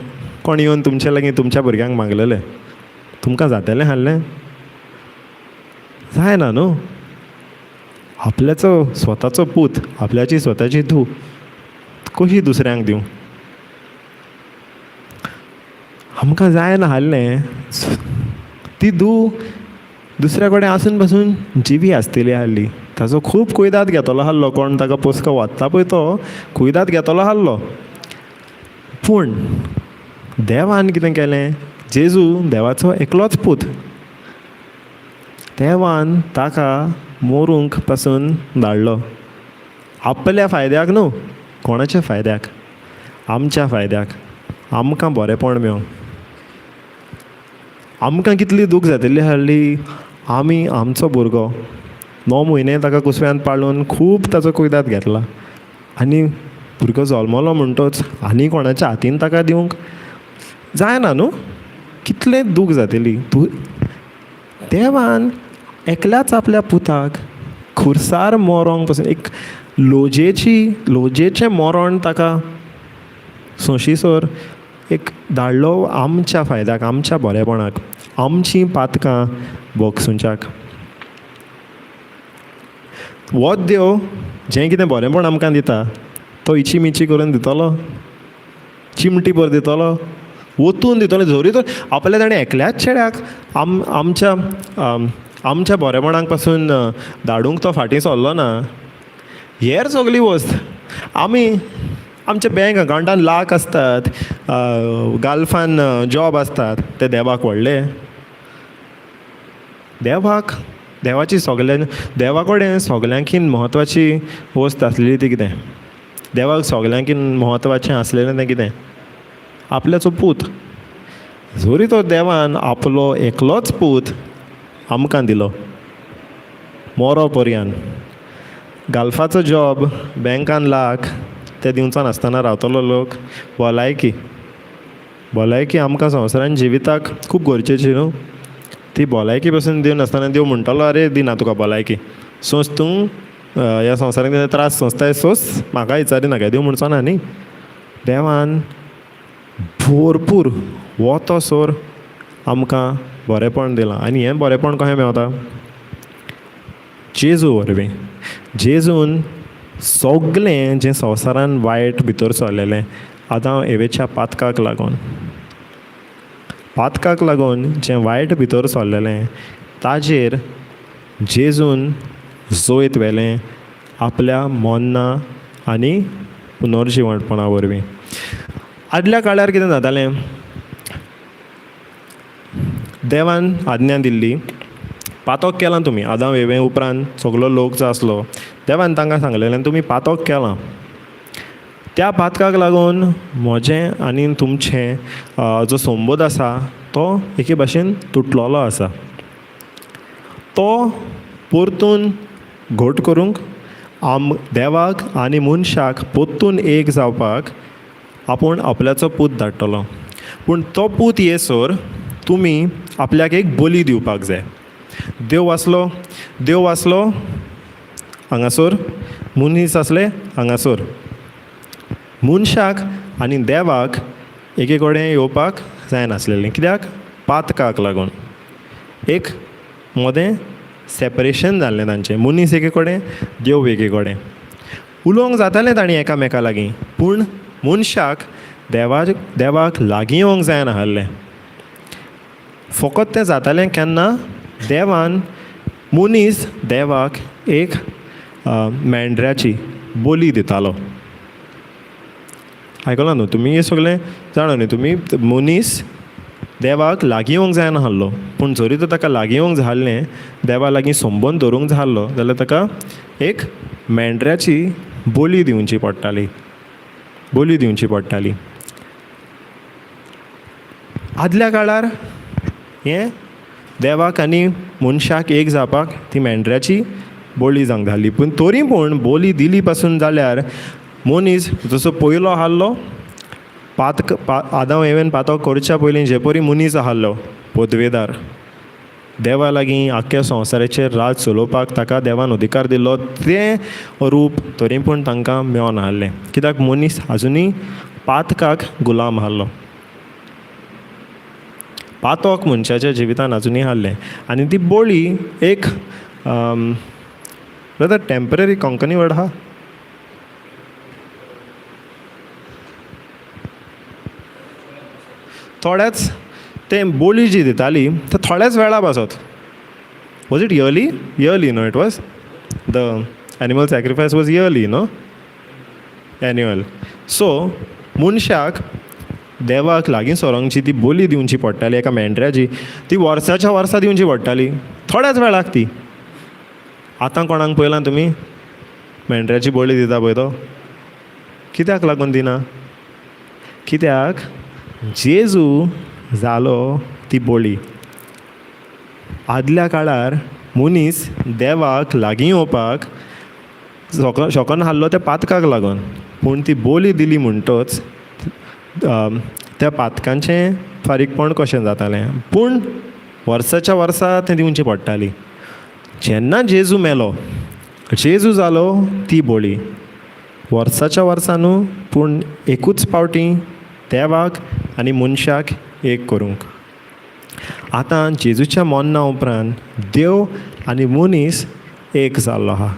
कोण येवन तुमचे लागीं तुमच्या भुरग्यांक मागलेलें, तुमकां जातलें हाडलें जायना न्हू. आपल्याचो स्वताचो पूत, आपल्याची स्वताची धूव कशी दुसऱ्यांक दिवं? आमकां जायना हाडलें. ती धूव दुसऱ्या कडेन आसून पासून जिवी आसतली आहली, ताचो खूब कुयदाद घेतलो आहलो, कोण ताका पोसको वता पळय तो कुयदाद घेतलो आहलो. पूण देवान कितें केलें, जेजू देवाचो एकलोच पूत, देवान ताका मरूंक पासून धाडलो. आपल्या फायद्याक न्हू, कोणाच्या फायद्याक? आमच्या फायद्याक, आमकां बरेंपण मेळोंक. आमकां कितली दूख जातली आहली, आमी आमचो भुरगो 9 म्हयने ताका कुसव्यान पाळून खूब ताचो कुयदाद घेतला, आनी भुरगो जल्मलो म्हणटच आनी कोणाच्या हातीन ताका दिवंक जायना न्हू, कितलें दूख जातली. देवान एकल्याच आपल्या पुताक खुर्सार मरोंक पासून एक लोजेची लोजेचें मरण ताका सोंशीसर एक धाडलो आमच्या फायद्याक, आमच्या बरेपणाक, आमचीं पातकां भोगसुच्याक. होच देव जें कितें बरेंपण आमकां दिता तो इची मिची करून दितलो, चिमटी भर दितलो, ओतून दितलो. जरी तर आपल्या ताणें एकल्याच चेड्याक आमच्या आमच्या बरेपणाक पासून धाडूंक तो फाटीं सरलो ना. हेर सगली वस्त आमी आमच्या बँक अकावंटान लाख आसतात, गाल्फान जॉब आसतात, ते देवाक व्हडले. देवाक देवाची सगल्यान देवा कडेन सगल्यांकीन म्हत्वाची वस्त आसलेली ती कितें? देवाक सगल्यांकीन म्हत्वाचें आसलेलें तें कितें? आपल्याचो पूत. जरी तो देवान आपलो एकलोच पूत आमकां दिलो मोरो पर्यान, गाल्फाचो जॉब, बँकान लाख ते दिवचो नासतना रावतलो लोक? भलायकी, भलायकी आमकां संवसारान जिविताक खूब गरजेची न्हू, ती भलायकी पसून दिवन आसतना देव म्हणटलो अरे दिना तुका भलायकी, सोंस तूं ह्या संवसारान त्रास सोंसताय सोंस, म्हाका विचारी नाका. देव म्हणचो ना न्ही. देवान भरपूर वतसर आमकां बरेंपण दिलां. आनी हें बरेंपण कशें मेवता? जेजू वरवीं. जेजून सगलें जें संवसारान वायट भितर सरलेलें आदांव एवेच्या पातकाक लागून, पातकाक लागून जें वायट भितर सरलेलें ताजेर जेजून जैत व्हेलें आपल्या मोन्ना आनी पुनर्जिवणपणा वरवीं. आदल्या काळार कितें जातालें, देवान आज्ञा दिल्ली, पातक केलां तुमी. आदांव एवे उपरांत सगलो लोक जो आसलो देवान तांकां सांगलेलें तुमी पातक केलां, त्या पातकाक लागून म्हजें आनी तुमचें जो संबोध आसा तो एके भाशेन तुटलेलो आसा. तो परतून घट करूंक देवाक आनी मनशाक परतून एक जावपाक आपूण आपल्याचो पूत धाडटलो. पूण तो पूत येसर तुमी आपल्याक एक बली दिवपाक जाय. देव आसलो, देव आसलो हांगासर, मनीस आसले हांगासर. मनशाक आनी देवाक एके कडेन येवपाक जायनासलेलें. कित्याक? पातकाक लागून एक मदें सेपरेशन जाल्लें तांचें. मनीस एके कडेन, देव एके कडेन. उलोवंक जातालें तांणी एकामेका लागीं, पूण मनशाक देवाक लागीं येवंक जायना आसलें. फकत तें जातालें केन्ना? देवान मनीस देवाक एक मेंढऱ्याची बोली दितालो. आयकलां न्हू तुमी हें सगळें जाणा न्हू तुमी? मनीस देवाक लागीं येवंक जायना आसलो, पूण जरी तर ताका लागीं येवंक जाल्लें, देवा लागीं संबंद दवरूंक जाल्लो जाल्यार ताका एक मेंढऱ्याची बोली दिवची पडटाली, बोली दिवची पडटाली. आदल्या काळार हें देवाक आनी मनशाक एक जावपाक ती मेंढऱ्याची बोली जावंक जाली. पूण तरी पूण बोली दिली पासून जाल्यार मनीस जसो पयलो आहलो पातक आदांव एवेन पातक करच्या पयलीं जे परी मनीस आहलो पदवेदार, देवा लागीं आख्ख्या संवसाराचेर राज चलोवपाक ताका देवान अधिकार दिल्लो, तें रूप तरी पूण तांकां मेळोन आहलें. कित्याक? मनीस आजुनूय पातकाक गुलाम आहलो. पातक मनशाच्या जिवितान आजुनूय आहलें. आनी ती बोली एक ब्रदर टेंपररी कोंकणी वर्ड आहा, थोड्याच तें बोली जी दिताली ते थोड्याच वेळा पासत. Was it yearly? Yearly no, it was the animal sacrifice was yearly no, annual. So मनशाक देवाक लागीं सरोंक जी ती बोली दिवची पडटाली एका मेंढऱ्याची, ती वर्साच्या वर्सा दिवची पडटाली, थोड्याच वेळाक ती. आतां कोणाक पळयलां तुमी मेंढऱ्याची बोली दिता पळय तो? कित्याक लागून दिना? कित्याक जेजू जालो ती बोली. आदल्या काळार मनीस देवाक लागीं येवपाक शकन आहलो त्या पातकाक लागून, पूण ती बोली दिली म्हणटच त्या पातकांचें फारीकपण कशें जातालें, पूण वर्साच्या वर्सा तें दिवची पडटाली. जेन्ना जेजू मेलो, जेजू जालो ती बोली, वर्साच्या वर्सा न्हू पूण एकूच पावटी देवाक आनी मनशाक एक करूंक. आतां जेजूच्या मरणा उपरांत देव आनी मनीस एक जाल्लो आहा.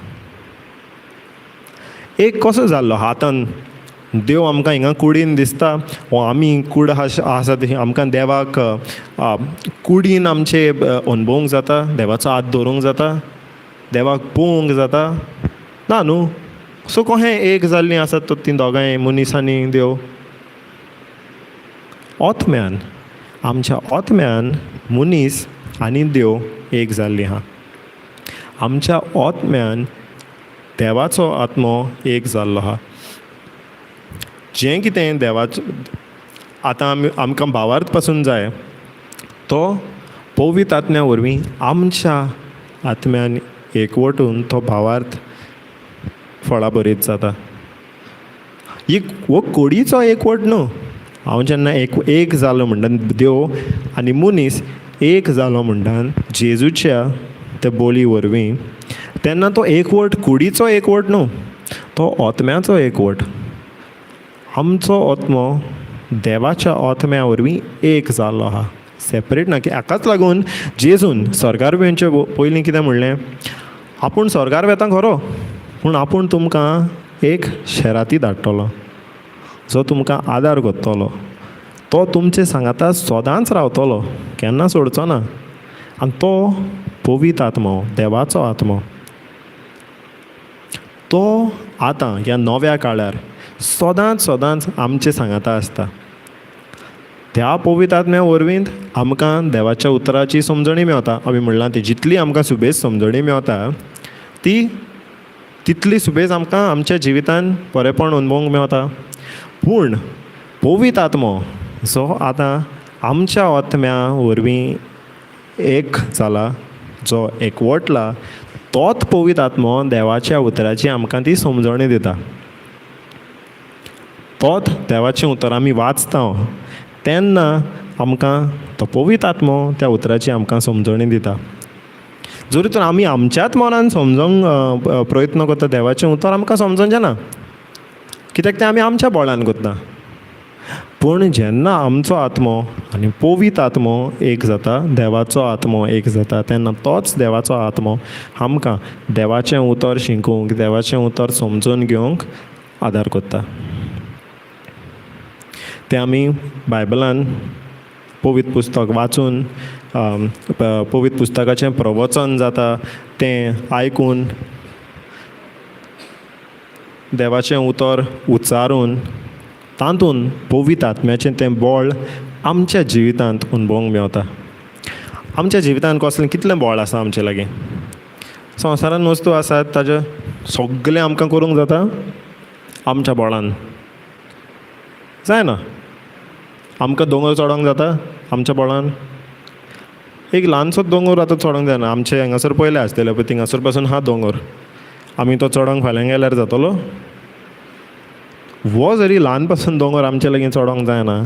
एक कसो जाल्लो हातान देव आमकां हिंगा कुडीन दिसता वो आमी कूड आसा तशी आमकां देवाक कुडीन आमचे अणभवूंक जाता, देवाचो हात धरूंक जाता, देवाक पळोवंक जाता ना न्हू. सो कशें एक जाल्लीं आसात तर तीं दोगांय मनीस आनी देव? आत्म्यान, आमच्या आत्म्यान मनीस आनी देव एक जाल्लीं आहा. आमच्या आत्म्यान देवाचो आत्मो एक जाल्लो आहा. जें कितें देवाचो आतां आमी आमकां भावार्थ पासून जाय तो पवित्र आत्म्या वरवीं आमच्या आत्म्यान एकवटून तो भावार्थ फळां बरीत जाता. एक हो कुडीचो एकवट न्हू. हांव जेन्ना एक जालो म्हणटा, देव आनी मनीस एक जालो म्हणटा जेजूच्या त्या बोली वरवीं, तेन्ना तो एकवट कुडीचो एकवट न्हू, तो आत्म्याचो एकवट. आमचो आत्मो देवाच्या आत्म्या वरवीं एक जाल्लो आहा, सेपरेट ना. की हाकाच लागून जेजून स्वर्गार येवचे पयलीं कितें म्हणलें, आपूण स्वर्गार वेता खरो, पूण आपूण तुमकां एक शेराती धाडटलो जो तुमकां आदार करतलो, तो तुमचे सांगाता सदांच रावतलो, केन्ना सोडचो ना. आनी तो पवित्र आत्मो, देवाचो आत्मो, तो आतां ह्या नव्या काळार सदांच सदांच आमचे सांगाता आसता. त्या पवित्र आत्म्या वरवीं आमकां देवाच्या उतराची समजणी मेवता. आमी म्हणलां ती जितली आमकां सुबेज समजणी मेवता ती तितली सुबेज आमकां आमच्या जिवितान बरेंपण अणभवूंक मेवता. पूण पवित्र आत्मो जो आतां आमच्या आत्म्या वरवीं एक जाला, जो एकवटला, तोच पवित्र आत्मो देवाच्या उतराची आमकां ती समजणी दिता. तोच देवाचें उतर आमी वाचता तेन्ना आमकां तो पवित्र आत्मो त्या उतराची आमकां समजणी दिता. जरी तर आमी आमच्याच मनान समजोंक प्रयत्न करता देवाचें उतर आमकां समजोंचें ना, कित्याक तें आमी आमच्या बळान करता. पूण जेन्ना आमचो आत्मो आनी पवित्र आत्मो एक जाता, देवाचो आत्मो एक जाता, तेन्ना तोच देवाचो आत्मो आमकां देवाचें उतर शिकूंक, देवाचें उतर समजून घेवंक आदार करता. तें आमी बायबलान पवित्र पुस्तक वाचून, पवित्र पुस्तकाचें प्रवचन जाता तें आयकून, देवाचें उतर उच्चारून तातूंत पवित्र आत्म्याचें तें बळ आमच्या जिवितांत अणभवूंक मेवता. आमच्या जिवितांत कसलें कितलें बळ आसा आमचे लागीं? संवसारांत वस्तू आसात ताजें सगळें आमकां करूंक जाता आमच्या बळान? जायना. आमकां दोंगर चडोंक जाता आमच्या बळान? एक ल्हानसो दोंगर आतां चडोंक जायना. आमचे हांगासर पयले आसतले पळय, थिंगासर पासून आहा दोंगर, आमी तो चडोंक फाल्यां गेल्यार जातलो? हो जरी ल्हान पासून दोंगर आमचे लागीं चडोंक जायना,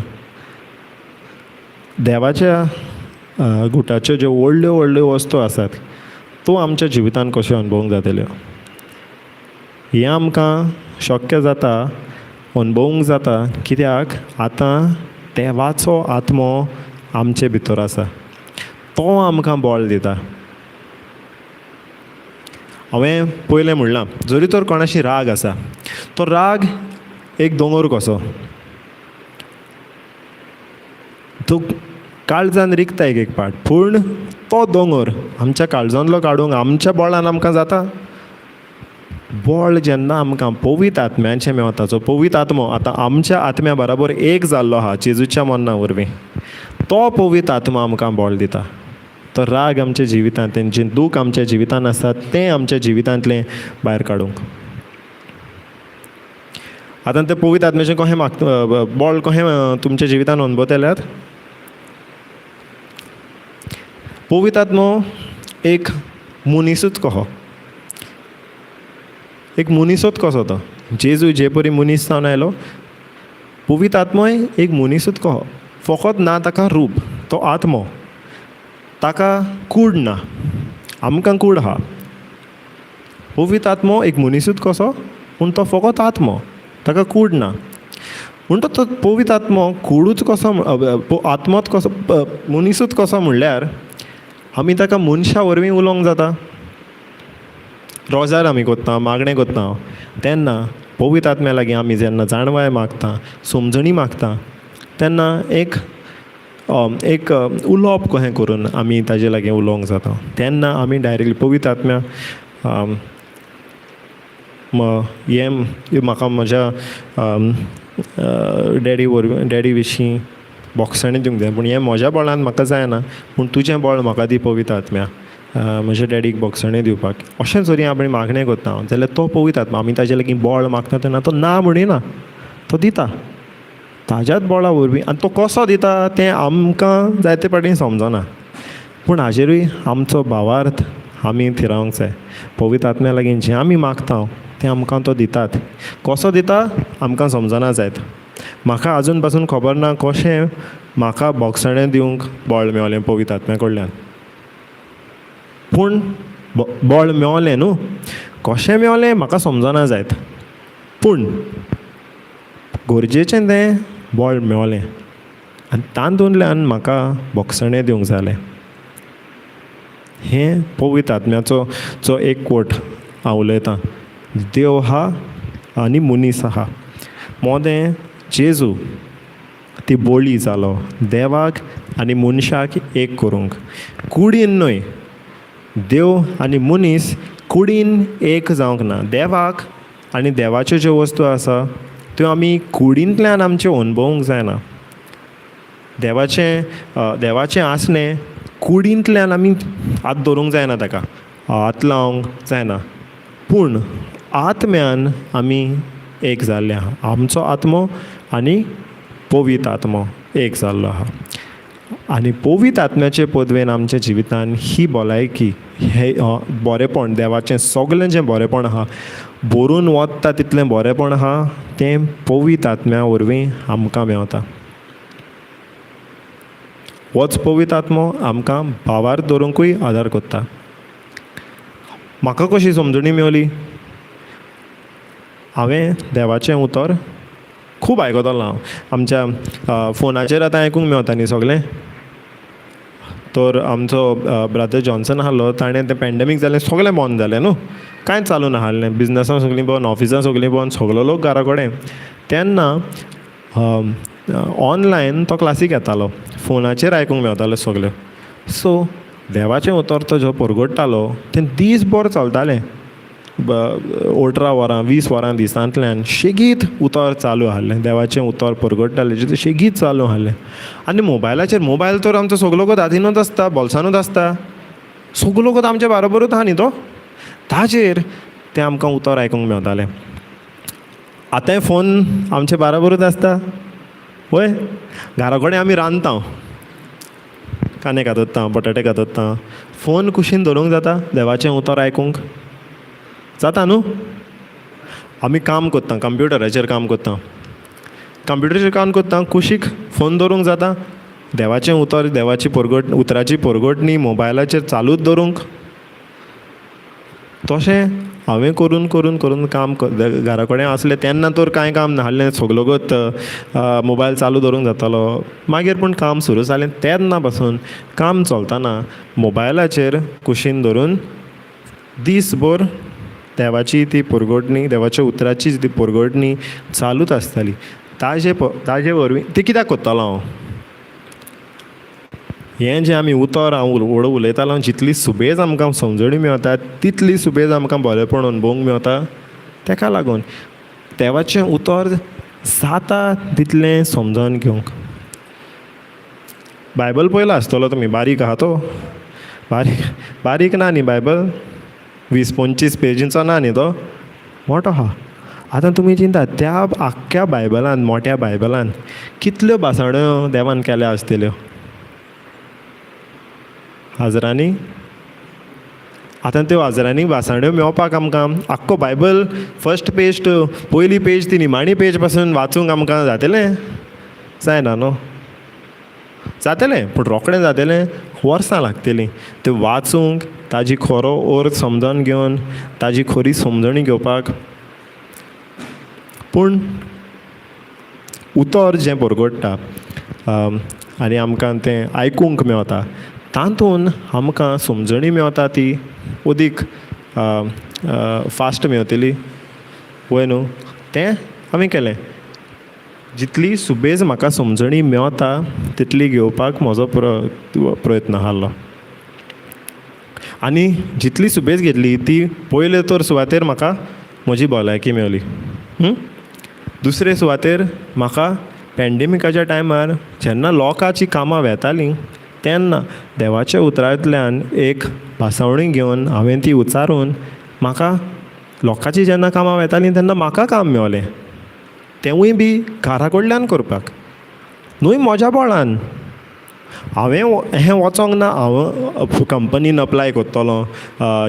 देवाच्या गुटाच्यो ज्यो व्हडल्यो व्हडल्यो वस्तू आसात त्यो आमच्या जिवितांत कश्यो अणभवूंक जातल्यो? हें आमकां शक्य जाता, अणभवूंक जाता, कित्याक आतां देवाचो आत्मो आमचे भितर आसा, तो आमकां बळ दिता. हांवें पयलें म्हणलां, जरी तर कोणाशी राग आसा, तो राग एक दोंगर कसो, तो काळजान रिगता एक एक पाट, पूण तो दोंगर आमच्या काळजांतलो काडूंक आमच्या बळान आमकां जाता? बळ जेन्ना आमकां पवित्र आत्म्याचें मेवता, जो पवित्र आत्मो आतां आमच्या आत्म्या बराबर एक जाल्लो आहा जेजूच्या मरणा वरवीं, तो पवित्र आत्मो आमकां बळ दिता. तो राग आमच्या जिवितांत, जें दूख आमच्या जिवितांत आसा तें आमच्या जिवितांतलें भायर काडूंक. आतां तें पवित्र आत्म्याचें कशें मागता बळ कशें तुमच्या जिवितांत अणभवतल्यात? पवित्र आत्मो एक मनीसूच कहो, एक मनीसूच कसो तो. जेजू जे परी मनीस जावन आयलो, पवित्र आत्मोय एक मनीसूच कहो, फकत ना ताका रूप, तो आत्मो, ताका कूड ना, आमकां कूड आहा. पवित्र आत्मो एक मनीसूच कसो, पूण तो फकत आत्मो, ताका कूड ना. म्हणटा तो पवित्र आत्मो कुडूच कसो, आत्मोच कसो, मनीसूच कसो म्हणल्यार आमी ताका मनशा वरवीं उलोवंक जाता. रोजार आमी करता, मागणें करता तेन्ना पवित्र आत्म्या लागीं आमी जेन्ना जाणवाय मागता, समजणी मागता, तेन्ना एक एक उलोवप कशें करून आमी ताजे लागीं उलोवंक जाता. तेन्ना आमी डायरेक्टली पवित्र आत्म्या हें म्हाका म्हज्या डॅडी वरवीं, डॅडी विशीं भोगसणें दिवंक जाय, पूण हें म्हज्या बळान म्हाका जायना, पूण तुजें बळ म्हाका दी पवित्र आत्म्या म्हज्या डॅडीक भोगसणें दिवपाक. अशें जरी आमी मागणें करता जाल्यार तो पवित्र आत्मा, आमी ताजे लागीं बळ मागता तेन्ना तो ना म्हणिना, तो दिता ताज्याच बळा वरवीं. आनी तो कसो दिता तें आमकां जायते फावटी समजना, पूण हाजेरूय आमचो भावार्थ आमी थिरावंक जाय. पवित्र आत्म्या लागीं जें आमी मागता तें आमकां तो दितात. कसो दिता आमकां समजना जायत. म्हाका आजून पासून खबर ना कशें म्हाका भोगसणें दिवंक बळ मेवलें पवित्र आत्म्या कडल्यान, पूण बळ मेवलें न्हू, कशें मेवलें म्हाका समजना जायत, पूण गरजेचें तें बळ मेवलें आनी तातूंतल्यान म्हाका भोगसणें दिवंक जालें. हें पवित्र आत्म्याचो जो एक कोट हांव उलयतां, देव आहा आनी मनीस आहा, मोदें जेजू ती बोळी जालो देवाक आनी मनशाक एक करूंक. कुडीन न्हय, देव आनी मनीस कुडीन एक जावंक ना. देवाक आनी देवाच्यो ज्यो वस्तू आसा त्यो आमी कुडींतल्यान आमच्यो अणभवूंक जायना. देवाचें देवाचें आसणें कुडींतल्यान आमी हात धरूंक जायना, ताका हात लावंक जायना, पूण आत्म्यान आमी एक जाल्ले आहा. आमचो आत्मो आनी पवित्र आत्मो एक जाल्लो आहा आनी पवित्र आत्म्याचे पदवेन आमच्या जिवितान ही भलायकी, हे बरेंपण, देवाचें सगळें जें बरेंपण आहा, भरून वता तितलें बरेंपण आहा तें पवित्र आत्म्या वरवीं आमकां मेवता. होच पवित्र आत्मो आमकां भावार दवरूंकूय आदार करता. म्हाका कशी समजणी मेवली, हांवें देवाचें उतर खूब आयकतालो. हांव आमच्या फोनाचेर आतां आयकूंक मेवता न्ही सगळें. तर आमचो ब्रदर जॉन्सन आहलो, ताणें तें पेंडेमीक जालें सगळें बंद जालें न्हू, कांयच चालू नासलें, बिजनसां सगळीं बंद, ऑफिसां सगळीं बंद, सगळो लोक घरा कडेन. तेन्ना ऑनलायन तो क्लासीक येतालो, फोनाचेर आयकूंक मेवतालें सगळें. सो देवाचें उतर तो जो परगट्टालो तें दीसभर चलतालें, 18 वरां 20 वरां दिसांतल्यान शेगीत उतर चालू आहलें, देवाचें उतर परगट्टालें शेगीत चालू आहलें. आनी मोबायलाचेर, मोबायल तर आमचो सगलो कोत हातीनूच आसता, बोल्सानूच आसता, सगलो कोत आमच्या बाराबरूच आहा न्ही तो, ताजेर तें आमकां उतर आयकूंक मेवतालें. आतांय फोन आमचे बाराबरूच आसता वय, घरा कडेन आमी रांदता, कांदे कातरता, बटाटे कातरता, फोन कुशीन दवरूंक जाता देवाचें उतर आयकूंक जाता न्हू. आमी काम करता, कंप्युटराचेर काम करता, कंप्युटराचेर काम करता, कुशीक फोन दवरूंक जाता देवाचें उतर, देवाची परगट, उतराची परगटणी मोबायलाचेर चालूच दवरूंक. तशें हांवें करून करून करून काम घरा कडेन आसलें तेन्ना तर कांय काम नासलें, सगलोगत मोबायल चालू दवरूंक जातालो. मागीर पूण काम सुरू जालें तेन्ना पासून काम चलतना मोबायलाचेर कुशीन धरून दीसभर देवाची ती परगटणी, देवाच्या उतराची ती परगटणी चालूच आसताली. ताजे ताजे वरवीं ती कित्याक करतालो हांव हें जें आमी उतर हांव व्हड उलयतालो, जितली सुबेज आमकां समजणी मेवता तितली सुबेज आमकां बरेंपण अणभवूंक मेवता. तेका लागून देवाचें उतर जाता तितलें समजोन घेवंक. बायबल पळयला आसतलो तुमी, बारीक आहा तो, बारीक बारीक ना न्ही बायबल, 20-25 पेजींचो ना न्ही तो, मोटो आहा. आतां तुमी चिंता त्या आख्ख्या बायबलान, मोट्या बायबलान कितल्यो भासाण्यो देवान केल्या आसतल्यो, हजरांनी. आतां त्यो हजरांनी भासाण्यो मेवपाक आमकां आख्खो बायबल फर्स्ट पेज टू पयली पेज ती निमाणी पेज पासून वाचूंक आमकां जातलें? जायना न्हू, जातलें पूण रोखडें जातलें, वर्सां लागतलीं तें वाचूंक, ताजी खरो अर्थ समजोन घेवन ताजी खरी समजणी घेवपाक. पूण उतर जें परगट्टा आनी आमकां तें आयकूंक मेवता तातूंत आमकां समजणी मेवता ती अदीक फास्ट मेवतली, वय न्हू. तें हांवें केलें. जितली सुबेज म्हाका समजणी मेवता तितली घेवपाक म्हजो प्रयत्न आहलो. आनी जितली सुबेज घेतली ती पयले तर सुवातेर म्हाका म्हजी भलायकी मेवली. दुसरे सुवातेर म्हाका पॅन्डेमिकाच्या टायमार जेन्ना लोकांची कामां वेतालीं तेन्ना देवाच्या उतरांतल्यान एक भासावणी घेवन हांवें ती उचारून म्हाका लोकांची जेन्ना कामां वेतालीं तेन्ना म्हाका काम मेवलें, तेंवूय बी घरा कडल्यान करपाक, न्हय म्हज्या बळान. हांवें हें वचोंक ना, हांव कंपनीन अप्लाय करतलो,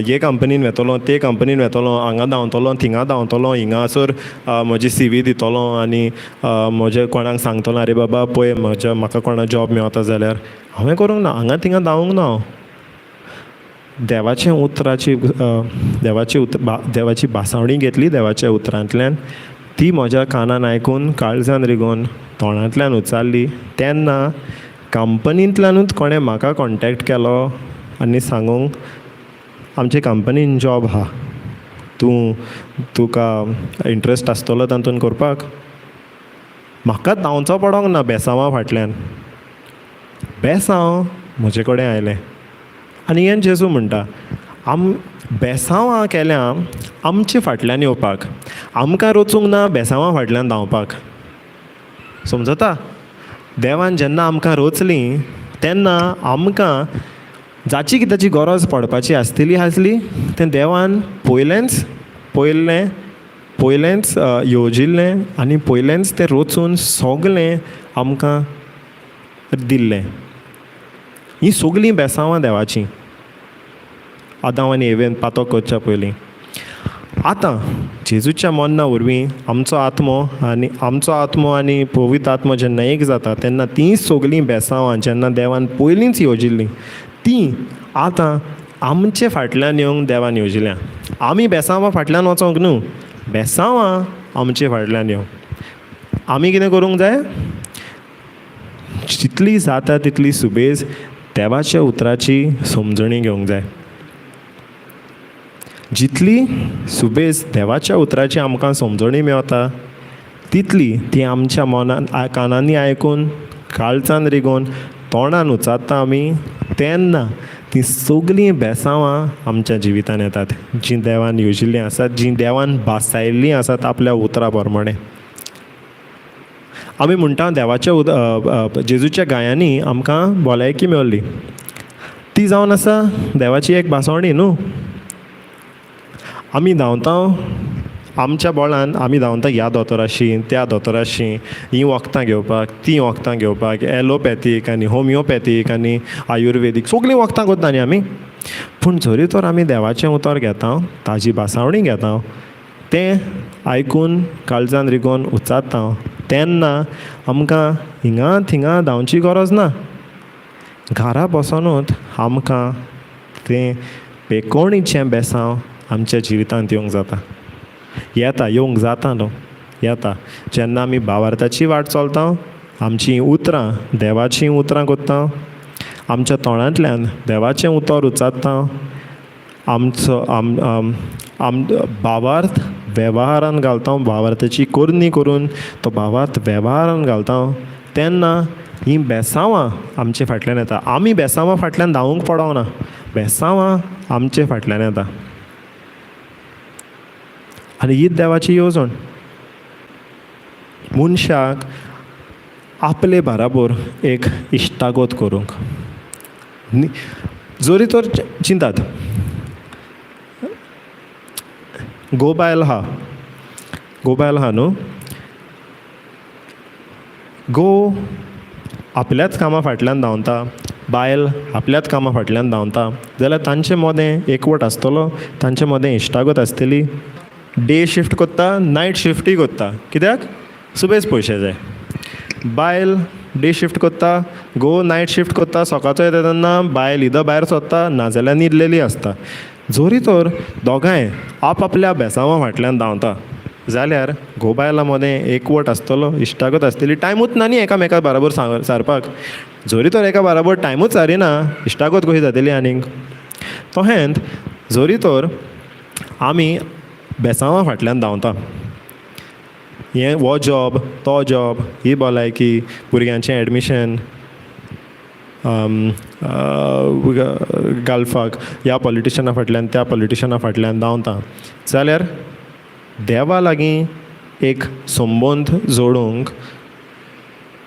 हे कंपनीन वेतलो, ते कंपनीन वेतलो, हांगा धांवतलो, थिंगा धांवतलो, हिंगासर म्हजी सी वी दितलो आनी म्हजे कोणाक सांगतलो, आरे बाबा पळय म्हज्या म्हाका कोणा जॉब मेवता जाल्यार. हांवें करूंक ना, हांगा थिंगा धांवूंक ना हांव. देवाच्या उतराची, देवाची देवाची भासावणी घेतली देवाच्या उतरांतल्यान, ती म्हज्या कानान आयकून काळजान रिगोवन तोंडांतल्यान उच्चारली. तेन्ना कंपनींतल्यानूच कोणें म्हाका कॉन्टेक्ट केलो आनी सांगूंक आमचे कंपनीन जॉब आहा, तूं तुका इंट्रस्ट आसतलो तातूंत करपाक. म्हाका धांवचो पडोंक ना बेसांवा फाटल्यान, बेसांव म्हजे कडेन आयलें. आनी हें जेजू म्हणटा, आम बेसांवां केल्या आमचे फाटल्यान येवपाक, आमकां रचूंक ना बेसांवां फाटल्यान धांवपाक. समजता? देवान जेन्ना आमकां रचलीं तेन्ना आमकां जाची कित्याची गरज पडपाची आसतली आसली तें देवान पयलेंच पयलें पयलेंच येवजिल्लें आनी पयलेंच तें रचून सगलें आमकां दिल्लें. हीं सगलीं बेसांवां देवाचीं, आदांव आनी एवेन पातो करच्या पयलीं. आतां जेजूच्या मरणा वरवीं आमचो आत्मो आनी आमचो आत्मो आनी पवित्र आत्मो जेन्ना एक जाता तेन्ना तीं सगलीं बेसांवां जेन्ना देवान पयलींच येवजिल्लीं तीं आतां आमचे फाटल्यान येवंक देवान येवजिल्या. आमी बेसांवां फाटल्यान वचोंक न्हू, बेसांवां आमचे फाटल्यान येवंक. आमी कितें करूंक जाय? जितली जाता तितली सुबेज देवाच्या उतराची समजणी घेवंक जाय. जितली सुबेज देवाच्या उतराची आमकां समजणी मेवता तितली ती आमच्या मनान कानांनी आयकून काळजान रिगोवन तोंडान उचारता आमी, तेन्ना तीं सगलीं बेसांवां आमच्या जिवितान येतात, जीं देवान येवजिल्लीं आसात, जीं देवान भासायल्लीं आसात आपल्या उतरा प्रमाणें. आमी म्हणटा देवाच्या जेजूच्या गायांनी आमकां भलायकी मेवली, ती जावन आसा देवाची एक भासवणी न्हू. आमी धांवता आमच्या बळान, आमी धांवता ह्या दोतोराशी त्या दोतोराशी, हीं वखदां घेवपाक तीं वखदां घेवपाक, एलोपॅथीक आनी होमियोपॅथीक आनी आयुर्वेदीक सगलीं वखदां करता न्ही आमी. पूण जरी तर आमी देवाचें उतर घेता, ताजी भासावणी घेता, तें आयकून काळजान रिगोवन उच्चारता तेन्ना आमकां हिंगा थिंगा धांवची गरज ना. घरा बसोनूच आमकां तें पेकोणीचें बेसांव आमच्या जिवितांत येवंक जाता, येता, येवंक जाता न्हू, येता. जेन्ना आमी भावार्थाची वाट चलता, आमचीं उतरां देवाचीं उतरां करता, आमच्या तोंडांतल्यान देवाचें उतर उच्चारता, आमचो आम आम भावार्थ वेव्हारान घालता, भावार्थाची करणी करून तो भावार्थ वेव्हारान घालता, तेन्ना हीं बेसांवां आमचे फाटल्यान येता. आमी बेसांवां फाटल्यान धांवूंक पडोंक ना, बेसांवां आमचे फाटल्यान येता. आनी हीच देवाची येवजण, मनशाक आपले बाराबोर एक इश्टागत करूंक. जरी तर चिंतात घोव बायल आहा, घोव बायल आहा न्हू, घोव आपल्याच कामा फाटल्यान धांवता, बायल आपल्याच कामा फाटल्यान धांवता, जाल्यार तांचे मदें एकवट आसतलो, तांचे मदें इश्टागत आसतली. डे शिफ्ट कोत्ता, नायट शिफ्टूय कोत्ता, कित्याक सुबेज पयशे जाय. बायल डे शिफ्ट कोत्ता, घोव नायट शिफ्ट कोत्ता, सकाळचो येता तेन्ना बायल इदो भायर सोदता, नाजाल्यार न्हिदलेली आसता. जरी तर दोगांय आप आपल्या बेसांवा फाटल्यान धांवता जाल्यार घोव बायलां मदें एकवट आसतलो, इश्टागत आसतली. टायमूच ना न्ही एकामेका बराबर सारपाक. जरी तर एका बराबर टायमूच सारिना, इश्टागत कशी जातली आनीक? तशेंच जरी तर आमी बेसांवा फाटल्यान धांवता, हें हो जॉब, तो जॉब, ही भलायकी, भुरग्यांचें एडमिशन घालपाक ह्या पॉलिटिशना फाटल्यान त्या पॉलिटिशना फाटल्यान धांवता जाल्यार देवा लागीं एक संबंद जोडूंक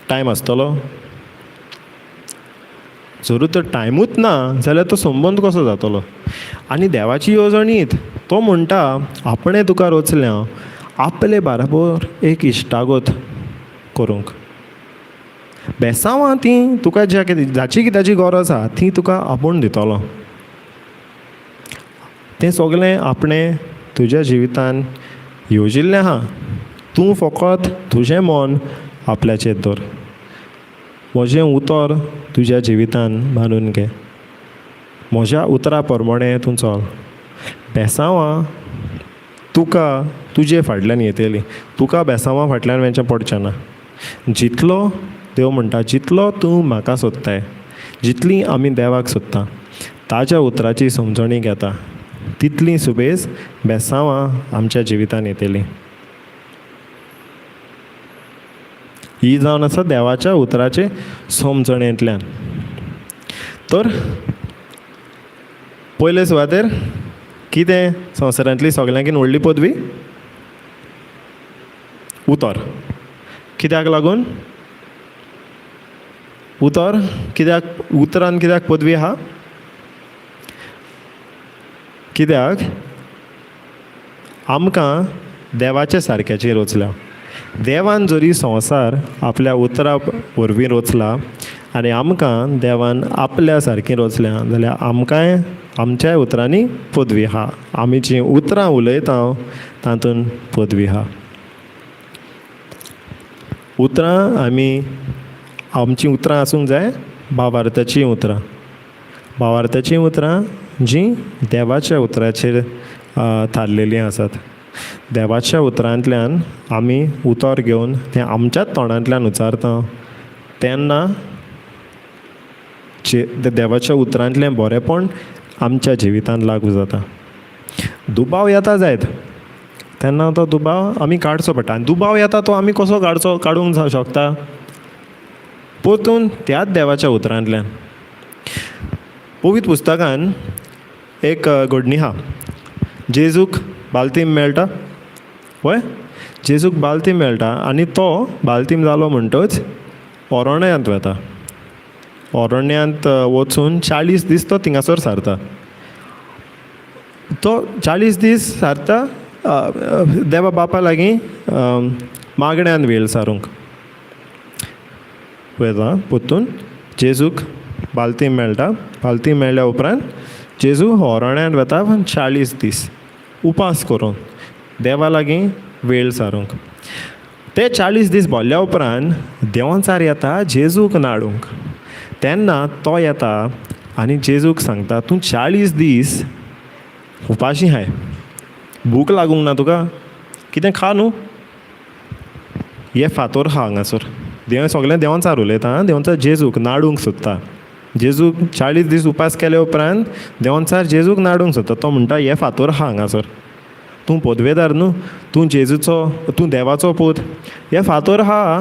टायम आसतलो? जरूं तर टायमूच ना जाल्यार तो संबंद कसो जातलो? आनी देवाची येवजण हीच, तो म्हणटा आपणें तुका रचल्या आपले बाराबोर एक इश्टागत करूंक. बेसांवां तीं तुका ज्या कितें जाची कित्याची गरज आहा ती तुका आपूण दितलो. तें सगलें आपणें तुज्या जिवितान येवजिल्लें आहा, तूं फकत तुजें मन आपल्याचेर दवर, म्हजें उतर तुज्या जिवितान मानून घे, म्हज्या उतरा प्रमाणें तूं चल. बेसांवां तुका तुजे फाटल्यान येतलीं, तुका बेसांवां फाटल्यान वेचें पडचें ना. जितलो देव म्हणटा जितलो तूं म्हाका सोदताय, जितली आमी देवाक सोदता, ताज्या उतराची समजणी घेता, तितली सुबेज बेसांवां आमच्या जिवितान येतलीं. ही जावन आसा देवाच्या उतराचे समजणेंतल्यान. तर पयले सुवातेर कितें संवसारांतली सगल्यांकीन व्हडली पदवी? उतर. कित्याक लागून उतर? कित्याक उतरान कित्याक पदवी आहा? कित्याक आमकां देवाच्या सारक्याची रचल्या. देवान जरी संवसार आपल्या उतरा वरवीं रचला आनी आमकां देवान आपल्या सारकी रचल्या जाल्यार आमकांय आमच्याय उतरांनी पदवी आहा. आमी जीं उतरां उलयता तातूंत पदवी आहा. उतरां आमी आमचीं उतरां आसूंक जाय भावार्थाचीं उतरां, भावार्थाचीं उतरां जीं देवाच्या उतराचेर थारलेलीं आसात. देवाच्या उतरांतल्यान आमी उतर घेवन तें आमच्याच तोंडांतल्यान उच्चारता तेन्ना देवाच्या उतरांतलें बरेंपण आमच्या जिवितांत लागू जाता. दुबाव येता जायत तेन्ना तो दुबाव आमी काडचो पडटा. आनी दुबाव येता तो आमी कसो काडचो, काडूंक शकता? परतून त्याच देवाच्या उतरांतल्यान. पवित्र पुस्तकान एक घडणी आहा, जेजूक बालतीम मेळटा, वय जेजूक बालतीम मेळटा आनी तो बालतीम जालो म्हणटच अरण्यांत वता. अरण्यांत वचून 40 दीस तो थिंगासर सारता. तो 40 दीस सारता देवा बापा लागीं मागण्यान वेळ सारूंक वयता. परतून जेजूक बालतीम मेळटा. बालतीम मेळ्ळ्या उपरांत जेजू अरण्यांत वता 40 दीस उपास करून देवा लागीं वेळ सारूंक. ते 40 दीस भरल्या उपरांत देवचार येता जेजूक नाडूंक. तेन्ना तो येता आनी जेजूक सांगता, तूं 40 दीस उपाशी हाय, भूक लागूंक ना तुका, कितें खा न्हू, हे फातोर खा हांगासर. देव सगळें देवचार उलयता, देवचार जेजूक नाडूंक सोदता. जेजूक 40 दीस उपास केले उपरांत देवचार जेजूक नाडूंक सोदता. तो म्हणटा, हे फातोर खा हांगासर, तूं पदवेदार न्हू, तूं जेजूचो, तूं देवाचो पूत, हे फातोर आहा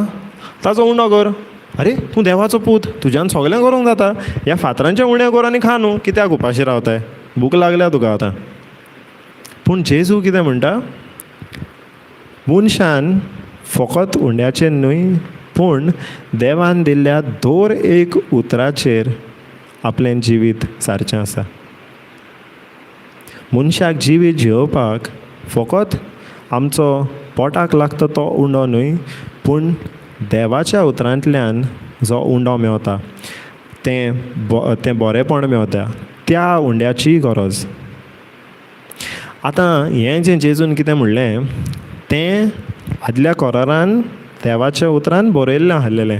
ताचो उणो कर. अरे तूं देवाचो पूत, तुज्यान सगळें करूंक जाता, ह्या फातरांचें उणें कर आनी खा न्हू, कित्याक उपाशी रावताय, भूक लागल्या तुका आतां. पूण जेजू कितें म्हणटा, मनशान फकत उंड्याचेर न्हय पूण देवान दिल्ल्या दर एक उतराचेर आपलें जिवीत सारचें आसा. मनशाक जिवीत जियोवपाक फकत आमचो पोटाक लागता तो उंडो न्हय पूण देवाच्या उतरांतल्यान जो उंडो मेवता तें बरेंपण मेवता त्या उंड्याची गरज. आतां हें जें जेजून कितें म्हणलें तें आदल्या कोरारान देवाच्या उतरान बरयल्लें आसलेलें.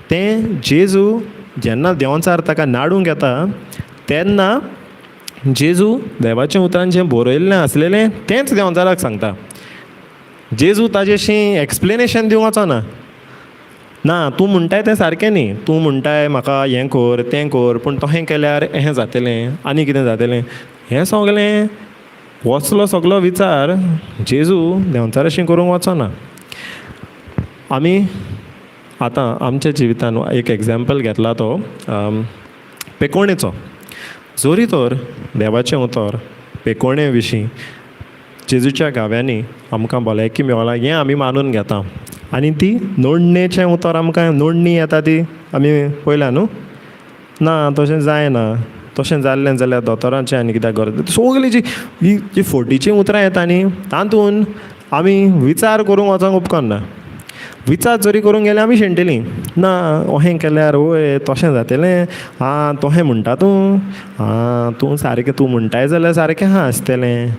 तें जेजू जेन्ना देंवचार ताका नाडूंक येता तेन्ना जेजू देवाच्या उतरान जें बरयल्लें आसलेलें तेंच देंवचाराक सांगता. जेजू ताजेशी एक्सप्लेनेशन दिवंक वचना, ना तूं म्हणटाय तें सारकें न्ही, तूं म्हणटाय म्हाका हें कर तें कर, पूण तशें केल्यार हें जातलें आनी कितें जातलें, हें सगळें वचलो सगलो विचार जेजू देंवचाराशी करूंक वचना. आमी आतां आमच्या जिवितान एक एग्जाम्पल घेतला तो पेकोणेचो. जोरी तर देवाचें उतर पेकोणे विशीं जेजूच्या गाव्यांनी आमकां भलायकी मेवला हें आमी मानून घेता आनी ती नोडणेचें उतर आमकां नोडणी येता ती आमी पळयल्या न्हू. ना तशें जायना, तशें जाल्लें जाल्यार दोतोराचें आनी कित्याक गरज. सगळीं जी ही जी फोटीचीं उतरां येता न्ही तातूंत आमी विचार करूंक वचोंक उपकारना. विचार जरी करूंक गेल्यार आमी शेणटलीं. ना अहें केल्यार वय तशें जातलें, आं तोहें म्हणटा तूं, आं तूं सारकें तूं म्हणटाय जाल्यार सारकें आहा आसतलें.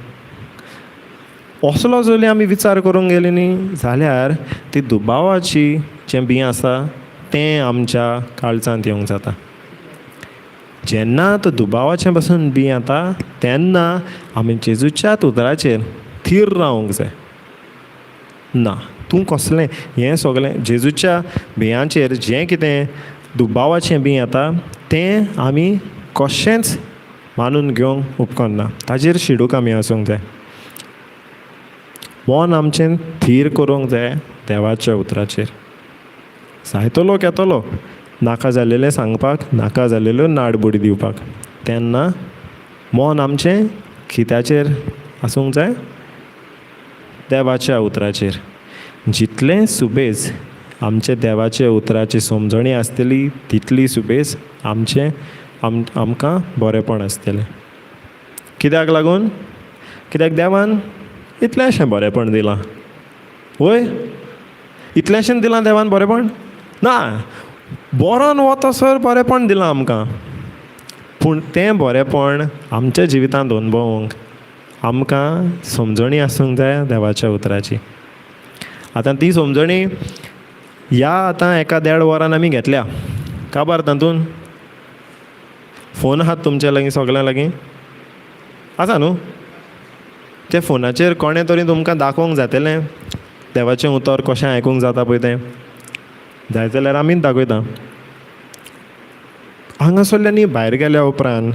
असलो जरी आमी विचार करूंक गेली न्ही जाल्यार ती दुबावाची जें बीं आसा तें आमच्या काळजांत येवंक जाता. जेन्ना तो दुबावाचें पासून बीं येता तेन्ना आमी जेजूच्याच उतराचेर थीर रावंक जाय. ना तूं कसलें हें सगलें जेजूच्या बियांचेर जें कितें दुबावाचें बीं येता तें आमी कशेंच मानून घेवंक उपकारना. ताजेर शिडूक आमी आसूंक जाय. मन आमचें थीर करूंक जाय देवाच्या उतराचेर. जायतो लोक येतलो नाका जालेलें सांगपाक, नाका जालेल्यो नाडबुडी दिवपाक. तेन्ना मन आमचें कित्याचेर आसूंक जाय? देवाच्या उतराचेर. जितलें सुबेज आमचे देवाच्या उतराची समजणी आसतली तितली सुबेज आमचें आमकां बरेंपण आसतलें. कित्याक लागून? कित्याक देवान इतलेंशें बरेंपण दिलां. वय इतलेंशें दिलां देवान बरेंपण? ना, बरोन वतसर बरेंपण दिलां आमकां. पूण तें बरेंपण आमच्या जिवितांत अणभवूंक आमकां समजणी आसूंक जाय देवाच्या उतराची. आतां ती समजणी ह्या आतां एका देड वरान आमी घेतल्या. काबार तातूंत फोन आहात तुमच्या लागीं सगल्यां लागीं आसा न्हू? त्या फोनाचेर कोणें तरी तुमकां दाखोवंक जातलें देवाचें उतर कशें आयकूंक जाता पळय तें. जाय जाल्यार आमीच दाखयता. हांगासरल्यान भायर गेल्या उपरांत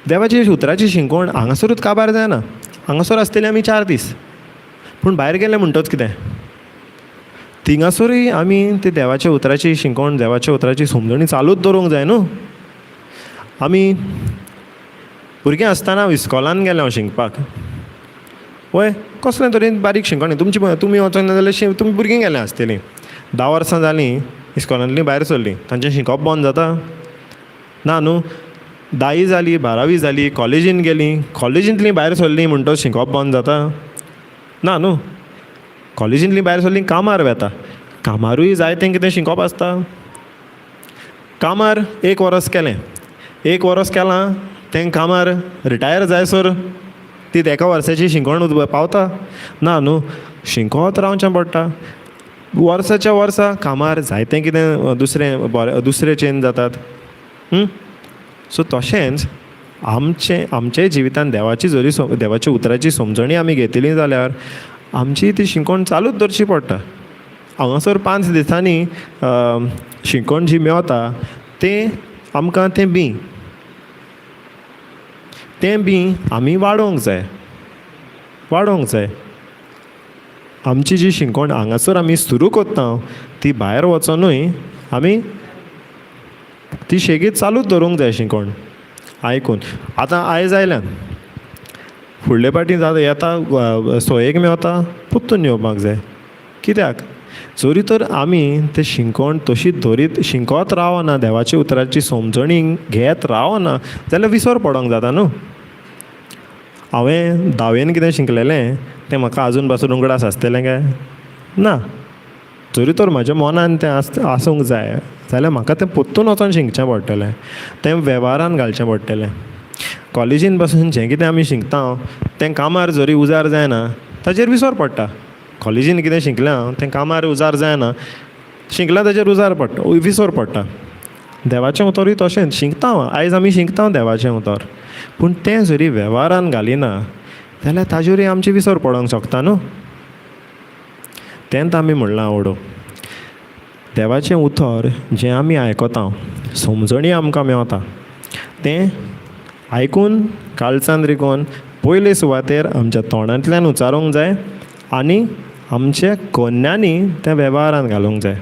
देवाची उतराची शिंकवण हांगासरूच काबार जायना. हांगासर आसतली आमी 4 दीस, पूण भायर गेले म्हणटच कितें थिंगासरूय आमी ती देवाच्या उतराची शिंकवण, देवाच्या उतराची समजणी चालूच दवरूंक जाय न्हू. आमी भुरगीं आसतना इस्कॉलान गेले हांव शिकपाक. वय कसलें तरी बारीक शिंकवण तुमची तुमी वचना जाल्यार तुमी भुरगीं गेल्यां आसतलीं. 10 वर्सां जालीं इस्कॉलांतलीं भायर सरलीं, तांचें शिकप बंद जाता ना न्हू. 10वी जाली, 12वी जाली, कॉलेजीन गेलीं, कॉलेजींतलीं भायर सरलीं म्हणटच शिकप बंद जाता ना न्हू. कॉलेजींतलीं भायर सरलीं कामार वेता, कामारूय जायतें कितें शिकप आसता. कामार 1 वरस केलें, 1 वरस केलां तें कामार रिटायर जायसर ती एका वर्साची शिंकवण पावता ना न्हू. शिंकत रावचें पडटा वर्साच्या वर्सा. कामार जायतें कितें दुसरें बरें दुसरें चेंज जातात. सो तशेंच आमचें आमचे जिवितान देवाची जरी देवाच्या उतराची समजणी आमी घेतली जाल्यार आमची ती शिंकवण चालूच दवरची पडटा. हांगासर 5 दिसांनी शिंकवण जी मेवता तें आमकां तें बीं तें बीं आमी वाडोवंक जाय, वाडोवंक जाय. आमची जी शिंकवण हांगासर आमी सुरू करता ती भायर वचोनूय आमी ती शेगीत चालूच दवरूंक जाय शिंकवण आयकून. आतां आयज आयल्यान फुडले पाटी जाता येता सोयेक मेवता परतून येवपाक जाय. कित्याक जरी तर आमी तें शिंकवण तशी धरीत शिंकत रावना, देवाच्या उतराची समजणी घेत रावना जाल्यार विसर पडोंक जाता न्हू. हांवें 10वेन कितें शिकलेलें तें म्हाका आजून पासून उगडास आसतलें काय ना. जरी तर म्हाज्या मनान तें आसूंक जाय जाल्यार म्हाका तें परतून वचोन शिकचें पडटलें, तें वेव्हारान घालचें पडटलें. कॉलेजीन पासून जें कितें आमी शिकता तें कामार जरी उजार जायना ताजेर विसर पडटा. कॉलेजीन कितें शिकलें हांव तें कामार उजार जायना, शिकलां ताजेर उजार पडटा, विसर पडटा. देवाचें उतरूय तशेंच शिकता हांव, आयज आमी शिकता देवाचें उतर, पूण तें जरी वेव्हारान घालिना जाल्यार ताजेरूय आमची विसर पडोंक शकता न्हू. तेंच आमी म्हणलां आवडो देवाचें उतर जें आमी आयकता, समजणी आमकां मेवता, तें आयकून काळजान रिगोवन पयले सुवातेर आमच्या तोंडांतल्यान उच्चारूंक जाय आनी आमच्या कोन्यांनी तें वेव्हारान घालूंक जाय.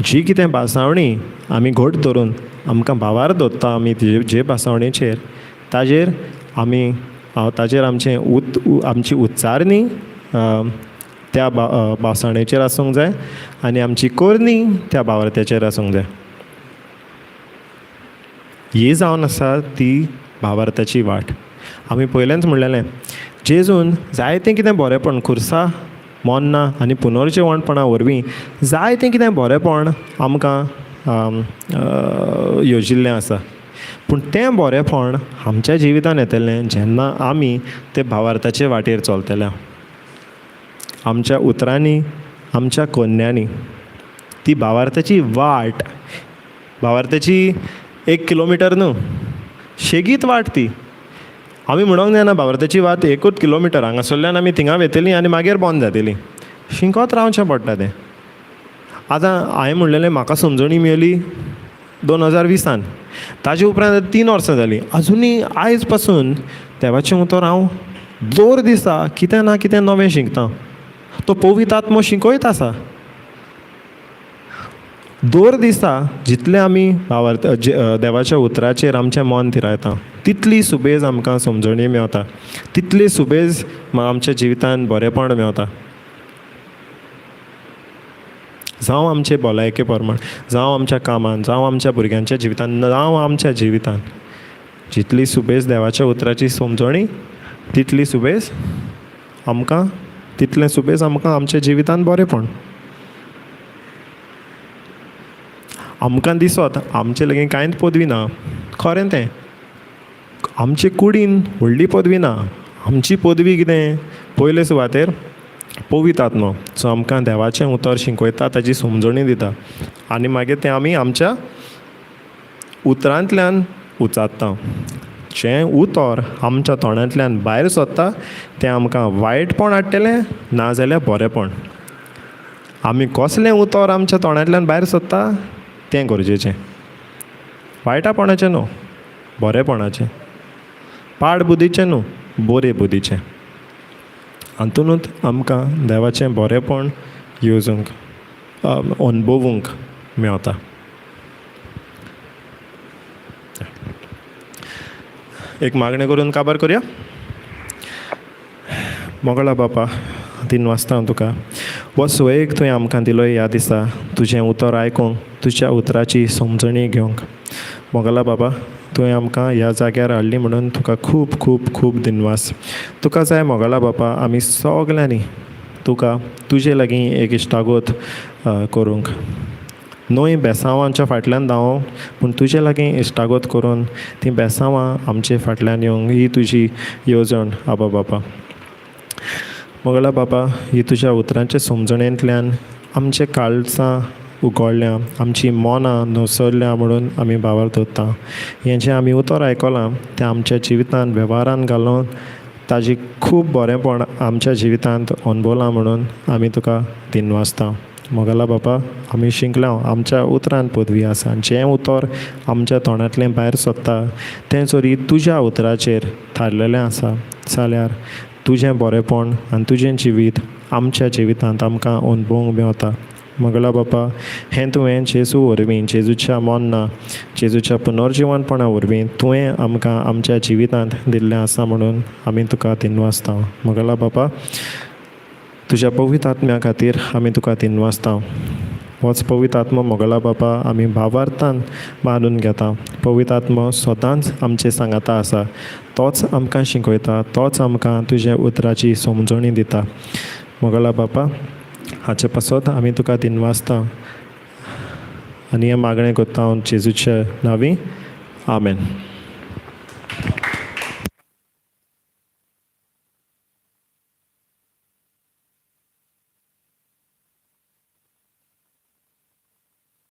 जी कितें भासावणी आमी घट धरून आमकां भावार दवरता आमी जे भासावणेचेर ताजेर आमी ताजेर आमचें आमची उच्चारणी त्या भासावणेचेर आसूंक जाय आनी आमची करणी त्या भावार्थ्याचेर आसूंक जाय. ही जावन आसा ती भावार्थाची वाट. आमी पयलेंच म्हणलेलें, जेजून जायतें कितें बरेंपण खुर्सा, मोन्ना आनी पुनर्जिवणपणा वरवीं जायतें कितें बरेंपण आमकां योजिल्लें आसा. पूण तें बरेंपण आमच्या जिवितान येतलें जेन्ना आमी ते भावार्थाचे वाटेर चलतले. आमच्या उतरांनी, आमच्या कोन्यांनी ती भावार्थाची वाट, भावार्थाची 1 किलोमिटर न्हू, शेगीत वाट ती. आमी म्हणोंक जायना भावार्थाची वाट 1 किलोमिटर, हांगासरल्यान आमी थिंगा वेतली आनी मागीर बंद जातली. शिंकोत रावचें पडटा तें. आतां हांवें म्हणलेलें म्हाका समजणी मेळ्ळी 2020, ताजे उपरांत 3 वर्सां जालीं, आजुनूय आयज पासून देवाचें उतर हांव दर दिसा कितें ना कितें नवें शिकता. तो पवित्र आत्मो शिकयत आसा दर दिसा. जितलें आमी भावार्थ देवाच्या उतराचेर आमचें मन थिरायता तितली सुबेज आमकां समजणी मेवता, तितली सुबेज आमच्या जिवितान बरेंपण मेवता. जावं आमचे भलायके प्रमाण, जावं आमच्या कामान, जावं आमच्या भुरग्यांच्या जिवितान, जावं आमच्या जिवितान, जितली सुबेज देवाच्या उतराची समजणी तितली सुबेज आमकां, तितलें सुबेज आमकां आमच्या जिवितान बरेंपण. आमकां दिसत आमचे लागीं कांयच पदवी ना, खरें तें, आमचे कुडीन व्हडली पदवी ना. आमची पदवी कितें? पयले सुवातेर पवित्र आत्मो सो आमकां देवाचें उतर शिकयता, ताजी समजणी दिता आनी मागीर तें आमी आमच्या उतरांतल्यान उचारता. जें उतर आमच्या तोंडांतल्यान भायर सरता तें आमकां वायटपण हाडटलें नाजाल्यार बरेंपण. आमी कसलें उतर आमच्या तोंडांतल्यान भायर सरता तें गरजेचें, वायटापणाचें न्हू, बरेंपणाचें, पाड बुद्दीचें न्हू, बरे बुद्दीचें. हातूनच आमकां देवाचें बरेंपण येवजूंक, अणभवूंक मेवता. एक मागणें करून काबार करया. मोगळा बापा, 3 वाजता हांव तुका हो सोयेक तुवें आमकां दिलो ह्या दिसा तुजें उतर आयकूंक, तुज्या उतराची समजणी घेवंक. मोगला बाबा, तुवें आमकां ह्या जाग्यार हाडली म्हणून तुका खूब खूब खूब दिनवास. तुका जाय मोगला बापा आमी सगल्यांनी तुका तुजे लागीं एक इश्टागत करूंक, न्हय बेसांवांच्या फाटल्यान धांवोंक, पूण तुजे लागीं इश्टागत करून तीं बेसांवां आमचे फाटल्यान येवंक ही तुजी येवजण आबा बापा. मोगला बापा, ही तुज्या उतरांच्या समजणेंतल्यान आमचे काळजां उगडल्या, आमची मनां नसरल्या म्हणून आमी भावार दवरता. हें जें आमी उतर आयकलां तें आमच्या जिवितांत वेव्हारान घालून ताजी खूब बरेंपण आमच्या जिवितांत अणभवलां म्हणून आमी तुका दिनवासता. मोगला बापा, आमी शिकल्या आमच्या उतरान पदवी आसा, जें उतर आमच्या तोंडांतलें भायर सरता तें जरी तुज्या उतराचेर थारलेलें आसा जाल्यार तुजें बरेंपण आनी तुजें जिवीत आमच्या जिवितांत आमकां अणभवूंक मेवता. मोगला बापा, हें तुवें जेजू वरवीं, जेजूच्या मरणां, जेजूच्या पुनर्जिवनपणा वरवीं तुवें आमकां आमच्या जिवितांत दिल्लें आसा म्हणून आमी तुका दिनवासता. मोगला बापा, तुज्या पवित्र आत्म्या खातीर आमी तुका दिनवासता. होच पवित्र आत्मो मोगला बापा आमी भावार्थान बांदून घेता. पवित्र आत्मो सदांच आमचे सांगाता आसा, तोच आमकां शिकयता, तोच आमकां तुज्या उतराची समजणी दिता. मोगला बापा, हाचे पासत आमी तुका दिनवासता आनी हें मागणें करता हांव जेजूच्या नांवी, आमेन.